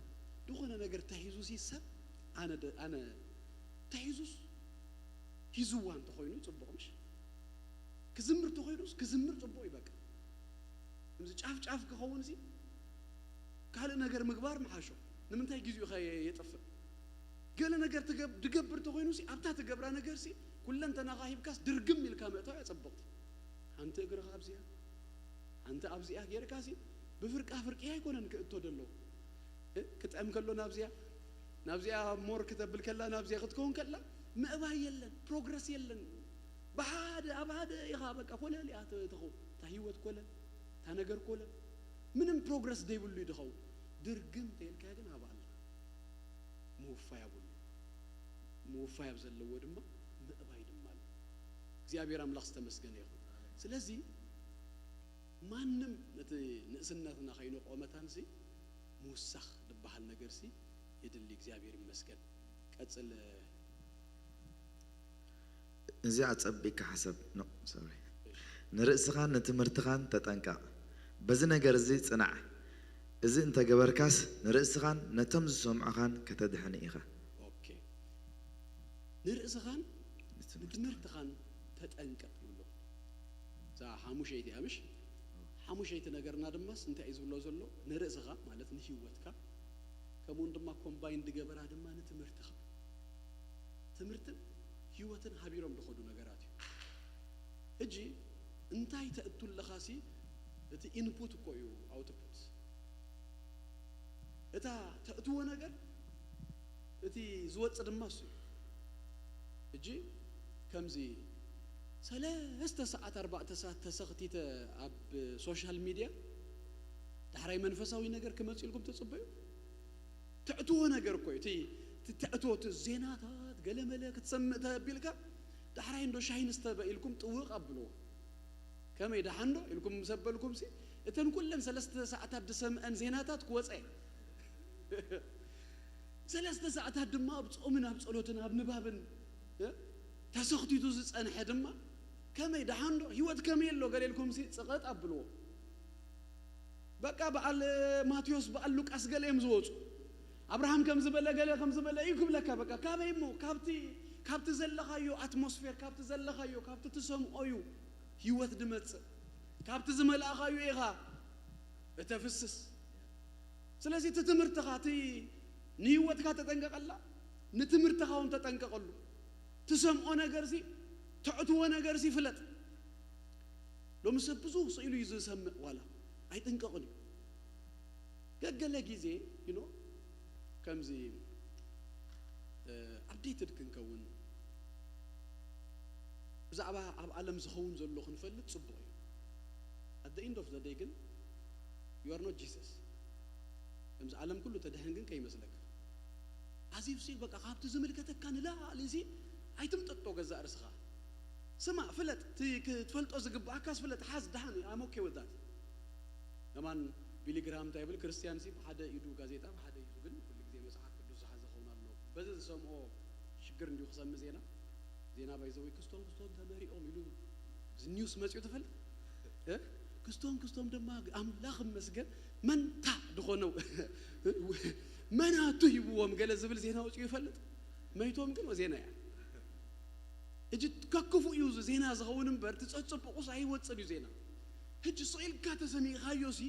ዝኾነ ነገር ተሒዙ ሲ ሰብ ኣነ ደ- ኣነ ተሒዙስ ሂዝዋ እንተኾይኑ ጽቡቕ ምሽ? ክዝምር እንተኾይኑስ ክዝምር ጽቡቕ እዩ። በቃ እዚ ጫፍ ጫፍ ክኸውን ሲ ካልእ ነገር ምግባር ምሓሾ። ንምንታይ ግዜኡ ከ የጥፍእ? ገለ ነገር ትገብ- ድገብር እንተኾይኑ ሲ ኣብታ ትገብራ ነገር ሲ ኩለንተናኻ ሂብካስ ድርግም ኢልካ ምእታው እያ ጽብቕቲ። ሓንቲ እግርኻ ኣብዚኣ ሓንቲ ኣብዚኣ ጌርካ ሲ ብፍርቃ ፍርቂ ኣይኮነን ክእቶ ደሎ። እ? ክጥዕም ከሎ ናብዚኣ ናብዚኣ ሞር ክተብል ከላ ናብዚኣ ክትከውን ከላ ምእባይ የለን፣ ፕሮግረስ የለን። ብሓደ ኣብ ሓደ ኢኻ በቃ ኮለል እያ ት- ትኸውን። እታ ህይወት ኮለል፣ እታ ነገር ኮለል፣ ምንም ፕሮግረስ ዘይብሉ እዩ ድኸውን። ድርግም ተይልካ ግን ኣብ ኣላ ምውፋይ ኣብሉ። ምውፋይ ኣብ ዘለዎ ድማ ምእባይ ድማ ኣሎ። እግዚኣብሔር ኣምላኽ ዝተመስገነ ይኹን። ስለዚ ማንም ነቲ ንእስነትና ከይነቆ መታንሲ ምውሳኽ ዝበሃል ነገርሲ የድሊ። እግዚኣብሔር ይመስገን። ቀጽል። እዚኣ ጸቢቅካ ሓሰብ። No, sorry። ንርእስኻን ንትምህርትኻን ተጠንቀቕ። በዚ ነገር እዚ ጽናዕ። እዚ እንተገበርካስ ንርእስኻን ነቶም ዝሰምዑኻን ከተድሕን ኢኻ። ኦኬ። ንርእስኻን ንትምህርትኻን ተጠንቀቕ ይብሎ። እዛ ሓሙሸይቲ እያ ምሽ? ሓሙሸይቲ ነገርና ድማስ እንታይ እዩ ዝብሎ ዘሎ? ንርእስኻ ማለት ንህይወትካ፣ ከምኡውን ድማ ኮምባይን ድገበራ ድማ ንትምህርትኻ። ትምህርትን ህይወትን ሃቢሮም ድኸዱ ነገራት እዩ። ሕጂ እንታይ ተእቱ ኣለኻ ሲ እቲ ኢንፑት እኮ እዩ ኣውትፑት። እታ ተእትዎ ነገር እቲ ዝወፅእ ድማ እሱ እዩ። ሕጂ ከምዚ ሰለስተ ሰዓት ኣርባዕተ ሰዓት ተሰኽቲተ ኣብ ሶሻል ሚድያ ዳሕራይ መንፈሳዊ ነገር ክመፅእ ኢልኩም ትፅበዩ? ተእትዎ ነገር እኮ እዩ። እቲ እቲ ተእትዎ እቲ ዜናታት ገለመለ ክትሰምዕ ተቢልካ ዳሕራይ እንዶ ሻሂ ንስተበ ኢልኩም ጥውቕ ኣብልዎ። ከመይ ደሓን ዶ ኢልኩም ምስ ኣበልኩም ሲ እተን ኩለን ሰለስተ ሰዓታት ዝሰምዐን ዜናታት ክወፀ እየ። ሰለስተ ሰዓታት ድማ ኣብ ጾምን ኣብ ጸሎትን ኣብ ንባብን እ? ተሰኽቲቱ ዝጸንሐ ድማ ከመይ ደሓን ዶ ህይወት ከመይ ኣሎ ገለ ኢልኩም ሲ ጽቐጥ ኣብልዎ። በቃ በዓል ማቴዎስ በዓል ሉቃስ ገለ እዮም ዝወፁ። ኣብርሃም ከም ዝበለ ገለ ከም ዝበለ እዩ ክብለካ። በቃ ካበይ እሞ ካብቲ ካብቲ ዘለኻዮ ኣትሞስፌር ካብቲ ዘለኻዮ ካብቲ ትሰምዖ እዩ ህይወት ድመጽእ። ካብቲ ዝመልኣኻዮ ኢኻ እተፍስስ። ስለዚ እቲ ትምህርትኻ እቲ ንህይወትካ ተጠንቀቐላ፣ ንትምህርትኻ እውን ተጠንቀቐሉ። ትሰምዖ ነገርሲ ተዕትዎ ነገርሲ ፍለጥ። ሎሚ ሰብ ብዙሕ ስኢሉ እዩ ዝሰምዕ ዋላ ኣይጥንቀቕን እዩ። ገገለ ግዜ you know ከምዚ ኣፕዴትድ ክንከውን ብዛዕባ ኣብ ዓለም ዝኸውን ዘሎ ክንፈልጥ ጽቡቕ እዩ። At the end of the day ግን you are not Jesus። ከምዚ ዓለም ኩሉ ተድሕን ግን ከይመስለካ። ኣዚፍ ሲ በቃ ካብቲ ዝምልከተካ ንላዕሊ ሲ ኣይትምጠጦ ገዛእ ርስኻ። ስማዕ ፍለጥ እቲ ክትፈልጦ ዝግብኣካስ ፍለጥ ሓዝ ደሓን I'm okay with that። ከማን ቢሊ ግርሃም እንታይ ይብል? ክርስትያን ሲ ብሓደ ኢዱ ጋዜጣ ብሓደ ኢዱ ግን ኩሉ ግዜ መጽሓፍ ቅዱስ ዝሓዘ ክኸውን ኣለዎ። በዚ ዝሰምዖ ሽግር እንዲሁ ክሰምዕ ዜና ዜና ባይዘወይ ክስቶም ክስቶም ተመሪኦም ኢሉ እዚ ኒውስ መፅኡ ትፈልጥ እ? ክስቶም ክስቶም ድማ ኣምላኽ መስገን መንታ ዝኾነው መናቱ ሂብዎም ገለ ዝብል ዜና ወፅኡ ይፈልጥ። መይቶም ግን ዜና እያ። እጅ ከክፉ እዩ እዚ ዜና ዝኸውን እምበር ትፀፅብቑስ ኣይወፅን እዩ ዜና። ሕጂ ስቕ ኢልካ ተሰሚዕካዮ ሲ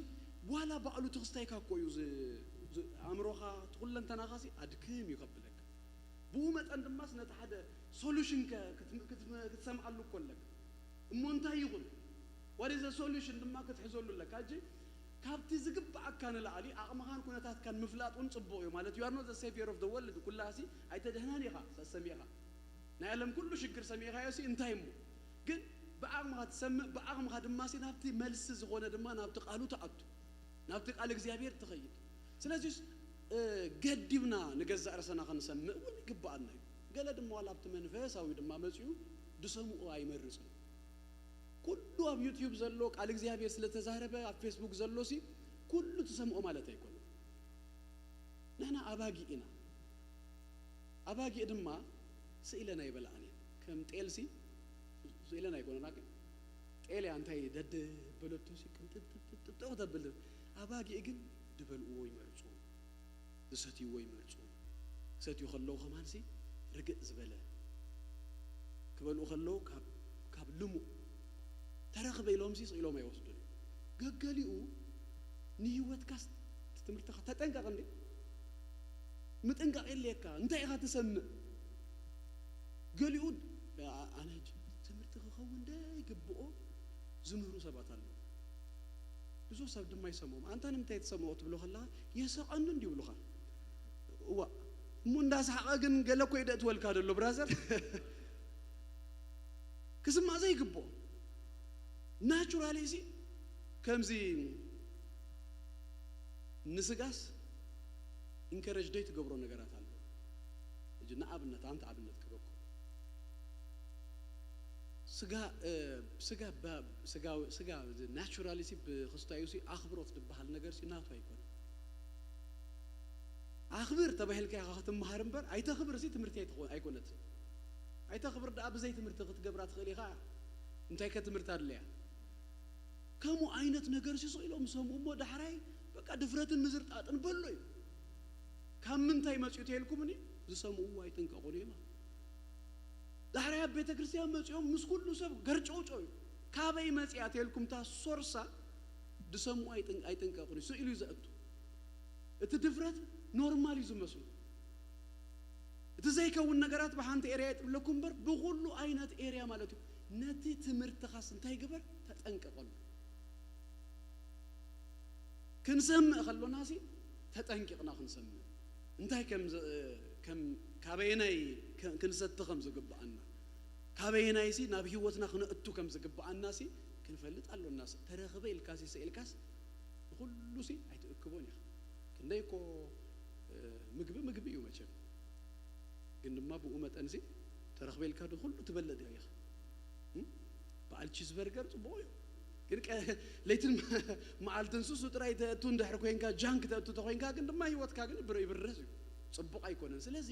ዋላ ባዕሉ ትኽስታይካ እኮ እዩ ዝ- ዝ- ኣእምሮኻ እቲ ኩለንተናኻ ሲ ኣድክም እዩ ከብለካ። ብኡ መጠን ድማስ ነቲ ሓደ ሶሉሽን ከ- ክትም- ክትም- ክትሰምዓሉ እኮ ኣለካ። እሞ እንታይ ይኹን what is the solution ድማ ክትሕዘሉ ኣለካ። ሕጂ ካብቲ ዝግብኣካ ንላዕሊ ዓቕምኻን ኩነታትካን ምፍላጥ እውን ፅቡቕ እዩ ማለት you are not the savior of the world ኩላሲ ኣይተድሕናን ኢኻ ሰሰሚኻ ናይ ዓለም ኩሉ ሽግር ሰሚዕኻዮ ሲ እንታይ እሞ ግን ብዓቕምኻ ትሰምዕ ብዓቕምኻ ድማ ሲ ናብቲ መልሲ ዝኾነ ድማ ናብቲ ቃሉ ትኣቱ ናብቲ ቃል እግዚኣብሔር ትኸይድ ስለዚስ ገዲብና ንገዛእ ርእሰና ክንሰምዕ እውን ይግብኣና እዩ ገለ ድማ ዋላ ኣብቲ መንፈሳዊ ድማ መፂኡ ድሰምዑ ኣይመርፅን ኩሉ ኣብ ዩትዩብ ዘሎ ቃል እግዚኣብሔር ስለተዛረበ ኣብ ፌስቡክ ዘሎ ሲ ኩሉ ትሰምዖ ማለት ኣይኮነን ንሕና ኣባጊዕ ኢና ኣባጊዕ ድማ ስኢለን ኣይበልዓን እየን ከም ጤል ሲ ስኢለን ኣይኮነና ግን ጤል እያ እንታይ ደደ በለቶ ሲ ቅንጥጥጥጥጥ ተብል ኣባጊዕ ግን ድበልእዎ ይመርጹ፣ ዝሰትይዎ ይመርጹ። ክሰትዩ ከለዉ ከማንሲ ርግእ ዝበለ ክበልኡ ከለዉ ካብ ካብ ልሙእ ተረኽበ ኢሎምሲ ስቕ ኢሎም ኣይወስዱን። ገገሊኡ ንህይወትካስ ትምህርትኻ ተጠንቀቕ እንዴ ምጥንቃቕ የድልየካ። እንታይ ኢኻ ትሰምዕ? ገሊኡ ኣነ ሕጂ ትምህርቲ ክኸውን ደይግብኦ ዝምህሩ ሰባት ኣለዉ። ብዙሕ ሰብ ድማ ይሰምዖም። ኣንታ ንምንታይ ትሰምዖ ትብሎ ከለኻ የሰቐኒ እንዲ ይብሉኻ። እዋ እሞ እንዳሰሓቐ ግን ገለ እኮ ይደእትወልካ ደሎ ብራዘር ክስማዕ ዘይግብኦ ናቹራሊ ሲ ከምዚ ንስጋስ ኢንከረጅ ደይ ትገብሮ ነገራት ኣሎ። ሕጂ ንኣብነት ኣንቲ ኣብነት ክበኩ ስጋ ስጋ ስጋ ናቹራሊ ሲ ብክስታዩ ሲ ኣኽብሮት ዝበሃል ነገር ሲ ናቱ ኣይኮነ። ኣኽብር ተባሂልካ ኢኻ ክትመሃር እምበር ኣይተኽብር ሲ ትምህርቲ ኣይኮነት። ኣይተኽብር ደኣ ብዘይ ትምህርቲ ክትገብራ ትኽእል ኢኻ። እንታይ ከ ትምህርቲ ኣድለያ? ከምኡ ዓይነት ነገር ሲ ስቕ ኢሎም ዝሰምኡ እሞ ዳሕራይ በቃ ድፍረትን ምዝርጣጥን በሎ እዩ። ካብ ምንታይ መፅኡ ተልኩምኒ ዝሰምእዎ ኣይጥንቀቑን እዮም። ዳሕራይ ኣብ ቤተ ክርስቲያን መፂኦም ምስ ኩሉ ሰብ ገርጨውጨው እዩ። ካበይ መፅያ ተልኩም እታ ሶርሳ ድሰምኡ ኣይጥንቀቑን እዩ። ስኢሉ እዩ ዘእቱ። እቲ ድፍረት ኖርማል እዩ ዝመስሉ። እቲ ዘይከውን ነገራት ብሓንቲ ኤርያ የጥብለኩም እምበር ብኩሉ ዓይነት ኤርያ ማለት እዩ። ነቲ ትምህርትኻስ እንታይ ግበር ተጠንቀቐሉ። ክንሰምዕ ከሎና ሲ ተጠንቂቕና ክንሰምዕ እንታይ ከም ካበየናይ ክንሰቲ ከም ዝግብኣና ካበየናይ ሲ ናብ ህይወትና ክነእቱ ከም ዝግብኣና ሲ ክንፈልጥ ኣሎና። ተረኽበ ኢልካ ሲ ስኢልካስ ንኩሉ ሲ ኣይትእክቦን ኢኻ። ክንደይ እኮ ምግቢ ምግቢ እዩ መቸም፣ ግን ድማ ብኡ መጠን ሲ ተረኽበ ኢልካ ዶ ኩሉ ትበልዕ ዲኻ ኢኻ? በዓል ቺዝ በርገር ጽቡቕ እዩ፣ ግን ለይትን መዓልትን ሱሱ ጥራይ ተእቱ እንድሕር ኮይንካ ጃንክ ተእቱ ተኮይንካ ግን ድማ ህይወትካ ግን ይብርስ እዩ፣ ጽቡቕ ኣይኮነን። ስለዚ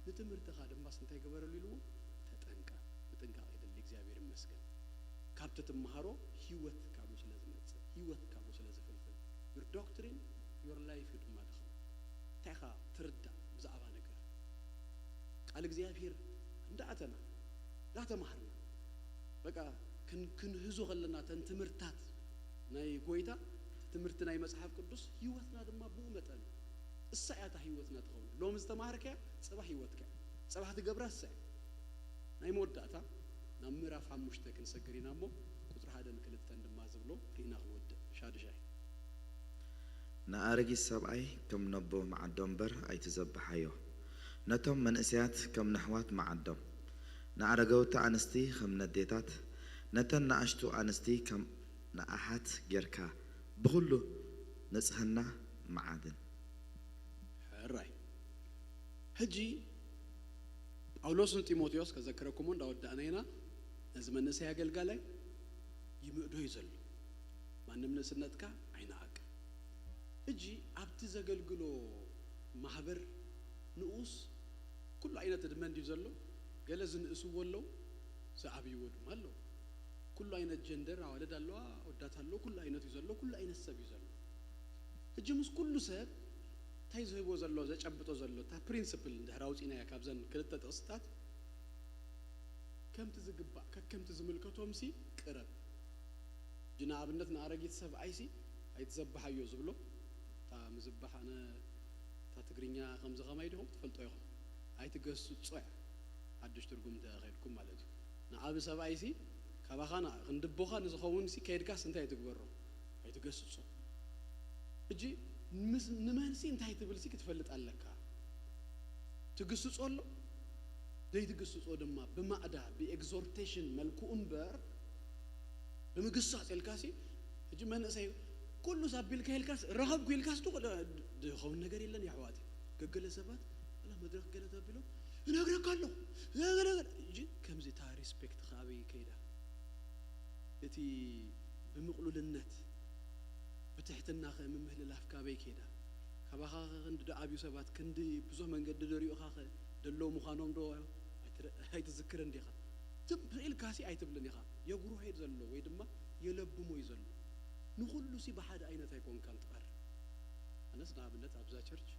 ንትምህርትኻ ድማስ እንታይ ግበረሉ ኢልዎ? ተጠንቀቕ። ምጥንቃቕ የድሊ። እግዚኣብሔር ይመስገን ካብቲ ትመሃሮ ህይወት ካብኡ ስለ ዝመጽእ ህይወት ካብኡ ስለ ዝፍልፍል your doctrine your life እዩ ድማ ድኸም እንታይ ኢኻ ትርዳእ ብዛዕባ ነገር ቃል እግዚኣብሔር እንዳኣተና እንዳተማሃርና በቃ ክንህዞ ከለና ተን ትምህርታት ናይ ጎይታ ትምህርቲ ናይ መጽሓፍ ቅዱስ ህይወትና ድማ ብኡ መጠን እሳ እያ እታ ህይወትና ትኸውን። ሎም ዝተማሃርከያ ጽባሕ ህይወትካ ጽባሕ ትገብራ እሳ እያ። ናይ መወዳእታ ናብ ምዕራፍ ሓሙሽተ ክንሰግር ኢና እሞ ቁፅሪ ሓደን ክልተን ድማ ዝብሎ ርኢና ክንወድእ ሻድሻይ ንኣረጊት ሰብኣይ ከም ነቦ መዓዶ እምበር ኣይትዘብሓዮ። ነቶም መንእሰያት ከም ነሕዋት መዓዶም፣ ንኣረገውቲ ኣንስቲ ከም ነዴታት፣ ነተን ንኣሽቱ ኣንስቲ ከም ንኣሓት ጌርካ ብኹሉ ንጽህና መዓድን። ሕራይ ሕጂ ጳውሎስ ንጢሞቴዎስ ከዘክረኩሞ እንዳወዳእና ኢና ነዚ መንእሰይ ኣገልጋላይ ይምእዶ እዩ ዘሎ። ማንም ንእስነትካ ኣይነኣቅ። ሕጂ ኣብቲ ዘገልግሎ ማህበር ንኡስ ኩሉ ዓይነት እድመ እንድዩ ዘሎ። ገለ ዝንእስዎ ኣለዉ፣ ዝኣብይዎ ድማ ኣለዉ። ኩሉ ዓይነት ጀንደር ኣዋልድ ኣለዋ፣ ኣወዳት ኣለዉ፣ ኩሉ ዓይነት እዩ ዘሎ፣ ኩሉ ዓይነት ሰብ እዩ ዘሎ። ሕጂ ምስ ኩሉ ሰብ እንታይ ዝህቦ ዘሎ ዘጨብጦ ዘሎ እታ ፕሪንስፕል እንድሕር ኣውፂእናያ ካብዘን ክልተ ጥቕስታት ከምቲ ዝግባእ ከከምቲ ዝምልከቶም ሲ ቅረብ። ሕጂ ንኣብነት ንኣረጊት ሰብኣይ ሲ ኣይትዘብሓዮ ዝብሎ እታ ምዝባሕ ኣነ እታ ትግርኛ ከምዚ ከማይ ዲኹም ትፈልጦ ኢኹም ኣይትገስጾ እያ ሓድሽ ትርጉም እንተ ከድኩም ማለት እዩ ንዓቢ ሰብኣይ ሲ ካባኻ ክንድቦኻ ንዝኸውን ሲ ከይድካስ እንታይ ትግበሮ ኣይትገስጾ ሕጂ ንመንሲ እንታይ ትብል ሲ ክትፈልጥ ኣለካ ትግስጾ ኣሎ ዘይትግስጾ ድማ ብማእዳ ብኤግዞርቴሽን መልክኡ እምበር ብምግሳጽ ኢልካሲ ሕጂ መንእሰይ ኩሉ ኣቢልካ ኢልካስ ረኸብኩ ኢልካስ ድኸውን ነገር የለን የሕዋት ገገለ ሰባት ላ መድረክ ገለ ተቢሎም እነግረካ ኣለኹ ከምዚ እታ ሪስፔክት ከኣበይ ከይዳ እቲ ብምቕሉልነት ብትሕትና ኸ ምምህልላፍ ካበይ ከይዳ ካባኻ ኸ ክንዲ ዶ ኣብዩ ሰባት ክንዲ ብዙህ መንገዲ ዶ ሪኡኻ ኸ ደለዉ ምዃኖም ዶ ኣይትዝክርን ዲኻ ትም ኢልካሲ ኣይትብልን ኢኻ የጉርሆ እዩ ዘሎ ወይ ድማ የለብሞ እዩ ዘሎ ንኹሉሲ ብሓደ ዓይነት ኣይኮንካን ትቐርብ ኣነስ ንኣብነት ኣብዛ ቸርች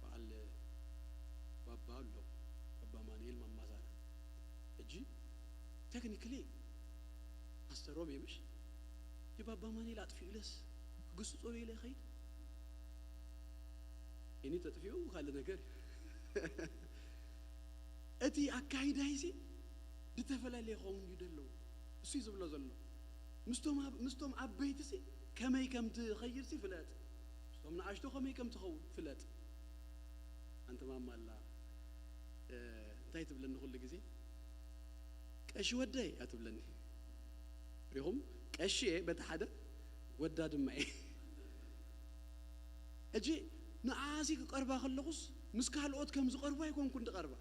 በዓል ባባ ኣሎ፣ ባባ ማኑኤል ማማዛና። ሕጂ ቴክኒክሊ ፓስተሮም የምሽ፣ ሕጂ ባባ ማኑኤል ኣጥፊኡለስ ክግስጾ ኢለ ይኸይድ? እኒ ተጥፊኡ ካልእ ነገር እዩ። እቲ ኣካይዳይሲ ዝተፈላለየ ክኸውን እዩ ደለዎ። እሱ እዩ ዝብሎ ዘሎ። ምስቶም ኣብ-፣ ምስቶም ዓበይትሲ ከመይ ከም ትኸይድሲ ፍለጥ። ምስቶም ንኣሽቶ ከመይ ከም ትኸውን ፍለጥ። ኣንቲ ማማ ኣላ፣ እ፣ እንታይ ትብለኒ ኩሉ ግዜ? "ቀሺ ወደይ" እያ ትብለኒ። ሪኹም? ቀሺ እየ በቲ ሓደ፣ ወዳ ድማ እየ። ሕጂ ንዓኣሲ ክቐርባ ከለኹስ ምስ ካልኦት ከም ዝቐርቡ ኣይኮንኩን ድቐርባ።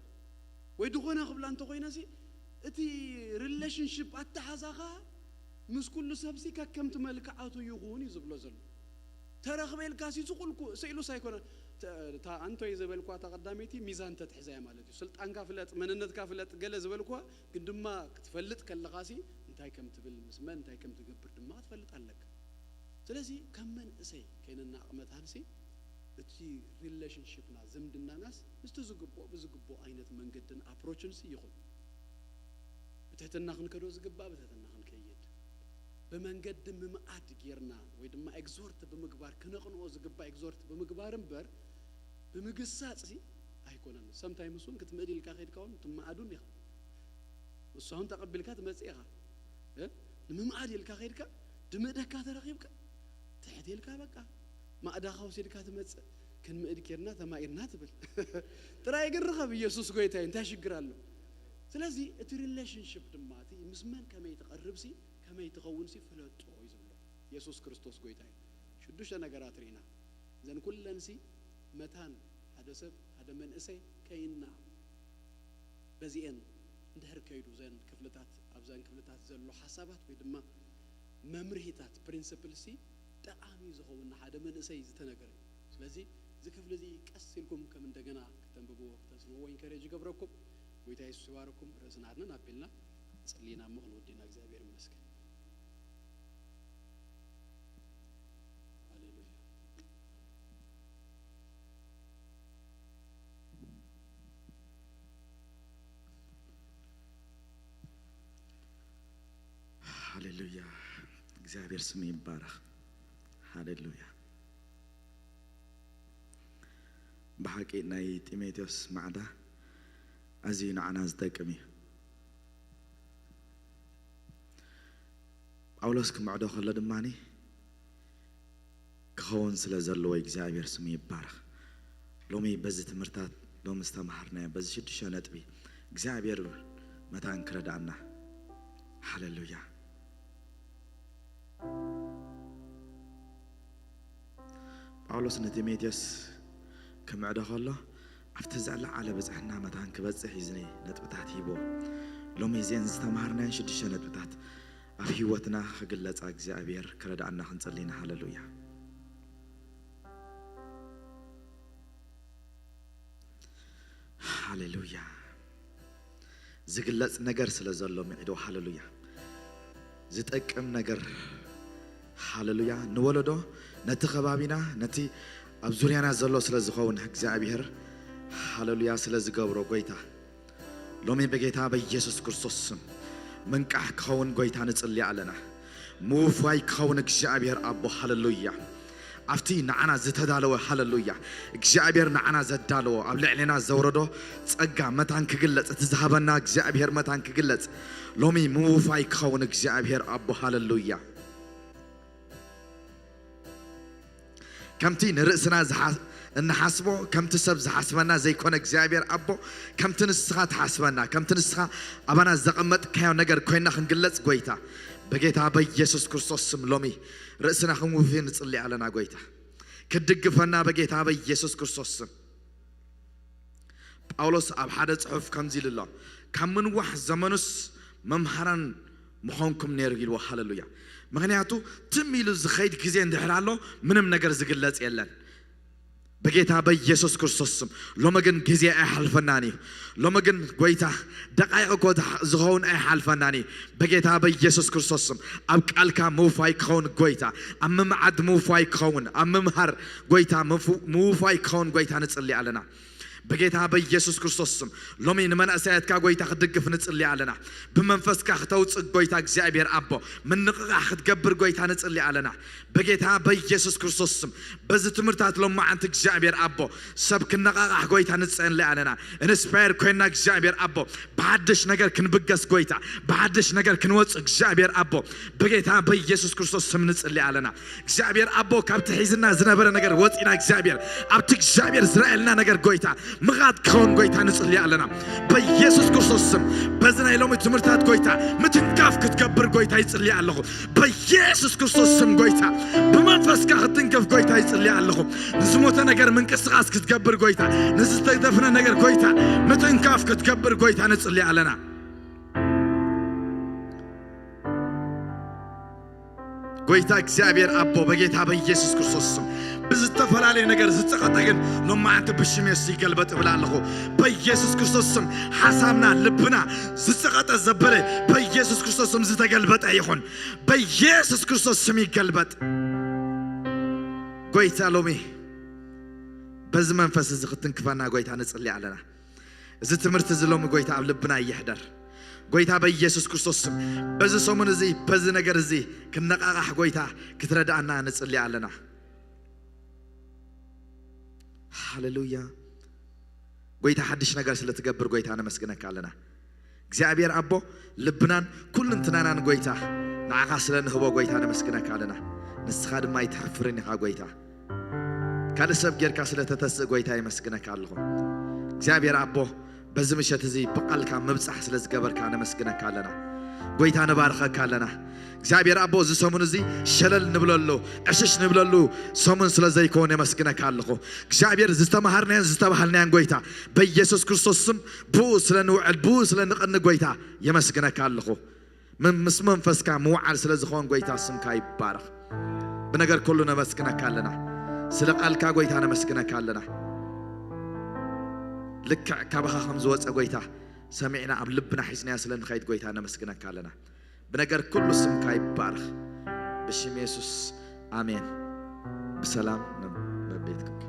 ወይ ድኾነ ክብላ እንተኾይነሲ፣ እቲ ሪሌሽንሺፕ ኣተሓዛኻ ምስ ኩሉ ሰብሲ ከከምቲ መልክዓቱ ይኹን እዩ ዝብሎ ዘሎ። ተረኽበ ኢልካሲ ዝኹልኩ ስኢሉስ ኣይኮነ። ተ-፣ እታ ኣንቶይ ዝበልኳ እታ ቀዳመይቲ ሚዛን ተትሕዛ እያ ማለት እዩ። ስልጣንካ ፍለጥ፣ መንነትካ ፍለጥ ገለ ዝበልኳ፣ ግን ድማ ክትፈልጥ ከለኻሲ እንታይ ከም ትብል፣ ምስ መን እንታይ ከም ትገብር ድማ ክትፈልጥ ኣለካ። ስለዚ ከም መንእሰይ ከይንናቕ መታንሲ እቲ ሪሌሽንሺፕና፣ ዝምድናናስ ምስቲ ዝግብኦ፣ ብዝግብኦ ዓይነት መንገድን ኣፕሮችንሲ ይኹን። ብትሕትና ክንከዶ ዝግባእ ብትሕትና ክንከይድ፣ ብመንገዲ ምምኣድ ጌርና ወይ ድማ ኤግዞርት ብምግባር ክነቕንኦ ዝግባእ ኤግዞርት ብምግባር እምበር ብምግሳጽሲ ኣይኮነን። ሰምታይምስ እውን ክትምእድ ኢልካ ከይድካ እውን ትመኣዱን ኢኻ። ንሱ እውን ተቐቢልካ ትመጽእ ኢኻ። እ? ንምምኣድ ኢልካ ከይድካ ድምእደካ ተረኺብካ ትሕት ኢልካ በቃ ማእዳኻ ወሲድካ ትመጽእ። ክንምእድ ኬድና ተማኢድና ትብል። ጥራይ ግን ርኸብ፣ ኢየሱስ ጎይታ እዩ፣ እንታይ ሽግር ኣሎ? ስለዚ እቲ ሪሌሽንሺፕ ድማ እቲ ምስ መን ከመይ ትቐርብሲ ከመይ ትኸውንሲ ፍለጦ እዩ ዝብሎ። ኢየሱስ ክርስቶስ ጎይታ እዩ። ሽዱሽተ ነገራት ርኢና። እዘን ኩለንሲ መታን ሓደ ሰብ፣ ሓደ መንእሰይ ከይና በዚኤን እንድሕር ከይዱ፣ ዘን ክፍልታት፣ ኣብዘን ክፍልታት ዘሎ ሓሳባት ወይ ድማ መምርሂታት፣ ፕሪንስፕልሲ ጠቓሚ ዝኸውን ንሓደ መንእሰይ ዝተነገረ እዩ። ስለዚ እዚ ክፍሊ እዚ ቀስ ኢልኩም ከም እንደገና ክተንብብዎ፣ ክተጽንዕዎ ኢንከሬጅ ይገብረኩም። ጎይታ የሱስ ይባረኩም። ርእስና ኣድነን ኣቢልና ጽሊና እሞ ክንወዲና እግዚኣብሔር ይመስገን። ሃሌሉያ። ሃሌሉያ። እግዚኣብሔር ስሙ ይባረኽ። ሃሌሉያ። ብሓቂ ናይ ጢሞቴዎስ ማዕዳ ኣዝዩ ንዓና ዝጠቅም እዩ። ጳውሎስ ክምዕዶ ከሎ ድማኒ ክኸውን ስለ ዘለዎ እግዚኣብሔር ስሙ ይባረኽ። ሎሚ በዚ ትምህርታት ሎሚ ዝተምሃርናዮ በዚ ሽዱሽተ ነጥቢ እግዚኣብሔር መታን ክረድኣና። ሃሌሉያ። ጳውሎስ ንጢሞቴዎስ ክምዕዶ ከሎ ኣብቲ ዝለዓለ ብፅሕና መታን ክበፅሕ እዩ እዚ ነጥብታት ሂቦ። ሎሚ እዚአን ዝተምሃርናየን ሽዱሽተ ነጥብታት ኣብ ህይወትና ክግለፃ እግዚኣብሔር ክረድኣና ክንፅሊ ኢና። ሃሌሉያ። ሃሌሉያ። ዝግለጽ ነገር ስለ ዘሎ ምዒዶ። ሃሌሉያ። ዝጠቅም ነገር። ሃሌሉያ። ንወለዶ፣ ነቲ ከባቢና፣ ነቲ ኣብ ዙርያና ዘሎ ስለ ዝኸውን እግዚኣብሔር፣ ሃሌሉያ፣ ስለ ዝገብሮ ጎይታ፣ ሎሚ በጌታ በኢየሱስ ክርስቶስ ስም ምንቃሕ ክኸውን ጎይታ ንጽሊ ኣለና። ምውፋይ ክኸውን እግዚኣብሔር ኣቦ። ሃሌሉያ። ኣብቲ ንዓና ዝተዳለወ፣ ሃሌሉያ፣ እግዚኣብሔር ንዓና ዘዳለዎ፣ ኣብ ልዕሌና ዘውረዶ ጸጋ መታን ክግለጽ፣ እቲ ዝሃበና እግዚኣብሔር መታን ክግለጽ፣ ሎሚ ምውፋይ ክኸውን እግዚኣብሔር ኣቦ። ሃሌሉያ። ከምቲ ንርእስና ዝሓ-፣ እንሓስቦ፣ ከምቲ ሰብ ዝሓስበና ዘይኮነ እግዚኣብሔር ኣቦ፣ ከምቲ ንስኻ ትሓስበና፣ ከምቲ ንስኻ ኣባና ዘቐመጥካዮ ነገር ኮይና ክንግለጽ፣ ጎይታ፣ በጌታ በኢየሱስ ክርስቶስ ስም ሎሚ ርእስና ክንውፊ ንጽሊ ኣለና። ጎይታ፣ ክትድግፈና በጌታ በኢየሱስ ክርስቶስ ስም። ጳውሎስ ኣብ ሓደ ጽሑፍ ከምዚ ኢሉ ኣሎ፣ "ካብ ምንዋሕ ዘመኑስ መምሃራን ምዃንኩም ነይሩ" ኢልዎ። ሃሌሉያ። ምኽንያቱ ትም ኢሉ ዝኸይድ ግዜ እንድሕር ኣሎ፣ ምንም ነገር ዝግለጽ የለን። በጌታ በኢየሱስ ክርስቶስ ስም ሎሚ ግን ግዜ ኣይሓልፈናን እዩ። ሎሚ ግን ጎይታ ደቃይቕ እኮ ዝሓ- ዝኸውን ኣይሓልፈናን እዩ። በጌታ በኢየሱስ ክርስቶስ ስም ኣብ ቃልካ ምውፋይ ክኸውን ጎይታ፣ ኣብ ምምዓድ ምውፋይ ክኸውን፣ ኣብ ምምሃር ጎይታ ምፉ- ምውፋይ ክኸውን ጎይታ ንጽሊ ኣለና። በጌታ በኢየሱስ ክርስቶስ ስም ሎሚ ንመናእሰያትካ ጎይታ ክትድግፍ ንጽሊ ኣለና። ብመንፈስካ ክተውፅእ ጎይታ እግዚኣብሔር ኣቦ ምንቕቓሕ ክትገብር ጎይታ ንጽሊ ኣለና። በጌታ በኢየሱስ ክርስቶስ ስም በዚ ትምህርታት ሎማዓንቲ እግዚኣብሔር ኣቦ ሰብ ክነቓቓሕ ጎይታ ንጸሊ ኣለና። ኢንስፓየር ኮይና እግዚኣብሔር ኣቦ ብሓድሽ ነገር ክንብገስ ጎይታ፣ ብሓድሽ ነገር ክንወፅእ እግዚኣብሔር ኣቦ በጌታ በኢየሱስ ክርስቶስ ስም ንጽሊ ኣለና። እግዚኣብሔር ኣቦ ካብቲ ሒዝና ዝነበረ ነገር ወፂና እግዚኣብሔር ኣብቲ እግዚኣብሔር ዝረኣየልና ነገር ጎይታ ምኻት ክኸውን ጎይታ ንጽሊ ኣለና። በኢየሱስ ክርስቶስ ስም በዚ ናይ ሎሚ ትምህርታት ጎይታ ምትንካፍ ክትገብር ጎይታ ይጽሊ ኣለኹ። በኢየሱስ ክርስቶስ ስም ጎይታ ብመንፈስካ ክትንከፍ ጎይታ ይጽሊ ኣለኹ። ንዝሞተ ነገር ምንቅስቃስ ክትገብር ጎይታ፣ ንዝተደፍነ ነገር ጎይታ ምትንካፍ ክትገብር ጎይታ ንጽሊ ኣለና። ጎይታ እግዚኣብሔር ኣቦ በጌታ በኢየሱስ ክርስቶስ ስም ብዝተፈላለየ ነገር ዝጸቐጠ ግን ሎማዓንቲ ብሽም የሱስ ይገልበጥ እብል ኣለኹ። በኢየሱስ ክርስቶስ ስም ሓሳብና ልብና ዝጸቐጠ ዘበለ በኢየሱስ ክርስቶስ ስም ዝተገልበጠ ይኹን። በኢየሱስ ክርስቶስ ስም ይገልበጥ። ጎይታ ሎሚ በዚ መንፈስ እዚ ክትንክፈና ጎይታ ንጽሊ ኣለና። እዚ ትምህርቲ እዚ ሎሚ ጎይታ ኣብ ልብና ይሕደር። ጎይታ በኢየሱስ ክርስቶስ ስም በዚ ሰሙን እዚ በዚ ነገር እዚ ክነቓቓሕ ጎይታ ክትረዳኣና ንጽሊ ኣለና። ሃሌሉያ። ጎይታ ሓድሽ ነገር ስለ ትገብር ጎይታ ነመስግነካ ኣለና። እግዚኣብሔር ኣቦ ልብናን ኩልንትናናን ጎይታ ንዓኻ ስለ ንህቦ ጎይታ ነመስግነካ ኣለና። ንስኻ ድማ ኣይትሕፍርን ኢኻ ጎይታ። ካልእ ሰብ ጌርካ ስለ ተተስእ ጎይታ የመስግነካ ኣለኹ። እግዚኣብሔር ኣቦ በዚ ምሸት እዚ ብቓልካ ምብጻሕ ስለ ዝገበርካ ነመስግነካ ኣለና። ጎይታ ንባርኸካ ኣለና። እግዚኣብሔር ኣቦ እዚ ሰሙን እዚ ሸለል ንብለሉ ዕሽሽ ንብለሉ ሰሙን ስለ ዘይኮን የመስግነካ ኣለኹ። እግዚኣብሔር ዝተምሃርናዮን ዝተባሃልናዮን ጎይታ በኢየሱስ ክርስቶስ ስም ብኡ ስለ ንውዕል ብኡ ስለ ንቐኒ ጎይታ የመስግነካ ኣለኹ። ም- ምስ መንፈስካ ምውዓል ስለ ዝኾን ጎይታ ስምካ ይባረኽ። ብነገር ኩሉ ነመስግነካ ኣለና። ስለ ቃልካ ጎይታ ነመስግነካ ኣለና። ልክዕ ካባኻ ከም ዝወፀ ጎይታ ሰሚዕና ኣብ ልብና ሒዝናዮ ስለ ንኸይድ ጎይታ ነመስግነካ ኣለና። ብነገር ኩሉ ስምካ ይባረኽ። ብሽም የሱስ ኣሜን። ብሰላም ናብ ቤትኩም።